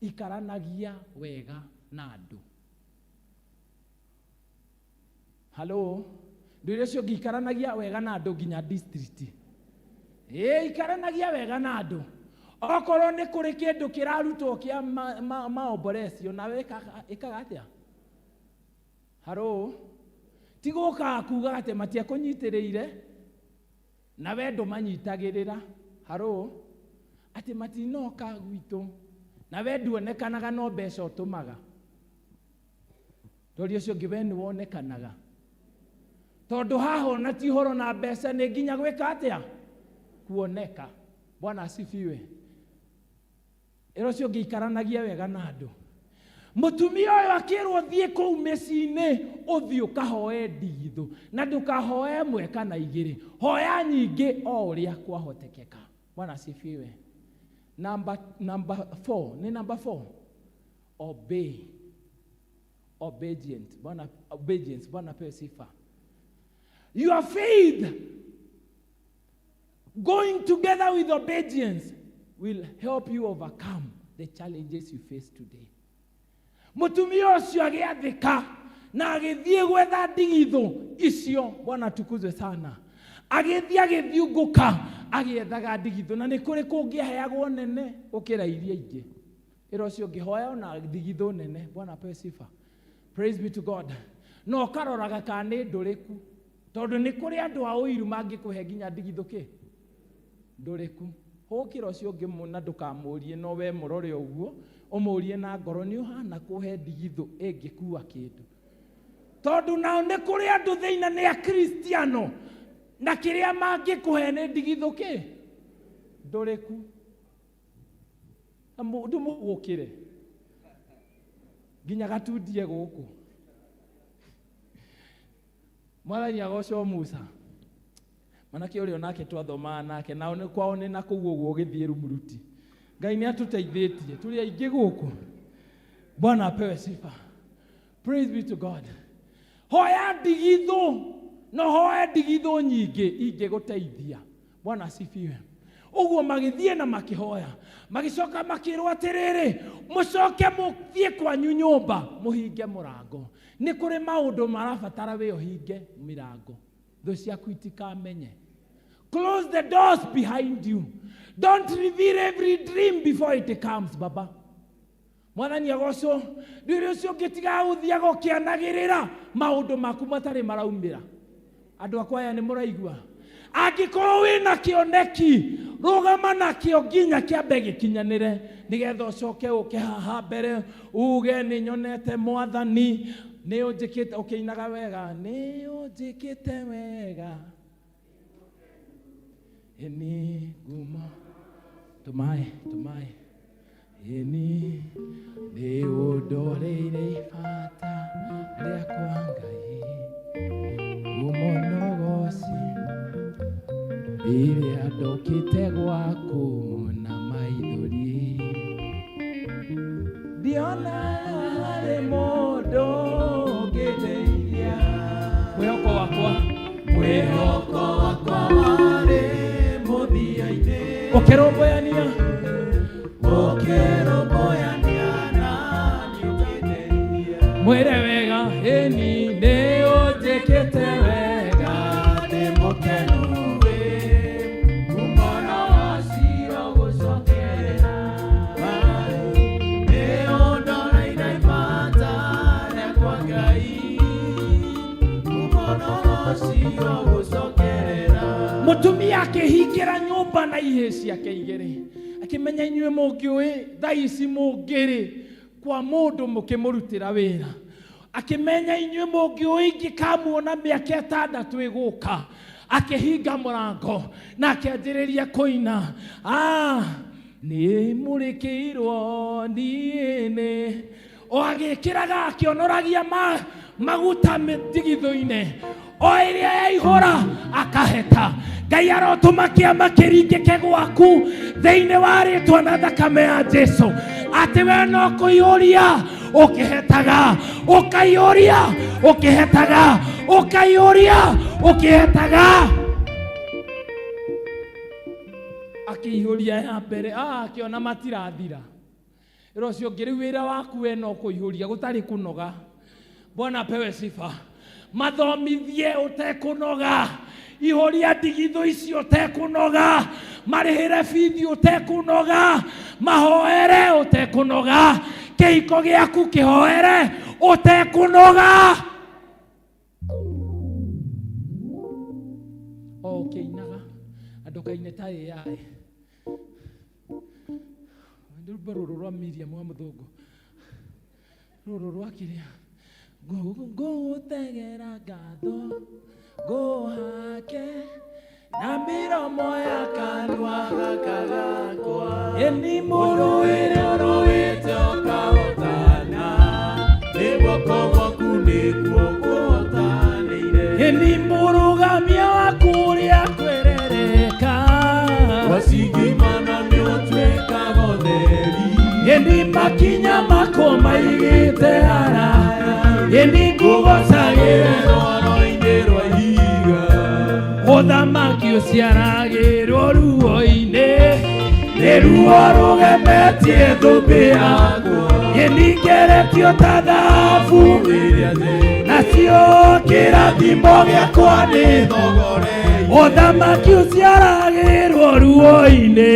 ikaranagia wega na andũ halo ndwĩre ũcio ũngĩ ikaranagia wega na andũ nginya district ĩĩ ikaranagia wega na andũ okorwo nĩ kũrĩ kĩndũ kĩrarutwo kĩa maomborecio nawe ĩkaga atĩa haro ti gũkaga kuga atĩ matiakũnyitĩrĩire na we ndũmanyitagĩrĩra haro atĩ matinoka gwitũ na we nduonekanaga no mbeca ũtũmaga ndori ũcio ũngĩ we nĩ wonekanaga tondũ haha ona ti ũhoro na mbeca nĩ nginya gwĩka atĩa kuoneka bwana asifiwe ĩra ũcio ũngĩ ikaranagia wega na andũ mũtumia ũyũ akĩrwo thiĩ kũu mĩciĩ-inĩ ũthiĩ ũkahoe ndigithũ na ndũkahoe ĩmwe kana igĩrĩ hoya nyingĩ o ũrĩa kwahotekeka bwana asifiwe number, number four nĩ number four obey obedient bwana obedience bwana pewe sifa your faith going together with obedience will help you overcome the challenges you face today mũtumia ũcio agĩathĩka na agĩthiĩ gwetha ndigithũ icio bwana tukuzwe sana agĩthiĩ agĩthiũngũka agĩethaga ndigithũ na nĩ kũrĩ kũngĩaheagwo nene gũkĩra iria ingĩ ĩra ũcio ũngĩ hoya ona ndigithũ nene bwana apewe sifa praise be to god Na ũkaroraga kana nĩ ndũrĩku, tondũ nĩ kũrĩ andũ a ũiru mangĩkũhe nginya ndigithũ kĩ ndũrĩku. Hũkĩra ũcio ũngĩ na ndũkamũrie, no we mũrore ũguo, ũmũrie na ngoro, nĩ ũhana kũhe ndigithũ ĩngĩkua kĩndũ. Tondũ nao nĩ kũrĩ andũ thĩina nĩ akristiano, na kĩrĩa mangĩkũhe nĩ ndigithũ kĩ ndũrĩku. Na ndũmũgũkĩre nginya gatundie gũkũ. Mwathani agocwo. Musa manake ũrĩa onake twathomaga nake, nao nĩ kwao nĩ na kũu ũguo ũgĩthiĩ Rumuruti. Ngai nĩ atũteithĩtie, tũrĩ aingĩ gũkũ. Bwana apewe sifa. Praise be to God. Hoya ndigithũ, no hoe ndigithũ nyingĩ ingĩgũteithia. Bwana asifiwe. Ũguo magĩthiĩ na makĩhoya, magĩcoka makĩrwo atĩrĩrĩ, mũcoke mũthiĩ kwanyu nyũmba mũhinge mũrango. Nĩ kũrĩ maũndũ marabatara wĩ ũhinge mĩrango, thũ ciaku itikamenye. Close the doors behind you. Don't reveal every dream before it comes. Baba, Mwathani agocwo. Ndwĩrĩ ũcio ũngĩ, tigaga gũthiaga ũkĩanagĩrĩra maũndũ maku matarĩ maraumĩra. Andũ akwa aya, nĩ mũraigua? Angĩkorwo wĩna kĩoneki, rũgama nakĩo nginya kĩambe gĩkinyanĩre, nĩgetha ũcoke ũke haha mbere uge, nĩ nyonete Mwathani, nĩ ũnjĩkĩte. Ũkĩinaga wega, nĩ ũnjĩkĩte wega, ĩni ngumo tũmaĩ tũmaĩ, ĩni nĩ ũndoreire ibata rĩakwa. Ngai ngumo nogoci rĩrĩa ndokĩte gwaku na maithori, ndiona harĩ mũndũ ũngĩndeithia. Mwĩhoko wakwa, Mwĩhoko wakwa warĩ mũthia-inĩ, ũkĩrũmbũyania, ũkĩrũmbũyania na niĩ ũkĩndeithia. Mwĩre wega, ĩni nĩ ũnjĩkĩte wega. Ndĩ mũkenu wĩ ngumo na ũgooci gũcokerera. Nĩ ũndoreire ibata rĩakwa, Ngai, ngumo na ũgooci gũcokerera. Mũtumia akĩhingĩra nyũmba na ihĩ ciake igĩrĩ, akĩmenya inyuĩ mũngĩũĩ thaa ici mũngĩrĩ kwa mũndũ mũkĩmũrutĩra wĩra, akĩmenya inyuĩ mũngĩũĩ ingĩkamuona mĩaka 6 ĩgũka. Akĩhinga mũrango na akĩanjĩrĩria kũina, nĩ mũrĩkĩirwo niĩ nĩ o agĩkĩraga, akĩonoragia maguta mĩtigithũ-inĩ, o ĩrĩa yaihũra akaheta. Ngai arotũma kĩama kĩringĩke gwaku thĩinĩ wa rĩtwa na thakame ya Jesu, atĩ we no kũiyũria ũkĩhetaga, ũkaiyũria ũkĩhetaga, ũkaiyũria ũkĩhetaga. Akĩihũria ya mbere, akĩona matirathira. Ĩra ũcio ũngĩ, rĩu wĩra waku we no kũihũria gũtarĩ kũnoga. Bwana apewe sifa. Mathomithie ũtekũnoga, ihũria ndigithũ icio ũtekũnoga, marĩhĩre bithi ũtekũnoga, mahoere ũtekũnoga, kĩhiko gĩaku kĩhoere ũtekũnoga, o ũkĩinaga. Andũ kaine ta AI, rwĩmbo rũrũ rwa Miriam wa mũthũngũ, rũrũ rwa kĩrĩa, ngũgũtegera ngatho, ngũhake na mĩromo ya kanua gaka gakwa. Ĩni mũrũĩre, ũrũĩte ũkahotana, nĩ guoko gwaku nĩkuo kũhotanĩire. Ĩni mũrũgamia wa kũrĩa kwerereka, wacingimana nĩ ũtuĩkaga ũtheri. Ĩni makinya mako maigĩte haraya, ĩni ngũgocagĩre rwaro-inĩ rwa ihiga. Ũthamaki ũciaragĩrwo ruo-inĩ, nĩ ruo rũgemetie thũmbĩ yakwa, ĩni ngeretio ta thahabu ĩrĩa theri, nacio kĩrathimo gĩakwa nĩ thogore. Ũthamaki ũciaragĩrwo ruo-inĩ,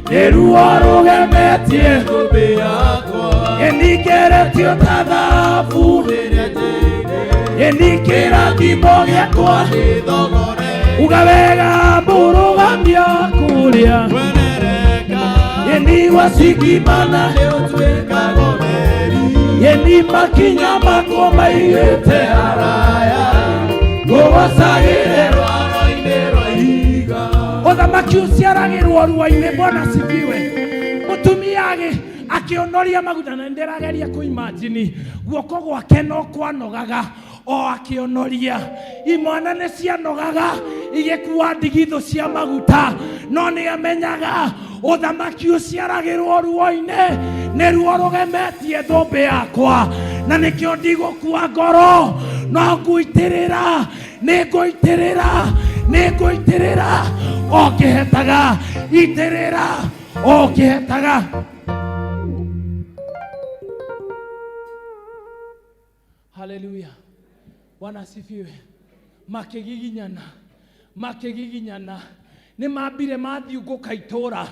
nĩ ruo rũgemetie thũmbĩ yakwa, ĩni ngeretio ta thahabu ĩrĩa njĩre. Ĩni kĩrathimo gĩakwa uga wega mũrũgamia kũrĩa Ĩni wacigimana Ĩni makinya makwa maigĩte haraya ngũgocagĩre ũthamaki ũciaragĩrwo ruo-inĩ bwana sifiwe mũtumia akĩonoria maguta na nĩndĩrageria kũimajini guoko gwake no kwanogaga o akĩonoria imwana nĩ cianogaga igĩkua ndigithũ cia maguta no nĩ amenyaga ũthamaki ũciaragĩrwo ruo-inĩ nĩ ruo rũgemetie thũmbĩ yakwa na nĩkĩo ndigũkua ngoro no ngũitĩrĩra nĩ ngũitĩrĩra nĩ ngũitĩrĩra o ngĩhetaga itĩrĩra o ngĩhetaga haleluya bwana asifiwe makigiginyana makigiginyana nĩ mambire mathiũngũka itũra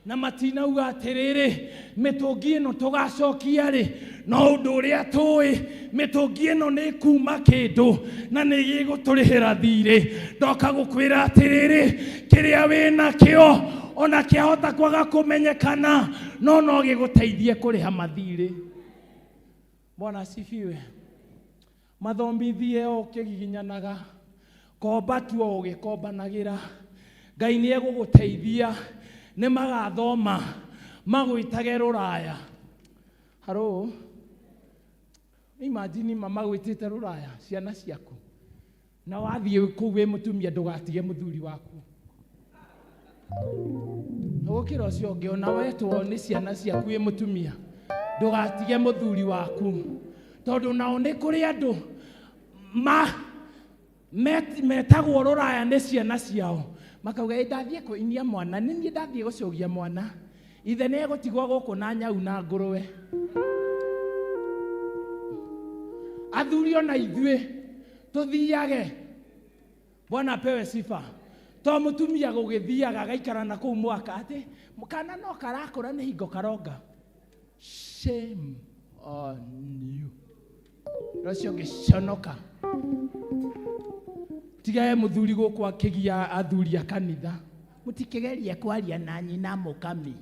na matinauga atĩrĩrĩ mĩtũngi ĩno tũgacokia rĩ no ũndũ ũrĩa tũĩ mĩtũngi ĩno nĩ kuma kĩndũ na nĩ gĩgũtũrĩhĩra thirĩ ndoka gũkwĩra atĩrĩrĩ kĩrĩa wĩnakĩo ona kĩahota kwaga kũmenyekana no no gĩgũteithie kũrĩha mathirĩ bwana asifiwe mathomithie o ũkĩgiginyanaga komba tu o ũgĩkombanagĩra ngai nĩ egũgũteithia nĩ magathoma magwĩtage rũraya haro imagine ma magwĩtĩte rũraya ciana ciaku na wathiĩ kũu wĩ mũtumia ndũgatige mũthuri waku gũkĩra ũcio ũngĩ ona wetwo nĩ ciana ciaku wĩ mũtumia ndũgatige mũthuri waku tondũ nao nĩ kũrĩ andũ ma metagwo rũraya nĩ ciana ciao makauga ĩ ndathiĩ kũinia mwana nĩ niĩ ndathiĩ gũcũgia mwana ithe nĩ egũtigwo gũkũ na nyau na ngũrwe athuri ona ithuĩ tũthiage bwana apewe sifa to mũtumia gũgĩthiaga agaikara na kũu mwaka atĩ kana no karakũra nĩ hingo karonga shame on you ũcio ũngĩconoka tigae mũthuri gũkũ akĩgia athuri a kanitha mũtikĩgerie kwaria na nyina mũkami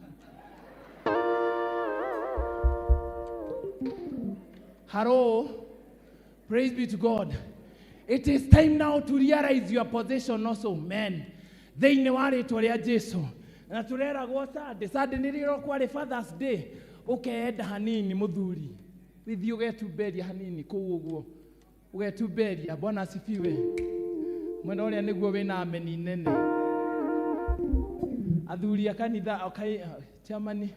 Hello. Praise be to God. It is time now to realize your position also, men. Thĩinĩ wa rĩtwa rĩa Jesu. Na tũreragwo Sunday, Sunday nĩrĩo kwarĩ Father's Day. Ũkeenda hanini mũthuri. Wĩthiĩ ũgetumberia hanini kũu ũguo. Ũgetumberia, Bwana asifiwe. Mwena ũrĩa nĩguo wĩna ameni nene. Athuri a kanitha, okay, chamani.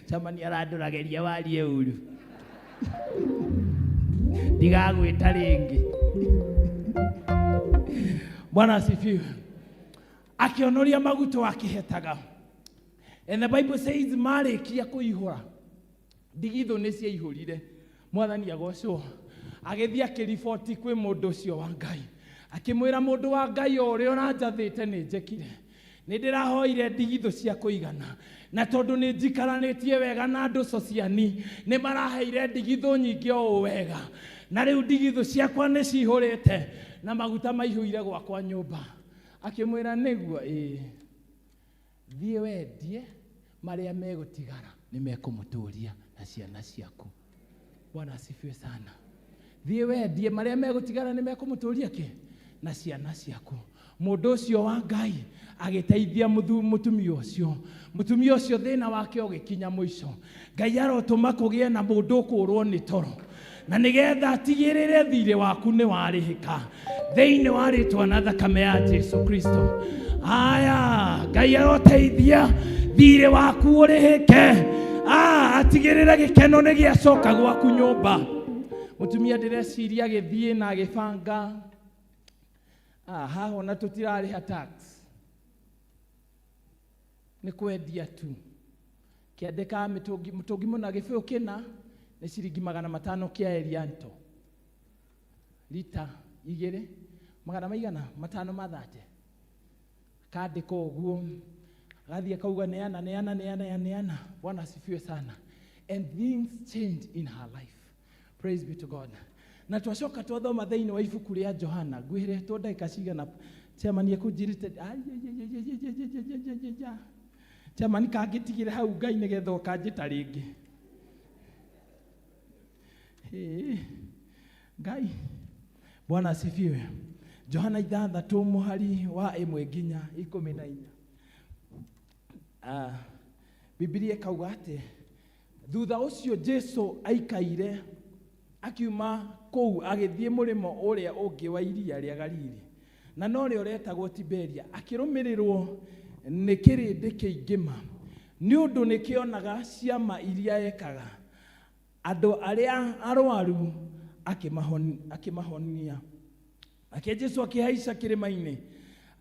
Chamani arandũrageria warie ũru. Ndigagwĩta rĩngĩ. Bwana asifiwe. Akĩonoria maguta akĩhetaga. And the Bible says marĩkia kũihũra ndigithũ nĩ ciaihũrire mwathani agocwo agĩthiĩ akĩriboti kwĩ mũndũ ũcio wa Ngai akĩmwĩra mũndũ wa Ngai o ũrĩa ũranjathĩte nĩ njĩkire nĩ ndĩrahoire ndigithũ cia kũigana na tondũ nĩ njikaranĩtie wega na andũ sociani nĩ maraheire ndigithũ nyingĩ o ũũ wega na rĩu ndigithũ ciakwa nĩ cihũrĩte na maguta maihũire gwakwa nyũmba akĩmwĩra nĩguo ĩĩ thiĩ wendie marĩa megũtigara nĩ mekũmũtũria na ciana ciaku bwana asifiwe sana thiĩ wendie marĩa megũtigara nĩ mekũmũtũria kĩ na ciana ciaku mũndũ ũcio wa Ngai agĩteithia mũtumia ũcio mũtumia ũcio thĩna wake ũgĩkinya mũico Ngai arotũma kũgĩe na mũndũ ũkũrwo nĩ toro na nĩgetha atigĩrĩre thirĩ waku nĩ warĩhĩka thĩinĩ wa rĩtwa na thakame ya Jesu Kristo aya Ngai aroteithia thirĩ waku ũrĩhĩke atigĩrĩre gĩkeno nĩ gĩacoka gwaku nyũmba mũtumia ndĩreciria agĩthiĩ na agĩbanga haha ona tũtirarĩha tax nĩ kwendia tu kĩandĩkaga mĩtũngi mũtũngi mũna gĩbũyũ kĩna nĩ ciringi 500 kĩa Elianto lita igĩrĩ magana maigana 530 akandĩka ũguo agathiĩ akauga neana neana neana neana bwana asifiwe sana and things change in her life. Praise be to God. Na twacoka twathoma thĩinĩ wa ibuku rĩa Johana, ngwĩhĩretwo ndagĩka cigana, chairman ekũnjĩrĩte chairman kangĩtigĩre hau Ngai nĩgetha ũkanjĩta rĩngĩ. Hĩ, Ngai, Bwana asifiwe. Johana 6 mũhari wa 1 nginya 14. Bibilia ĩkauga atĩ thutha ũcio Jesu aikaire akiuma kũu agĩthiĩ mũrĩmo ũrĩa ũngĩ wa iria rĩa Galili, na norĩo rĩetagwo Tiberia, akĩrũmĩrĩrwo nĩ kĩrĩndĩ kĩingĩ ma, nĩ ũndũ nĩkĩonaga ciama iria ekaga. Andũ arĩa arwaru akĩmahonia. Nake Jesu akĩhaica kĩrĩma-inĩ,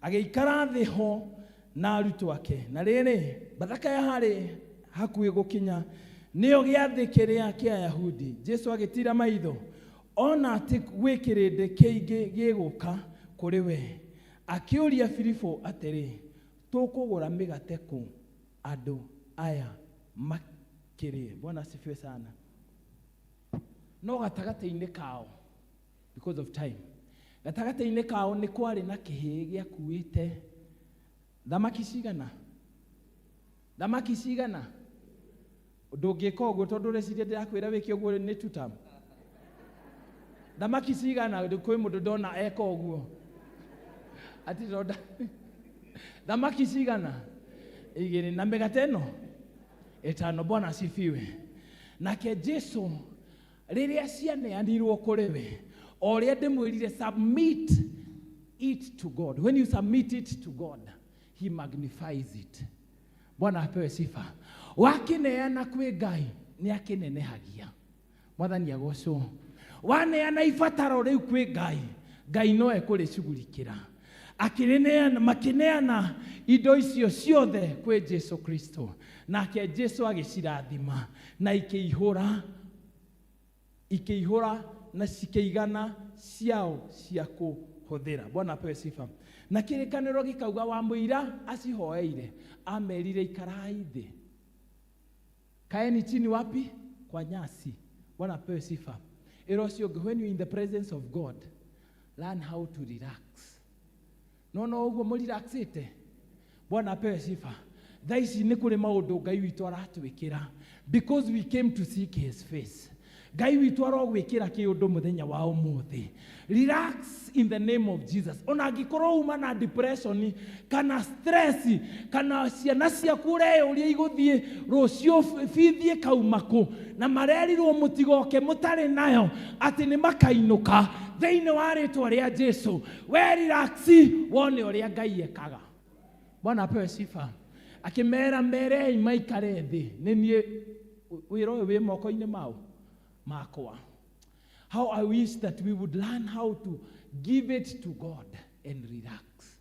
agĩikara thĩ ho na arutwo ake. Na rĩrĩ, Bathaka yarĩ hakuhĩ gũkinya, nĩyo gĩathĩ kĩrĩa kĩa Ayahudi. Jesu agĩtiira maitho ona atĩ gwĩ kĩrĩndĩ kĩingĩ gĩgũka kũrĩ we, akĩũria Filipo atĩrĩ, tũkũgũra mĩgate kũ andũ aya makĩrĩe? Bwana asifiwe sana. No gatagatĩ-inĩ kao, because of time, gatagatĩ-inĩ kao nĩ kwarĩ na kĩhĩĩ gĩakuĩte thamaki cigana? Thamaki cigana? Ndũngĩka ũguo tondũ ũreciria ndĩrakwĩra wĩke ũguo nĩ tutam. Thamaki cigana? Kwĩ mũndũ ndona eka ũguo. Ati ndonda. Thamaki cigana? 2 na mĩgate ĩno 5. Bwana asifiwe. Nake Jesu rĩrĩa cianeanirwo kũrĩ we, o ũrĩa ndĩmwĩrire, submit it to God. When you submit it to God, he magnifies it. Bwana apewe sifa. Wakineana kwĩ Ngai nĩ akĩnenehagia. Mwathani agocwo. Waneana ibataro rĩu kwĩ Ngai, Ngai no ekũrĩcugurikĩra. Akĩrĩneana, makĩneana indo icio ciothe kwĩ Jesu Kristo. Nake Jesu agĩcirathima na ikĩihũra, ikĩihũra na cikĩigana ciao cia kũhũthĩra. Bwana apewe sifa. Na kĩrĩkanĩro gĩkauga wa mũira acihoeire, amerire ikarai thĩ. Kaeni chini wapi? Kwa nyasi. Bwana apewe sifa. Ĩra ũcio ũngĩ, when you in the presence of God, learn how to relax. No no ũguo mũrelaxĩte. Bwana apewe sifa. Thaa ici nĩ kũrĩ maũndũ Ngai witũ aratwĩkĩra because we came to seek his face. Ngai witũ arogwĩkĩra kĩũndũ mũthenya wa ũmũthĩ. Relax in the name of Jesus. Ona angĩkorwo uma na depression kana stress kana ciana ciaku ũreyũria igũthiĩ rũciũ bithi ĩkauma kũ, na marerirwo mũtigoke mũtarĩ nayo atĩ nĩ makainũka, thĩinĩ wa rĩtwa rĩa Jesu, we relax wone ũrĩa Ngai ekaga. Bwana apewe sifa. Akĩmera merei maikare thĩ, nĩ niĩ wĩra ũyũ wĩ moko-inĩ mao makwa. How I wish that we would learn how to give it to God and relax.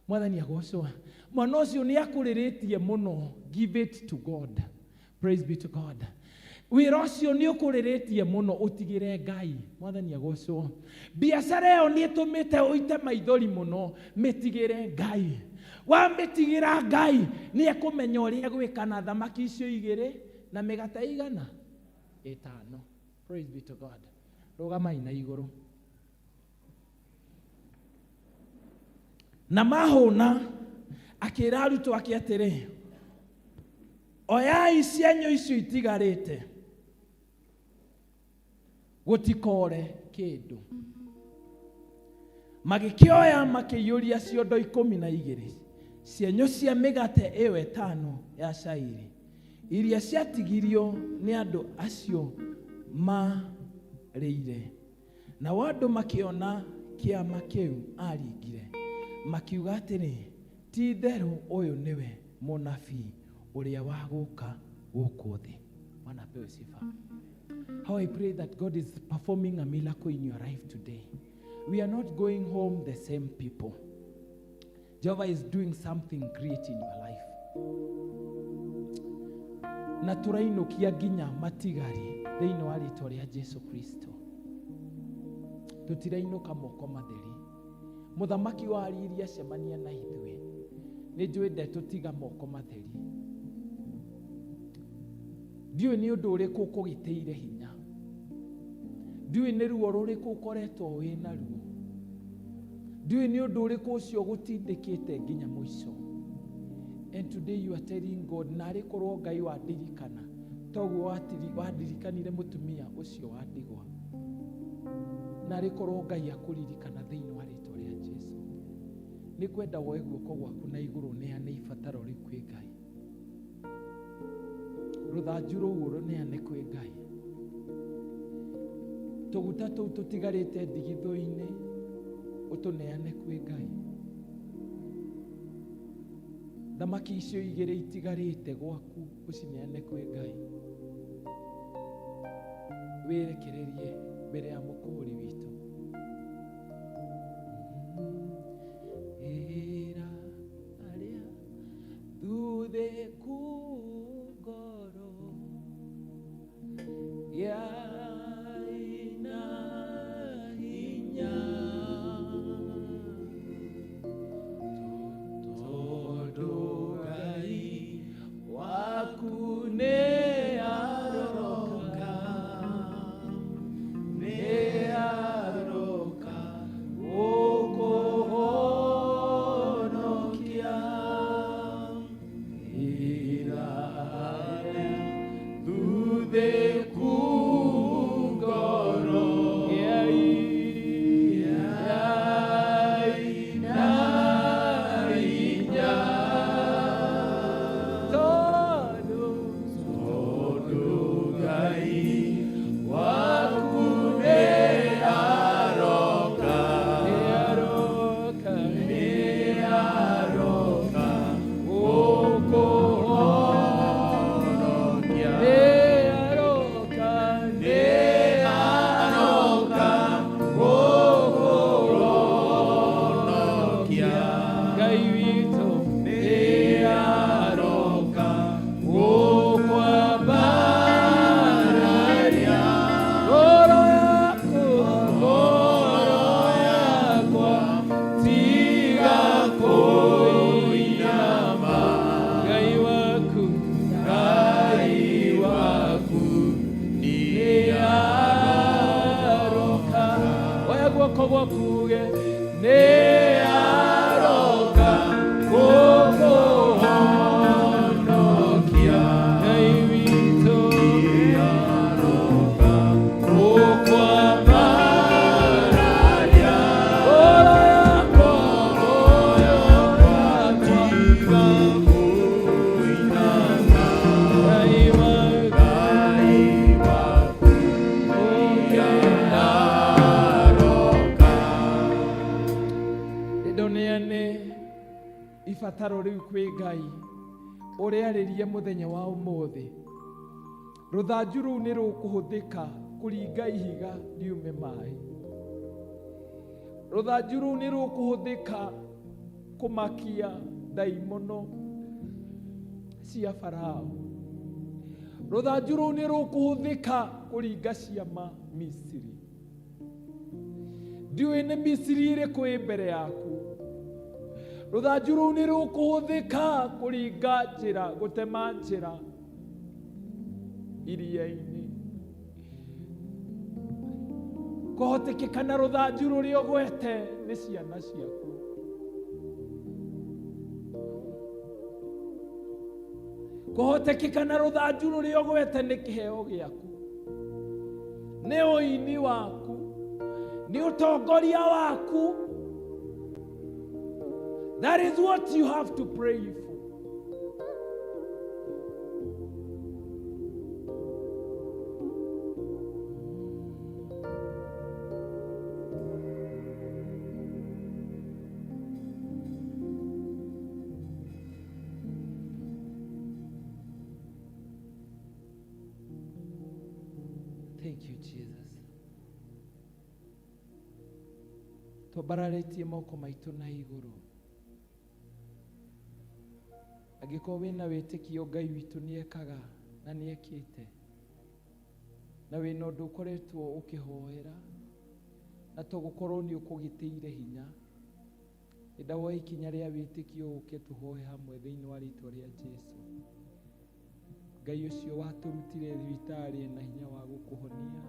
Mwathani agocwo. Mwana ũcio nĩ akũrĩrĩtie mũno. Give it to God. Praise be to God. Wĩra ũcio nĩ ũkũrĩrĩtie mũno, ũtigĩre Ngai. Mwathani agocwo. Biacara ĩyo nĩ ĩtũmĩte ũite maithori mũno, mĩtigĩre Ngai. Wamĩtigĩra Ngai, nĩ ekũmenya ũrĩa egwĩka na thamaki icio 2 na mĩgate igana 5. Praise be to God. Rũgamai na igũrũ. Na mahũna akĩra arutwo ake atĩrĩ, oyai cienyũ icio itigarĩte, gũtikore kĩndũ. Magĩkĩoya makĩiyũria ciondo 12 cienyũ cia mĩgate ĩyo 5 ya cairi iria ciatigirio nĩ andũ acio marĩire. Nao andũ makĩona kĩama kĩu aringire, makiuga atĩrĩ, ti itherũ ũyũ nĩwe mũnabii ũrĩa wa gũka gũkũ thĩ. Bwana apewe sifa. How I pray that God is performing a miracle in your life today. We are not going home the same people. Jehovah is doing something great in your life. Na tũrainũkia nginya matigari thĩinĩ wa rĩtwa rĩa Jesu Kristo. Tũtirainũka moko matheri. Mũthamaki wa riri acemania na ithuĩ, nĩ njũĩ ndetũtiga moko matheri. Ndiũĩ nĩ ũndũ ũrĩkũ ũkũgitĩire hinya. Ndiũĩ nĩ ruo rũrĩkũ ũkoretwo wĩ naruo. Ndiũĩ nĩ ũndũ ũrĩkũ ũcio ũgũtindĩkĩte nginya mũico. And today you are telling God, narĩ korwo Ngai wandirikana toguo wandirikanire mũtumia ũcio wa ndigwa. Narĩ korwo Ngai akũririkana thĩinĩ wa rĩtwa rĩa Jesu. Nĩ ngwenda woe guoko gwaku na igũrũ ũneane ibataro rĩu kwĩ Ngai. Rũthanju rũu ũrũneane kwĩ Ngai. Tũguta tũu tũtigarĩte ndigithũ-inĩ ũtũneane kwĩ Ngai. Thamaki icio igĩrĩ itigarĩte gwaku ũcineane kwĩ Ngai. Wĩrekererie mbere ya mũkũũri witũ. Ĩra arĩa thuthĩku ngoro gĩai na hinya tondũ Ngai waku nĩ aroka, nĩ aroka gũkũhonokia. Ĩra arĩa thuthĩku ngoro gĩai na hinya tondũ Ngai waku nĩ aroka, nĩ aroka, nĩ aroka gũkũhonokia. Nĩ aroka, nĩ aroka gũkũhonokia. Ngai witũ nĩ aroka gũkwambararia. Ngoro yakwa, ngoro yakwa, tiga kũinama. Ngai waku, Ngai waku nĩ aroka. Oya guoko gwaku uge, nĩ aroka gũkũhonokia. Ngai witũ nĩ aroka gũkwambararia. Ngoro yakwa, ngoro yakwa, tiga kũinama. Ngai waku, Ngai waku nĩ aroka. Ndũneane ibataro rĩu kwĩ Ngai ũrĩarĩrie mũthenya wa ũmũthĩ. Rũthanju rũu nĩ rũkũhũthĩka kũringa ihiga riume maĩ. Rũthanju rũu nĩ rũkũhũthĩka kũmakia ndaimono cia Farao. Rũthanju rũu nĩ rũkũhũthĩka kũringa ciama Misiri. Ndiũĩ nĩ Misiri ĩrĩkũ ĩ mbere yaku. Rũthanju rũu nĩ rũkũhũthĩka kũringa njĩra, gũtema njĩra iria-inĩ. Kũhotekekana rũthanju rũrĩa ũgwete nĩ ciana ciaku. Kũhotekekana rũthanju rũrĩa ũgwete nĩ kĩheo gĩaku, nĩ ũini waku, nĩ ũtongoria waku. That is what you have to pray for. Thank you, Jesus. Twambararĩtie moko maitũ na igũrũ. Angĩkorwo wĩna wĩtĩkio Ngai witũ nĩekaga na nĩekĩte, na wĩna ũndũ ũkoretwo ũkĩhoera na to gũkorwo nĩ ũkũgitĩire hinya, enda woe ikinya rĩa wĩtĩkio ũke tũhoe hamwe thĩinĩ wa rĩtwa rĩa Jesu. Ngai ũcio watũrutire thibitarĩ ena hinya wa gũkũhonia.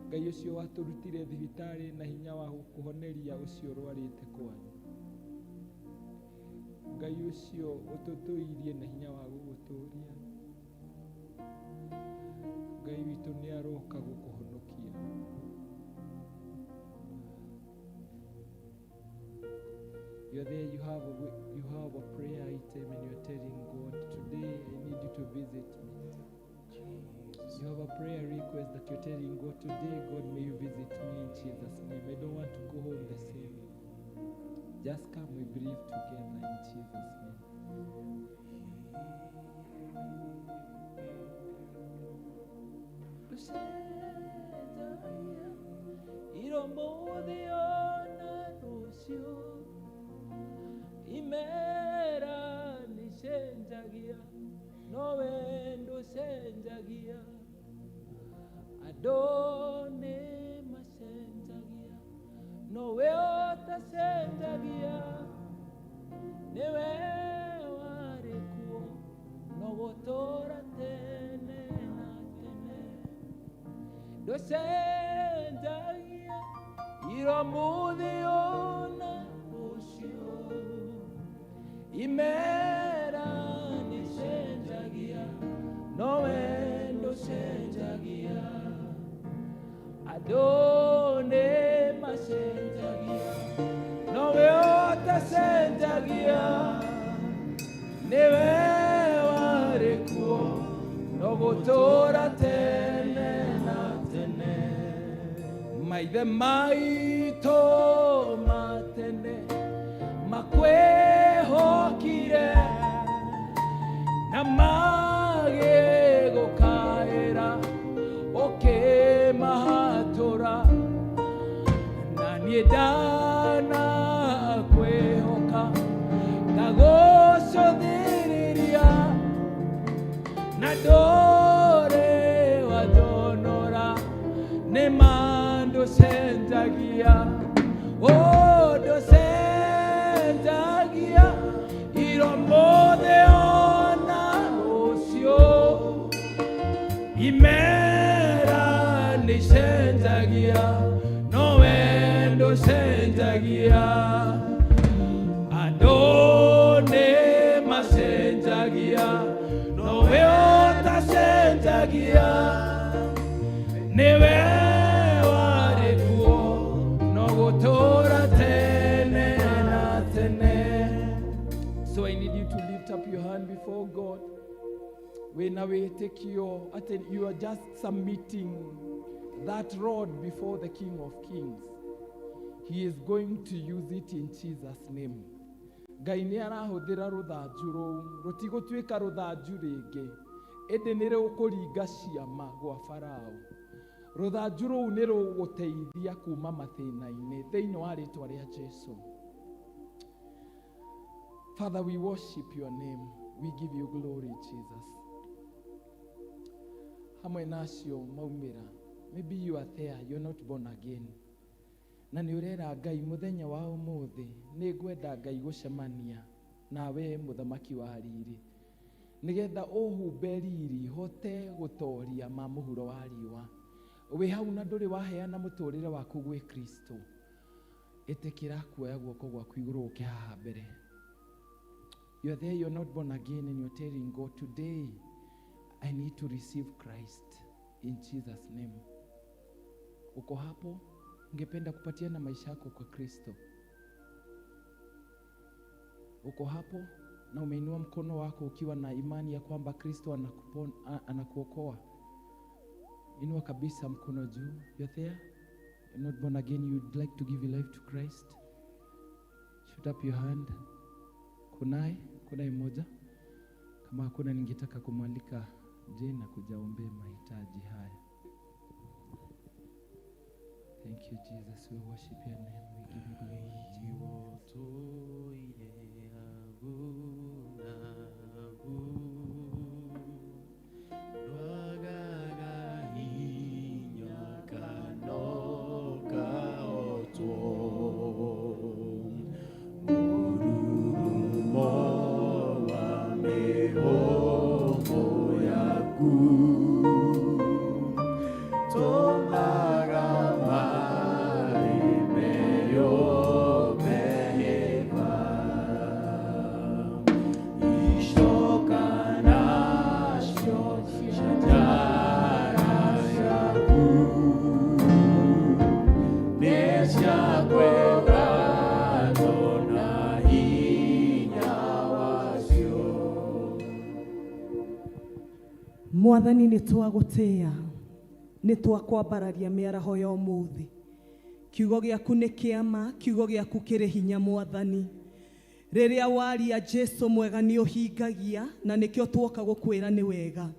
Ngai ũcio watũrutire thibitarĩ na hinya wa gũkũhoneria ũcio ũrwarĩte kwanyu. Ngai ũcio ũtũtũirie na hinya wa gũgũtũria. Ngai witũ nĩ aroka gũkũhonokia. You're there, you have a prayer item and you're telling God, today I need you to visit me. You have a prayer request that you're telling God, today, God, may you visit me in Jesus' name. I don't want to go home the same. Just come, we believe together in Jesus' name. Ira ũmũthĩ ona rũciũ imera nĩcenjagia nowe ndũcenjagia andũ nĩ macenjagia nowe ũtacenjagia nĩwe warĩ kuo no gũtũra tene na tene ndũcenjagia ira ũmũthĩ ona rũciũ imera nĩcenjagia nowe ndũcenjagia andũ nĩ macenjagia nowe ũtacenjagia nĩwe warĩ kuo no gũtũra tene na tene maithe maitũ ma tene makwĩhokire na magĩgũkaĩra ũkĩmahatũra na niĩ ndanakwĩhoka ngagũcũthĩrĩria na ndũrĩ wanjonora nĩ ma ndũcenjagia o ndũcenjagia ira ũmũthĩ ona rũciũ imera nĩcenjagia nowe ndũcenjagia andũ nĩ macenjagia nowe ũtacenjagia nĩwe warĩ kuo no gũtũra tene na tene. So I need you to lift up your hand before God wĩna wĩtĩkio atĩ you are just submitting that rod before the King of Kings. He is going to use it in Jesus' name. Ngai nĩ arahũthĩra rũthanju rũu rũtigũtuĩka rũthanju rĩngĩ ĩndĩ nĩ rũkũringa ciama gwa Farao. Rũthanju rũu nĩ rũgũteithia kuma mathĩna-inĩ thĩinĩ wa rĩtwa rĩa Jesu. Father, we worship your name. We give you glory, Jesus. Hamwe na acio maumĩra, maybe you are there, you're not born again, na nĩ ũrera Ngai mũthenya wa ũmũthĩ nĩ ngwenda Ngai gũcemania nawe mũthamaki wa riri nĩgetha ũhumbe riri hote gũtoria ma mũhuro wa riũa. Wĩ hau na ndũrĩ waheana mũtũrĩre waku gwĩ Kristo, ĩtĩkĩra kuoya guoko gwaku igũrũ ũke haha mbere. You're there, you're not born again, and you're telling God, today I need to receive Christ in Jesus' name. Uko hapo, ungependa kupatiana maisha yako kwa Kristo. Uko hapo na umeinua mkono wako ukiwa na imani ya kwamba Kristo anakuokoa. Inua kabisa mkono juu. You're there, you're not born again, you'd like to give your life to Christ. Shoot up your hand. Kunaye? Kunaye mmoja? Kama hakuna, ningetaka kumwalika Jane kuja ombee mahitaji haya. Thank you, Jesus. We worship your name. We give you glory, Jesus. Tomaga. Mwathani nĩ twagũtĩĩa, nĩ twakwambararia mĩaraho ya ũmũthĩ. Kiugo gĩaku nĩ kĩama, kiugo gĩaku kĩrĩ hinya Mwathani. Rĩrĩa waria Jesu mwega nĩ ũhingagia, na nĩkĩo tuoka gũkwĩra nĩ wega.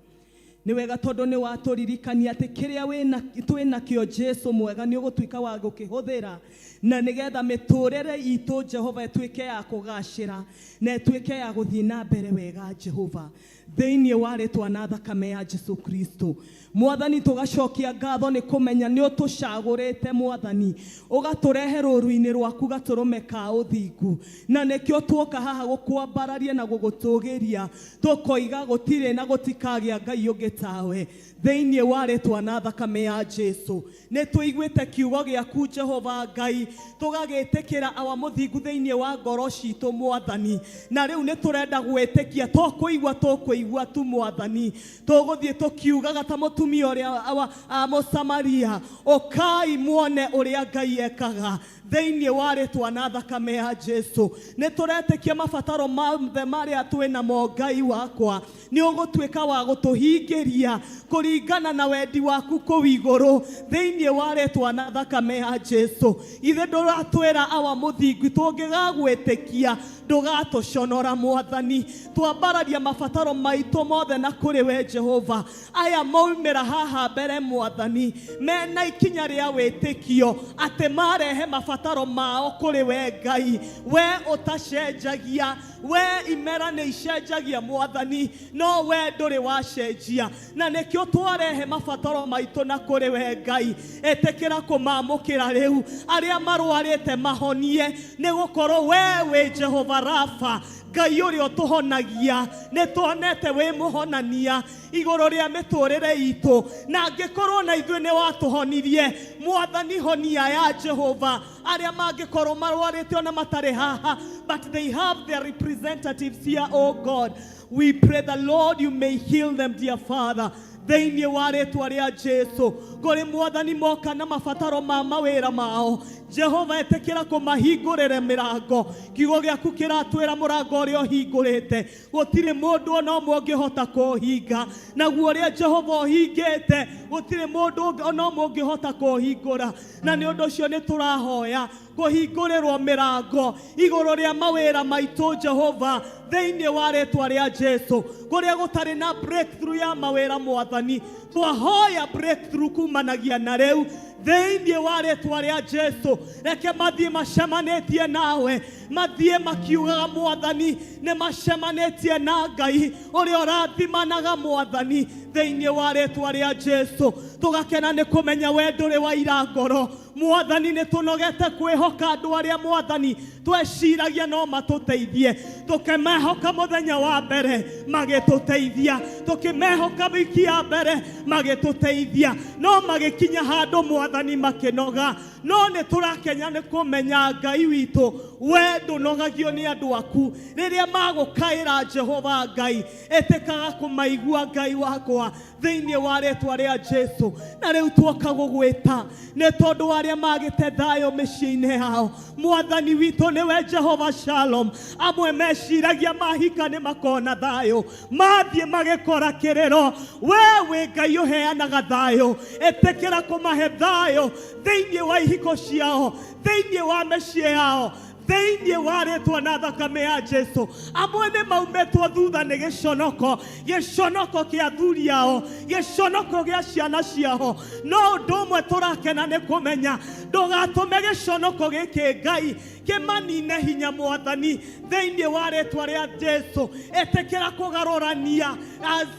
Nĩ wega tondũ nĩ watũririkania atĩ kĩrĩa twĩ nakĩo Jesu mwega nĩ ũgũtuĩka wa gũkĩhũthĩra, na nĩgetha mĩtũrĩre itũ Jehova ĩtuĩke ya kũgacĩra na ĩtuĩke ya gũthiĩ na mbere wega Jehova, thĩinĩ wa rĩtwa na thakame ya Jesu Kristo. Mwathani, tũgacokia ngatho nĩ kũmenya nĩ ũtũcagũrĩte Mwathani, ũgatũrehe rũru-inĩ rwaku gatũrũme ka ũthingu, na nĩkĩo tuoka haha gũkwambararia na gũgũtũgĩria, tũkoiga gũtirĩ na gũtikagĩa Ngai ũngĩ tawe, thĩinĩ wa rĩtwa na thakame ya Jesu. Nĩ tũiguĩte kiugo gĩaku Jehova Ngai, tũgagĩtĩkĩra awa mũthingu thĩinĩ wa ngoro citũ Mwathani, na rĩu nĩ tũrenda gwĩtĩkia, to kũigua tũkũigua tu Mwathani, tũgũthiĩ tũkiugaga ta mũtumia ũrĩa awa Mũsamaria, ũkai muone ũrĩa Ngai ekaga, thĩinĩ wa rĩtwa na thakame ya Jesu. Nĩ tũretĩkia mabataro mothe marĩa twĩ namo Ngai wakwa, nĩ ũgũtuĩka wa gũtũhingĩria kũringana na wendi waku kũu igũrũ, thĩinĩ wa rĩtwa na thakame ya Jesu. Ithe ndũratwĩra awa mũthingu, tũngĩgagwĩtĩkia ndũgatũconora Mwathani. Twambararia mabataro maitũ mothe na kũrĩ we Jehova. Aya maumĩra haha mbere Mwathani mena ikinya rĩa wĩtĩkio atĩ marehe mabataro mao kũrĩ we Ngai, we ũtacenjagia, we imera nĩ icenjagia Mwathani, no we ndũrĩ wacenjia, na nĩkĩo twarehe mabataro maitũ na kũrĩ we Ngai. Ĩtĩkĩra kũmamũkĩra rĩu, arĩa marwarĩte mahonie, nĩ gũkorwo we wĩ Jehova Rafa, Ngai ũrĩa ũtũhonagia. Nĩ tuonete wĩ mũhonania igũrũ rĩa mĩtũrĩre itũ, na angĩkorwo na ithuĩ nĩ watũhonirie Mwathani, honia ya Jehova arĩa mangĩkorwo marwarĩte ona matarĩ haha, but they have their representatives here. Oh God, we pray the Lord you may heal them, dear Father, thĩinĩ wa rĩtwa rĩa Jesu. Kũrĩ Mwathani moka na mabataro ma mawĩra mao, Jehova ĩtĩkĩra kũmahingũrĩre mĩrango. Kiugo gĩaku kĩratwĩra mũrango ũrĩa ũhingũrĩte gũtirĩ mũndũ ona ũmwe ũngĩhota kũũhinga, naguo ũrĩa Jehova ũhingĩte gũtirĩ mũndũ ona ũmwe ũngĩhota kũũhingũra. Na nĩ ũndũ ũcio nĩ tũrahoya kũhingũrĩrwo mĩrango igũrũ rĩa mawĩra maitũ Jehova, thĩinĩ wa rĩtwa rĩa Jesu. Kũrĩa gũtarĩ na breakthrough ya mawĩra Mwathani, twahoya breakthrough kumanagia na rĩu, thĩinĩ wa rĩtwa rĩa Jesu. Reke mathiĩ macemanĩtie nawe, mathiĩ makiugaga Mwathani nĩ macemanĩtie na Ngai ũrĩa ũrathimanaga Mwathani, thĩinĩ wa rĩtwa rĩa Jesu. Tũgakena nĩ kũmenya we ndũrĩ waira ngoro Mwathani. Nĩ tũnogete kwĩhoka andũ arĩa Mwathani tweciragia no matũteithie, tũkĩmehoka mũthenya wa mbere magĩtũteithia, tũkĩmehoka wiki ya mbere magĩtũteithia, no magĩkinya handũ Mwathani makĩnoga. No nĩ tũrakenya nĩ kũmenya Ngai witũ, we ndũnogagio nĩ andũ aku. Rĩrĩa magũkaĩra Jehova Ngai, ĩtĩkaga kũmaigua Ngai wakwa, thĩinĩ wa rĩtwa rĩa Jesu. Na rĩu tuoka gũgwĩta nĩ tondũ arĩa magĩte thayũ mĩciĩ-inĩ yao, Mwathani witũ nĩwe Jehova Shalom. Amwe meciragia mahika nĩ makona thayũ, mathiĩ magĩkora kĩrĩro. We wĩ Ngai ũheanaga thayũ, ĩtĩkĩra kũmahe thayũ thĩinĩ wa ihiko ciao, thĩinĩ wa mĩciĩ yao, thĩinĩ wa rĩtwa na thakame ya Jesu. Amwe nĩ maumĩtwo thutha nĩ gĩconoko, gĩconoko kĩa athuri ao, gĩconoko gĩa ciana ciao, no ũndũ ũmwe tũrakena nĩ kũmenya ndũgatũme gĩconoko gĩkĩ Ngai kĩmanine hinya Mwathani, thĩinĩ wa rĩtwa rĩa Jesu. Ĩtĩkĩra kũgarũrania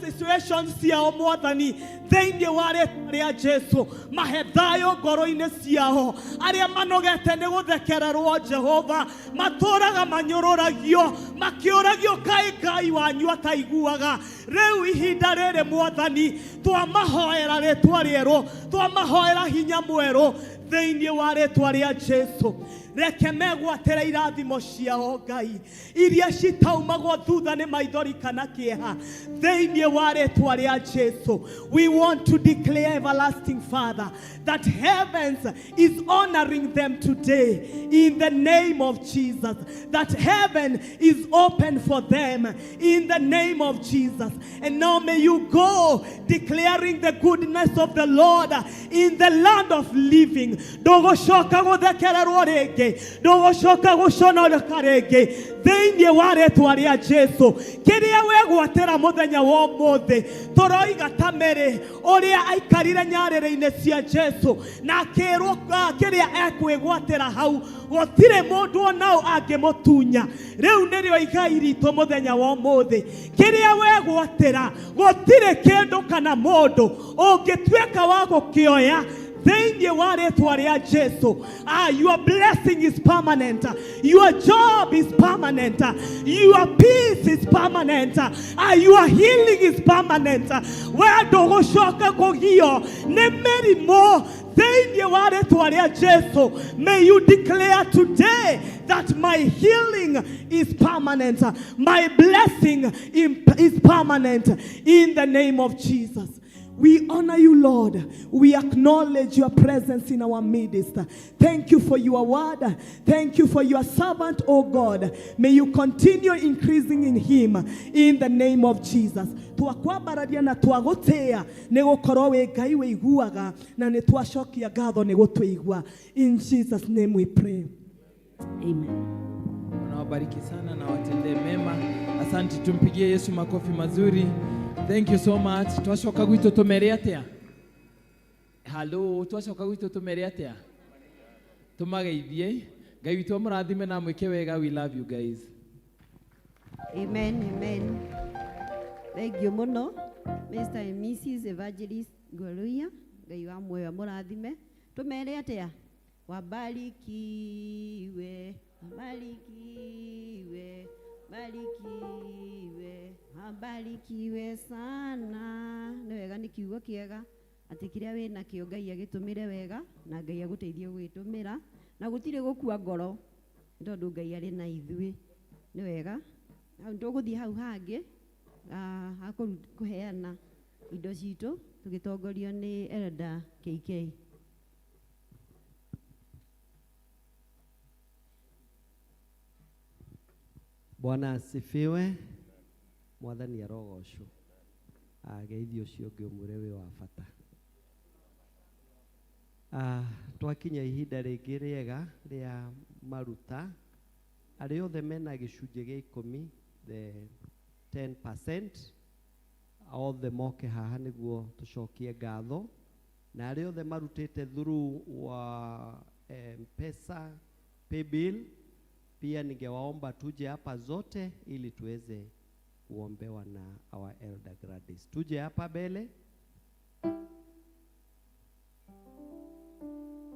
situations ciao Mwathani, thĩinĩ wa rĩtwa rĩa Jesu. Mahe thayũ ngoro-inĩ ciao. Arĩa manogete nĩ gũthekererwo Jehova, matũraga manyũrũragio, makĩũragio kaĩ Ngai wanyu ataiguaga. Rĩu ihinda rĩrĩ Mwathani, twamahoera rĩtwa rĩerũ, twamahoera hinya mwerũ, Thĩinĩ wa rĩtwa rĩa Jesu, reke megwatĩre irathimo ciao Ngai iria citaumagwo thutha nĩ maithori kana kĩeha. Thĩinĩ wa rĩtwa rĩa Jesu, we want to declare, everlasting Father, that heavens is honoring them today in the name of Jesus, that heaven is open for them in the name of Jesus. And now may you go declaring the goodness of the Lord in the land of living. Ndũgũcoka gũthekererwo rĩngĩ, ndũgũcoka gũconoreka rĩngĩ thĩinĩ wa rĩtwa rĩa Jesu. Kĩrĩa wegwatĩra mũthenya wa ũmũthĩ, tũroiga ta Mary ũrĩa aikarire nyarĩrĩ-inĩ cia Jesu na akĩrwo kĩrĩa ekwĩgwatĩra hau, gũtirĩ mũndũ onao angĩmũtunya. Rĩu nĩrĩo igai ritũ mũthenya wa ũmũthĩ. Kĩrĩa wegwatĩra, gũtirĩ kĩndũ kana mũndũ ũngĩtuĩka wa gũkĩoya thĩinĩ wa rĩtwa rĩa Jesu. Your blessing is permanent, your job is permanent, your peace is permanent, your healing is permanent. We ndũgũcoka kũgio nĩ mĩrimũ thĩinĩ wa rĩtwa rĩa Jesu. May you declare today that my healing is permanent, my blessing is permanent in the name of Jesus. We honor you, Lord. We acknowledge your presence in our midst. Thank you for your word. Thank you for your servant, oh God. May you continue increasing in him in the name of Jesus. Twakwambararia na twagũtĩĩa nĩ gũkorwo wĩ Ngai wĩiguaga na nĩ twacokia ngatho nĩ gũtũigua. In Jesus' name we pray. Amen. Bwana wabariki sana na watendee mema. Asante, tumpigie Yesu makofi mazuri. Thank you so much. Twacoka gwitũ tũmere atĩa? Hello, twacoka gwitũ tũmere atĩa? Tũmageithie. Ngai witũ amũrathime na amwĩke wega. We love you guys. Amen, amen. Thank you mũno Mr. and Mrs. Evangelist Ngweruia. Ngai wa muoyo amũrathime. Tũmere atĩa? Wabarikiwe, wabarikiwe, barikiwe, wabarikiwe sana. Nĩ wega, nĩ kiugo kĩega atĩ kĩrĩa wĩ nakĩo Ngai agĩtũmĩre wega na Ngai agũteithie gũgĩtũmĩra na gũtirĩ gũkua ngoro nĩ tondũ Ngai arĩ na ithuĩ. Nĩ wega. Hau tũgũthiĩ hau hangĩ ha kũheana indo citũ tũgĩtongorio nĩ Elder KK. Bwana asifiwe. Mwathani arogocwo. Ageithio ũcio ũngĩ ũmwĩre wĩ wa bata. Twakinya ihinda rĩngĩ rĩega rĩa maruta. Arĩa othe mena gĩcunjĩ gĩa ikũmi, the 10%, othe moke haha nĩguo tũcokie ngatho. Na arĩa othe marutĩte through wa M-Pesa, Paybill, pia ningewaomba tuje hapa zote ili tuweze kuombewa na our elder Gladys. Tuje hapa mbele.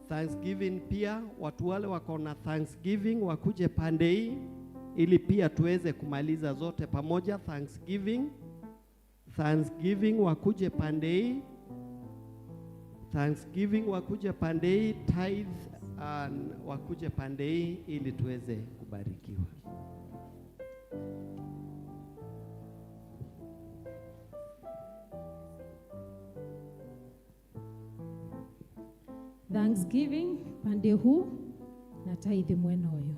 Thanksgiving pia, watu wale wako na Thanksgiving wakuje pande hii ili pia tuweze kumaliza zote pamoja. Thanksgiving, Thanksgiving wakuje pande hii. Thanksgiving wakuje pande hii, tithe and wakuje pande hii ili tuweze kubarikiwa. Thanksgiving pande huu na tithe mwena ũyũ.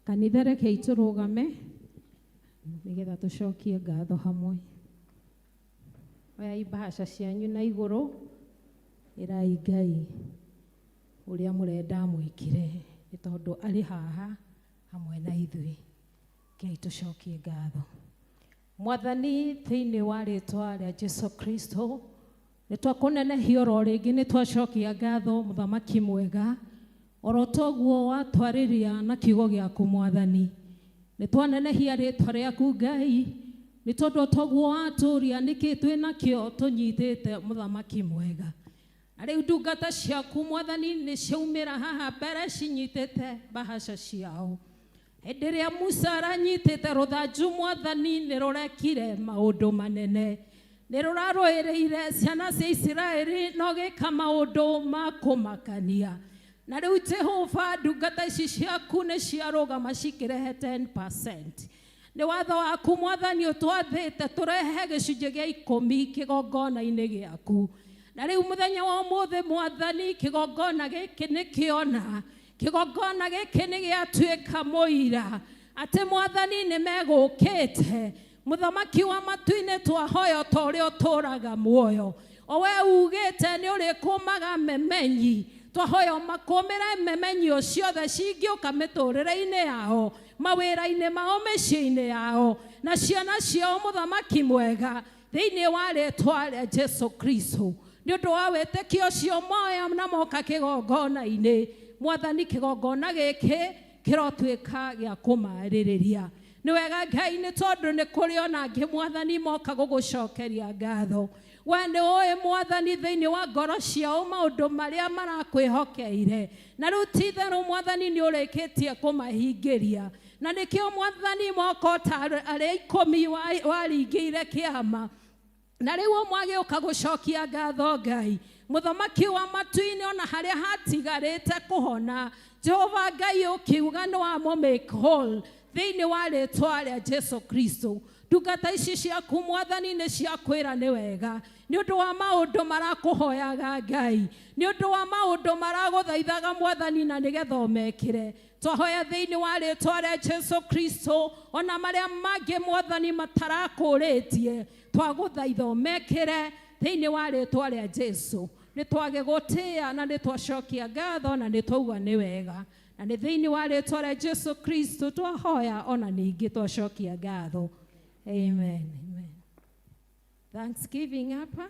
Kanitha rekei tũrũgame nĩgetha tũcokie ngatho hamwe. Oyai mbahaca cianyu na igũrũ, ĩrai Ngai ũrĩa mũrenda amwĩkĩre, nĩ tondũ arĩ haha hamwe na ithuĩ. Rekei tũcokie ngatho. Mwathani, thĩinĩ wa rĩtwa rĩa Jesu Kristo, nĩ twakũnenehia oro rĩngĩ, nĩ twacokia ngatho mũthamaki mwega, oro toguo watwarĩria na kiugo gĩaku Mwathani. Nĩ twanenehia rĩtwa rĩaku Ngai, nĩ tondũ toguo watũria nĩkĩ twĩ nakĩo tũnyitĩte mũthamaki mwega. Na rĩu ndungata ciaku Mwathani nĩ ciaumĩra haha mbere cinyitĩte mbahaca ciao. Hĩndĩ ĩrĩa Musa aranyitĩte rũthanju mwathani nĩ rũrekire maũndũ manene. Nĩ rũrarũĩrĩire ciana cia Isiraeli na ũgĩka maũndũ ma kũmakania. Na rĩu Jehova ndungata ici ciaku nĩ ciarũgama cikĩrehe 10%. Nĩ watho waku mwathani ũtwathĩte tũrehe gĩcunjĩ gĩa ikũmi kĩgongona-inĩ gĩaku. Na rĩu mũthenya wa ũmũthĩ mwathani kĩgongona gĩkĩ nĩ kĩona kĩgongona gĩkĩ nĩ gĩatuĩka mũira atĩ mwathani nĩ megũkĩte mũthamaki wa matu-inĩ twahoya ta ũrĩa ũtũũraga muoyo o we ugĩte nĩ ũrĩkũmaga memenyi twahoya makũmĩre memenyi ciothe cingĩũka mĩtũrĩre-inĩ yao mawĩra-inĩ mao mĩciĩ-inĩ yao na ciana ciao mũthamaki mwega thĩinĩ wa rĩtwa rĩa Jesu Kristo nĩ ũndũ wa wĩtĩkio ũcio moya na moka kĩgongona-inĩ mwathani kĩgongona gĩkĩ kĩrotuĩka gĩa kũmarĩrĩria nĩ wega Ngai nĩ tondũ nĩ kũrĩ ona angĩ mwathani moka gũgũcokeria ngatho we nĩ ũĩ mwathani thĩinĩ wa ngoro ciao maũndũ marĩa marakwĩhokeire na rĩu ti itherũ mwathani nĩ ũrĩkĩtie kũmahingĩria na nĩkĩo mwathani moka ta arĩa ikũmi waringĩire kĩama na rĩu ũmwe agĩũka gũcokia ngatho Ngai mũthamaki wa matu-inĩ ona harĩa hatigarĩte kũhona Jehova Ngai ũkiuga nĩ wamo make whole thĩinĩ wa rĩtwa rĩa Jesu Kristo ndungata ici ciaku mwathani nĩ ciakwĩra nĩ wega nĩ ũndũ wa maũndũ marakũhoyaga Ngai nĩ ũndũ wa maũndũ maragũthaithaga mwathani na nĩgetha ũmekĩre twahoya thĩinĩ wa rĩtwa rĩa Jesu Kristo ona marĩa mangĩ mwathani matarakũrĩtie twagũthaitha ũmekĩre thĩinĩ wa rĩtwa rĩa Jesu nĩ twagĩgũtĩĩa na nĩ twacokia ngatho na nĩ twauga nĩ wega na nĩ thĩinĩ wa rĩtwa rĩa Jesu Kristo twahoya ona ningĩ twacokia ngatho. Amen. Amen. Thanksgiving hapa.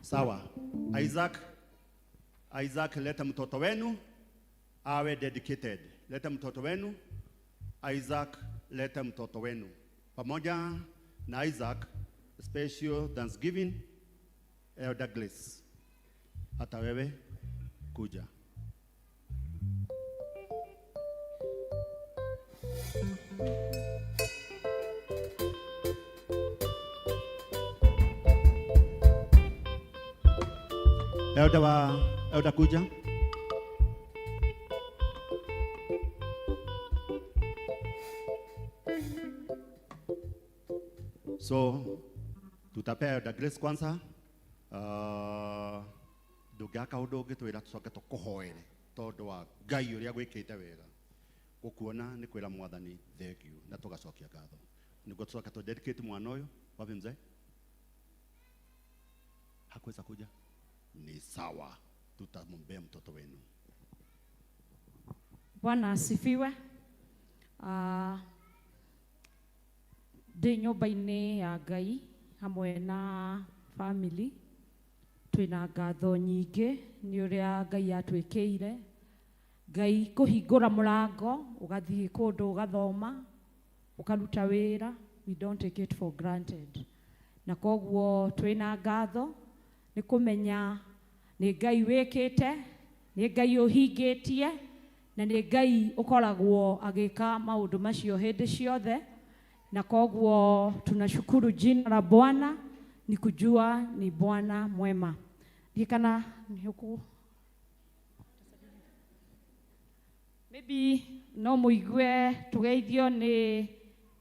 Sawa. Isaac, Isaac, leta mtoto wenu awe dedicated. Leta mtoto wenu. Isaac, leta mtoto wenu. Pamoja na Isaac, special thanksgiving, Elder Grace. Hata wewe kuja. Elder wa Elder kuja. So tutapea Elder Grace kwanza. Ndũngĩaka ũndũ ũngĩtwĩra tũcoke tũkũhoere tondũ wa Ngai ũrĩa gwĩkĩte wega gũkuona nĩ kwĩra mwathani thank you na tũgacokia ngatho nĩguo tũcoke tũ dedicate mwana ũyũ. Wapi mzee? Hakuweza kuja? Ni sawa, tutamwombea mtoto wenu. Bwana asifiwe. Ndĩ nyũmba-inĩ ya Ngai hamwe na family twĩna ngatho nyingĩ nĩ ũrĩa Ngai atwĩkĩire. Ngai kũhingũra mũrango ũgathiĩ kũndũ ũgathoma ũkaruta wĩra, we don't take it for granted. Na koguo twĩna ngatho nĩ kũmenya nĩ Ngai wĩkĩte, nĩ Ngai ũhingĩtie, na nĩ Ngai ũkoragwo agĩka maũndũ macio hĩndĩ ciothe. Na koguo tunashukuru jina la Bwana ni kujua ni Bwana mwema. Ndikana ni huku maybe no muigue tugeithio ni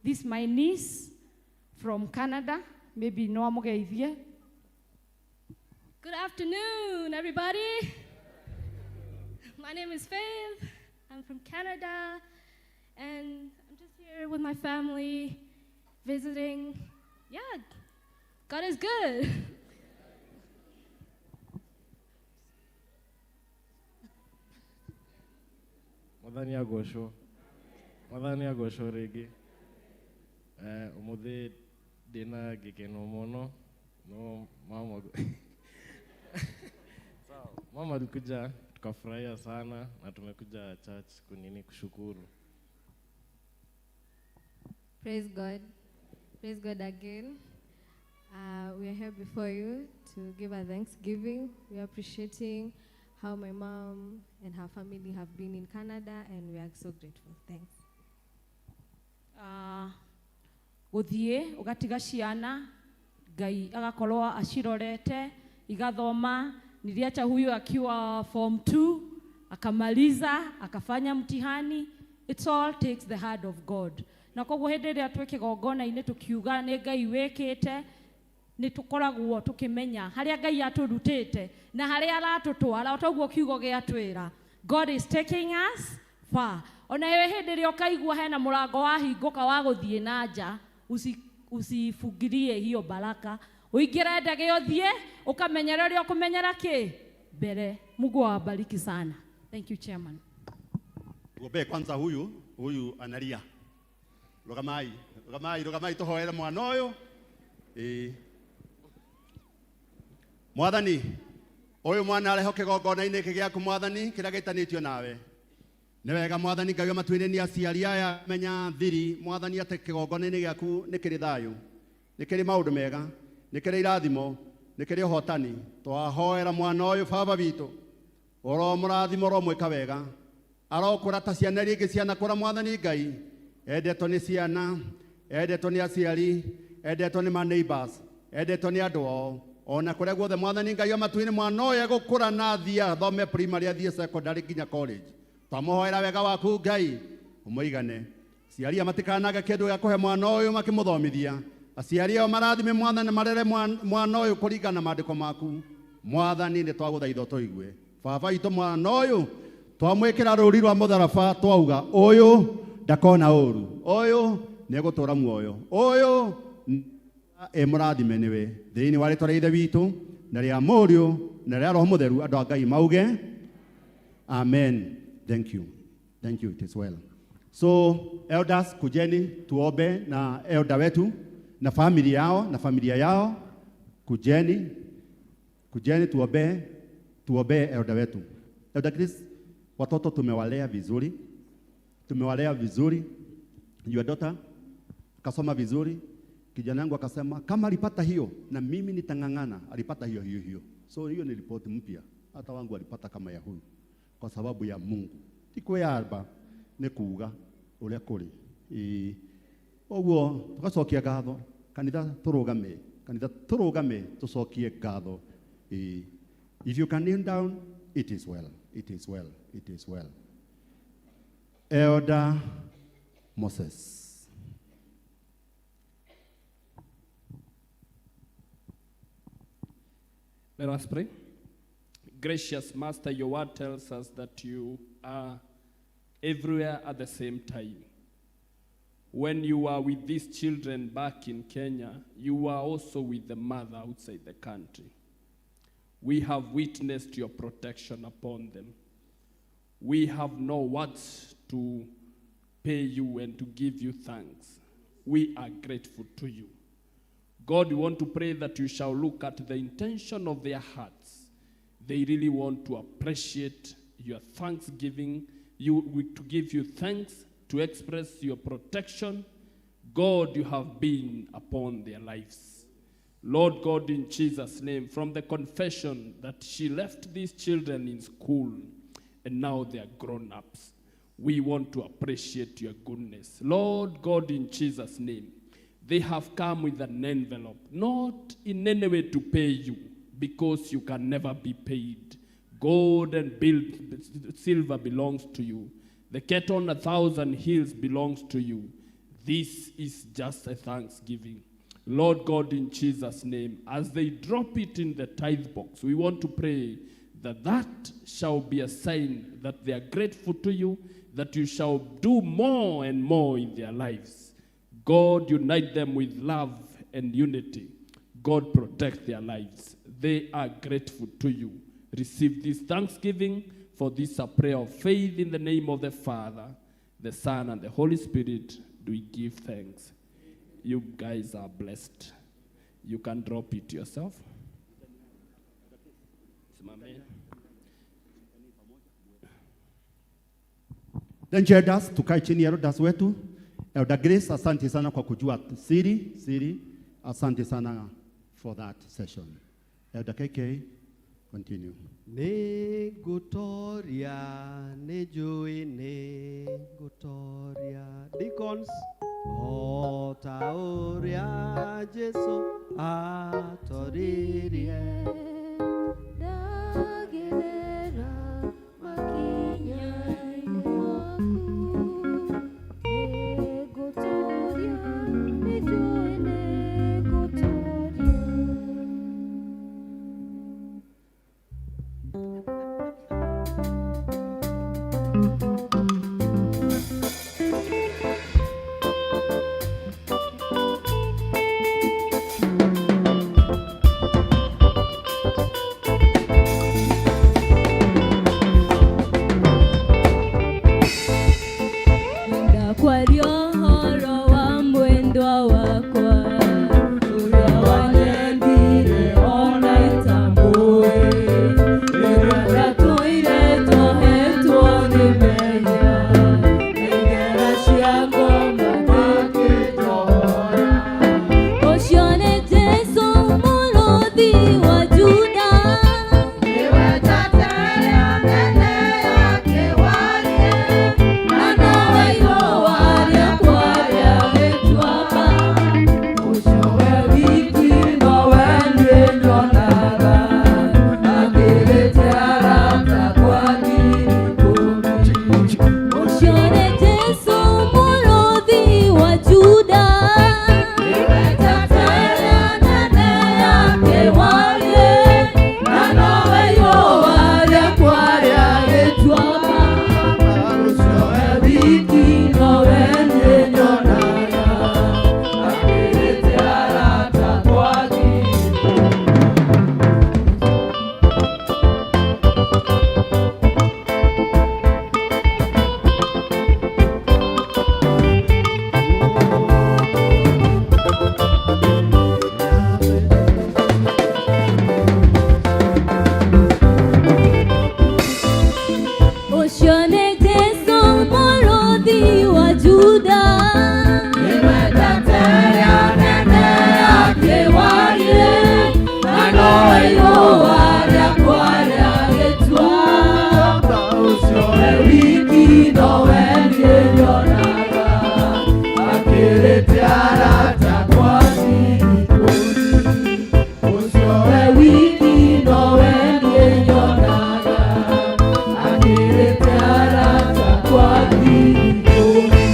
this my niece from Canada, maybe no amugeithie. Good afternoon, everybody. My name is Faith. I'm from Canada, and I'm just here with my family, visiting. Yeah, God is good. Mwathani agocwo. Mwathani agocwo rĩngĩ. Ũmũthĩ ndĩna gĩkeno mũno no mama. Sawa, mama alikuja tukafurahia sana na tumekuja church kunini kushukuru. Praise God. Praise God again. We are here before you to give a thanksgiving. We are appreciating how my mom and her family have been in Canada, and we are so grateful. Thanks. Gũthiĩ ũgatiga ciana Ngai agakorwo acirorete igathoma. Niliacha huyu akiwa form 2 akamaliza akafanya mtihani. It all takes the hand of God. Na koguo hĩndĩ ĩrĩa twĩ kĩgongona-inĩ tũkiuga nĩ Ngai wĩkĩte, nĩ tũkoragwo tũkĩmenya harĩa Ngai atũrutĩte na harĩa aratũtwara. O toguo kiugo gĩatwĩra, God is taking us far. Ona we hĩndĩ ĩrĩa ũkaigua hena mũrango wahingũka wa gũthiĩ na nja, usifungirie hiyo baraka, ũingĩre ndege ũthiĩ ũkamenyera ũrĩa ũkũmenyera kĩ mbere. Mungu awabariki sana. Thank you, Chairman. Tuombee kwanza huyu analia. Rugamai, rugamai, rugamai tuhoere mwana ũyũ. Ĩĩ. Mwathani, ũyũ mwana areho kĩgongona-inĩ gĩkĩ gĩaku Mwathani, kĩrĩa gĩtanĩtio nawe. Nĩ wega Mwathani Ngai wa matu-inĩ nĩ aciari aya menya thiri Mwathani atĩ kĩgongona-inĩ gĩaku nĩ kĩrĩ thayũ, nĩ kĩrĩ maũndũ mega, nĩ kĩrĩ irathimo, nĩ kĩrĩ ũhotani. Twahoera mwana ũyũ baba witũ, ũromũrathima, ũromwĩka wega, arokũra ta ciana iria ingĩ cianakũra Mwathani Ngai, endetwo nĩ ciana, endetwo nĩ aciari, endetwo nĩ ma neighbors, endetwo nĩ andũ ao. Ona kũrĩa guothe Mwathani Ngai wa matu-inĩ mwana ũyũ egũkũra na athiĩ athome primary, athiĩ secondary nginya college. Twamũhoera wega waku Ngai ũmũigane. Aciari aya matikanage kĩndũ gĩa kũhe mwana ũyũ makĩmũthomithia. Aciari ao marathime Mwathani, marere mwana ũyũ kũringana na maandĩko maku. Mwathani nĩ twagũthaitha ũtũigue. Baba witũ mwana ũyũ twamwĩkĩra rũri rwa mũtharaba, twauga ũyũ ndakona ũru, ũyũ nĩegũtũũra muoyo, ũyũ ĩ mũrathime nĩwe. Thĩinĩ wa rĩtwa rĩa Ithe witũ na rĩa Mũriũ na rĩa Roho Mũtheru, andũ a Ngai mauge amen. Thank you. Thank you. It is well. So elders, kujeni tuombe na elder wetu na familia yao na familia yao. Kujeni, kujeni tuombe, tuombe elder wetu. Elder Chris, watoto tumewalea vizuri. Tumewalea vizuri. Your daughter akasoma vizuri. Kijana wangu akasema kama alipata hiyo na mimi nitang'ang'ana. Alipata hiyo hiyo hiyo. So hiyo ni report mpya. Hata wangu alipata kama ya huyu. Kwa sababu ya Mungu. Ti kwĩyamba nĩ kuuga ũrĩa kũrĩ. Ĩĩ. Ũguo tũgacokia ngatho kanitha tũrũgame, kanitha tũrũgame tũcokie ngatho. Ĩĩ. If you can kneel down, it is well, it is well, it is well. Elder Moses. Let us pray. Gracious Master, your word tells us that you are everywhere at the same time. When you were with these children back in Kenya, you were also with the mother outside the country. We have witnessed your protection upon them. We have no words to pay you and to give you thanks. We are grateful to you. God, we want to pray that you shall look at the intention of their hearts. They really want to appreciate your thanksgiving, to give you thanks, to express your protection. God, you have been upon their lives. Lord God, in Jesus' name, from the confession that she left these children in school and now they are grown-ups, we want to appreciate your goodness. Lord God, in Jesus' name, they have come with an envelope, not in any way to pay you, because you can never be paid. Gold and silver belongs to you. The cattle on 1,000 hills belongs to you. This is just a thanksgiving. Lord God, in Jesus' name, as they drop it in the tithe box, we want to pray that that shall be a sign that they are grateful to you, that you shall do more and more in their lives. God, unite them with love and unity. God, protect their lives. They are grateful to you. Receive this thanksgiving, for this is a prayer of faith in the name of the Father, the Son, and the Holy Spirit. Do we give thanks? You guys are blessed. You can drop it yourself. Simame. Then elders, tukae chini elders wetu. Elder Grace, asante sana kwa kujua siri, siri. Asante sana for that session. Elder KK, continue. Nĩ ngũtoria, nĩ njũĩ nĩ ngũtoria. Deacons, o ta ũrĩa Jesũ atoririe. Ndagerera makinya-inĩ maku, nĩngũtũũria, nĩnjũĩ nĩngũtũũria. Ndakwaria ũhoro wa mwendwa wakwa ũrĩa wanyendire ona itamũĩ, rĩrĩa ndatũire njohetwo nĩ mehia, nĩ ngera ciakwa makĩnjohora. Ũcio nĩ Jesũ mũrũthi wa Juda, Nĩwe njata ĩrĩa nene ya kĩwarie, na nowe igũa rĩakwa rĩa gĩtuamba. Ũcio we wiki nowe niĩ nyonaga, akĩrĩte arata kwa ngiri ikũmi. Ũcio nĩ Jesũ mũrũthi wa Juda, Nĩwe njata ĩrĩa nene ya kĩwarie, na nowe igũa rĩakwa rĩa gĩtuamba. Ũcio we wiki nowe niĩ nyonaga, akĩrĩte arata kwa ngiri ikũmi. Ũcio nĩ Jesũ mũrũthi wa Juda, Nĩwe njata ĩrĩa nene ya kĩwarie, na nowe igũa rĩakwa rĩa gĩtuamba. Ũcio we wiki nowe niĩ nyonaga, akĩrĩte arata kwa ngiri ikũmi. Ũcio we wiki nowe niĩ nyonaga, akĩrĩte arata kwa ngiri ikũmi.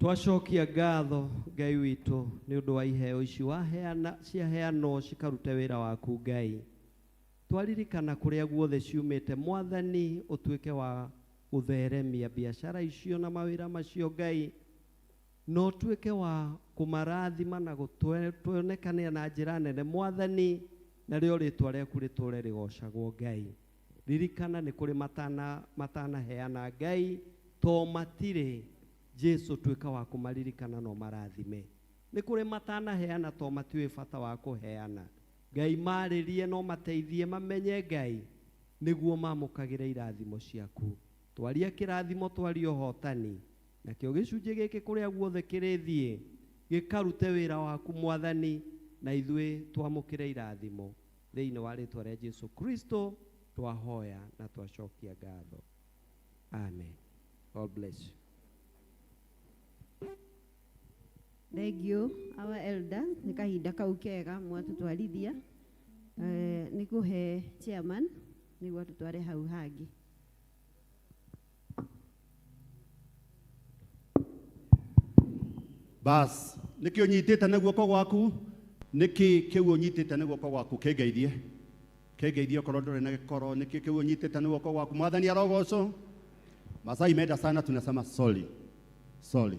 Twacokia ngatho Ngai witũ nĩ ũndũ wa iheo ici waheana ciaheanwo cikarute wĩra waku Ngai. Twaririkana kũrĩa guothe ciumĩte Mwathani ũtuĩke wa gũtheremia biacara icio na mawĩra macio Ngai, na ũtuĩke wa kũmarathima na gũtuonekania na njĩra nene Mwathani, narĩo rĩtwa rĩaku rĩtũre rĩgocagwo Ngai. Ririkana nĩ kũrĩ matanaheana Ngai, to matirĩ Jesu tuĩka wa kũmaririkana no marathime. Nĩ kũrĩ matanaheana to matiũĩ bata wa kũheana. Ngai marĩrie no mateithie mamenye Ngai nĩguo mamũkagĩre irathimo ciaku. Twaria kĩrathimo, twaria ũhotani. Nakĩo gĩcunjĩ gĩkĩ kũrĩa guothe kĩrĩthiĩ gĩkarute wĩra waku Mwathani, na ithuĩ twamũkĩre irathimo. Thĩinĩ wa rĩtwa rĩa Jesu Kristo twahoya na twacokia ngatho. Amen. God bless you. Thank you, our elder. Nĩ kahinda kau kega mwatũtwarithia. Nĩ kũhe chairman nĩguo atũtware hau hangĩ. Bas, Nĩkĩ ũnyitĩte na guoko gwaku? Nĩkĩ kĩu ũnyitĩte na guoko gwaku kĩngeithie? Kĩngeithie okorwo ndũrĩ na gĩkoro, nĩkĩ kĩu ũnyitĩte na guoko gwaku? Mwathani arogocwo. Masai menda sana tunasema sorry. Sorry.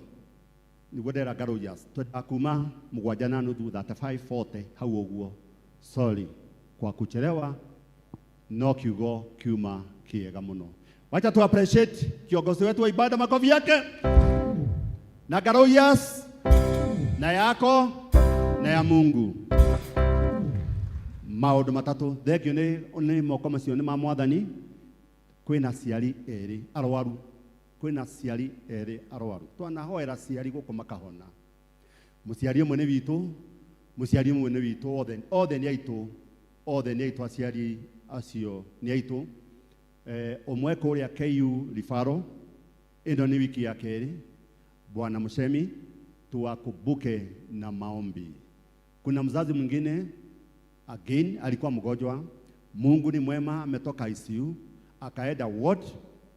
Nĩguo ndera Garũjas. Twendaga kuma 7:30 35:40 hau ũguo. Sorry kwa kuchelewa no kiugo kiuma kiega muno. Wacha tu appreciate kiongozi wetu wa ibada, makofi yake na Garũjas na yako na ya Mungu. Maũndũ matatũ thengio nĩ moko macio nĩ ma mwathani. Kwĩna aciari erĩ arwaru, kwĩna aciari erĩ arwaru, twanahoera aciari gũkũ makahona. Mũciari ũmwe nĩ witũ, mũciari ũmwe nĩ witũ, othe othe nĩ aitũ, othe nĩ aitũ, aciari acio nĩ aitũ. Ũmwe kũrĩa KU Rifaro, ĩno nĩ wiki ya kerĩ. Bwana Mshemi, tuwakumbuke na maombi. Kuna mzazi mwingine again alikuwa mgonjwa. Mungu ni mwema, ametoka ICU akaenda ward.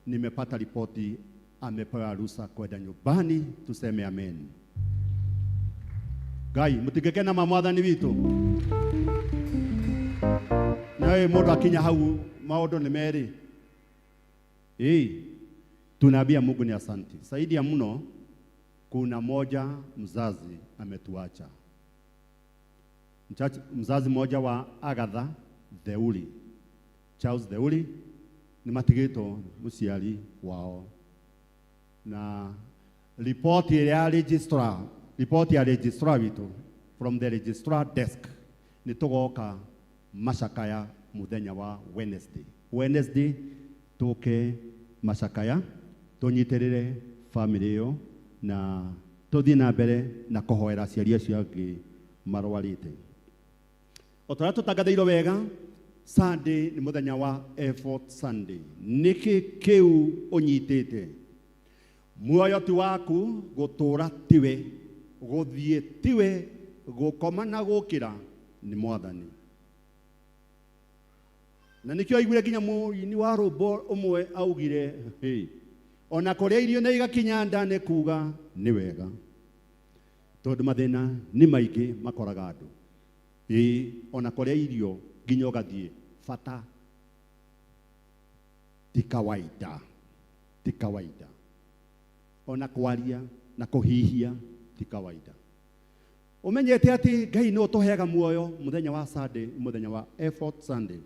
Nimepata ripoti amepewa ruhusa kwenda nyumbani. Tuseme amen. Ngai mutigekena ma mwathani witũ. Nawe mũndũ akinya hau maũndũ nĩ merĩ. Tunaambia Mungu ni asanti. Zaidi ya mno, kuna moja mzazi ametuacha. Mzazi mmoja wa Agatha Theuri, Charles Theuri, nĩ matigĩtwo mũciari wao. Na ripoti ya registrar, ripoti ya registrar witũ from the registrar desk, nĩ tũgoka macakaya mũthenya wa Wednesday. Wednesday tũke macakaya tũnyitĩrĩre family ĩyo na tũthiĩ na mbere na kũhoera aciari acio angĩ marwarĩte. O ta ũrĩa tũtangathĩirwo wega, Sunday nĩ mũthenya wa Effort Sunday. Nĩkĩ kĩu ũnyitĩte? Muoyo ti waku, gũtũũra tiwe, gũthiĩ tiwe, gũkoma na gũkĩra nĩ mwathani. Na nĩkĩo aiguire nginya mũini wa rũmbo ũmwe augire, hey, ona kũrĩa irio nĩ igakinya nda nĩ kuga nĩ wega, tondũ mathĩna nĩ maingĩ makoraga andũ. Ona kũrĩa irio nginya ũgathiĩ bata ti kawaida, ti kawaida. Ona kwaria na kũhihia ti kawaida. Ũmenyete atĩ Ngai nĩwe ũtũheaga muoyo mũthenya wa Sunday, mũthenya wa Effort Sunday.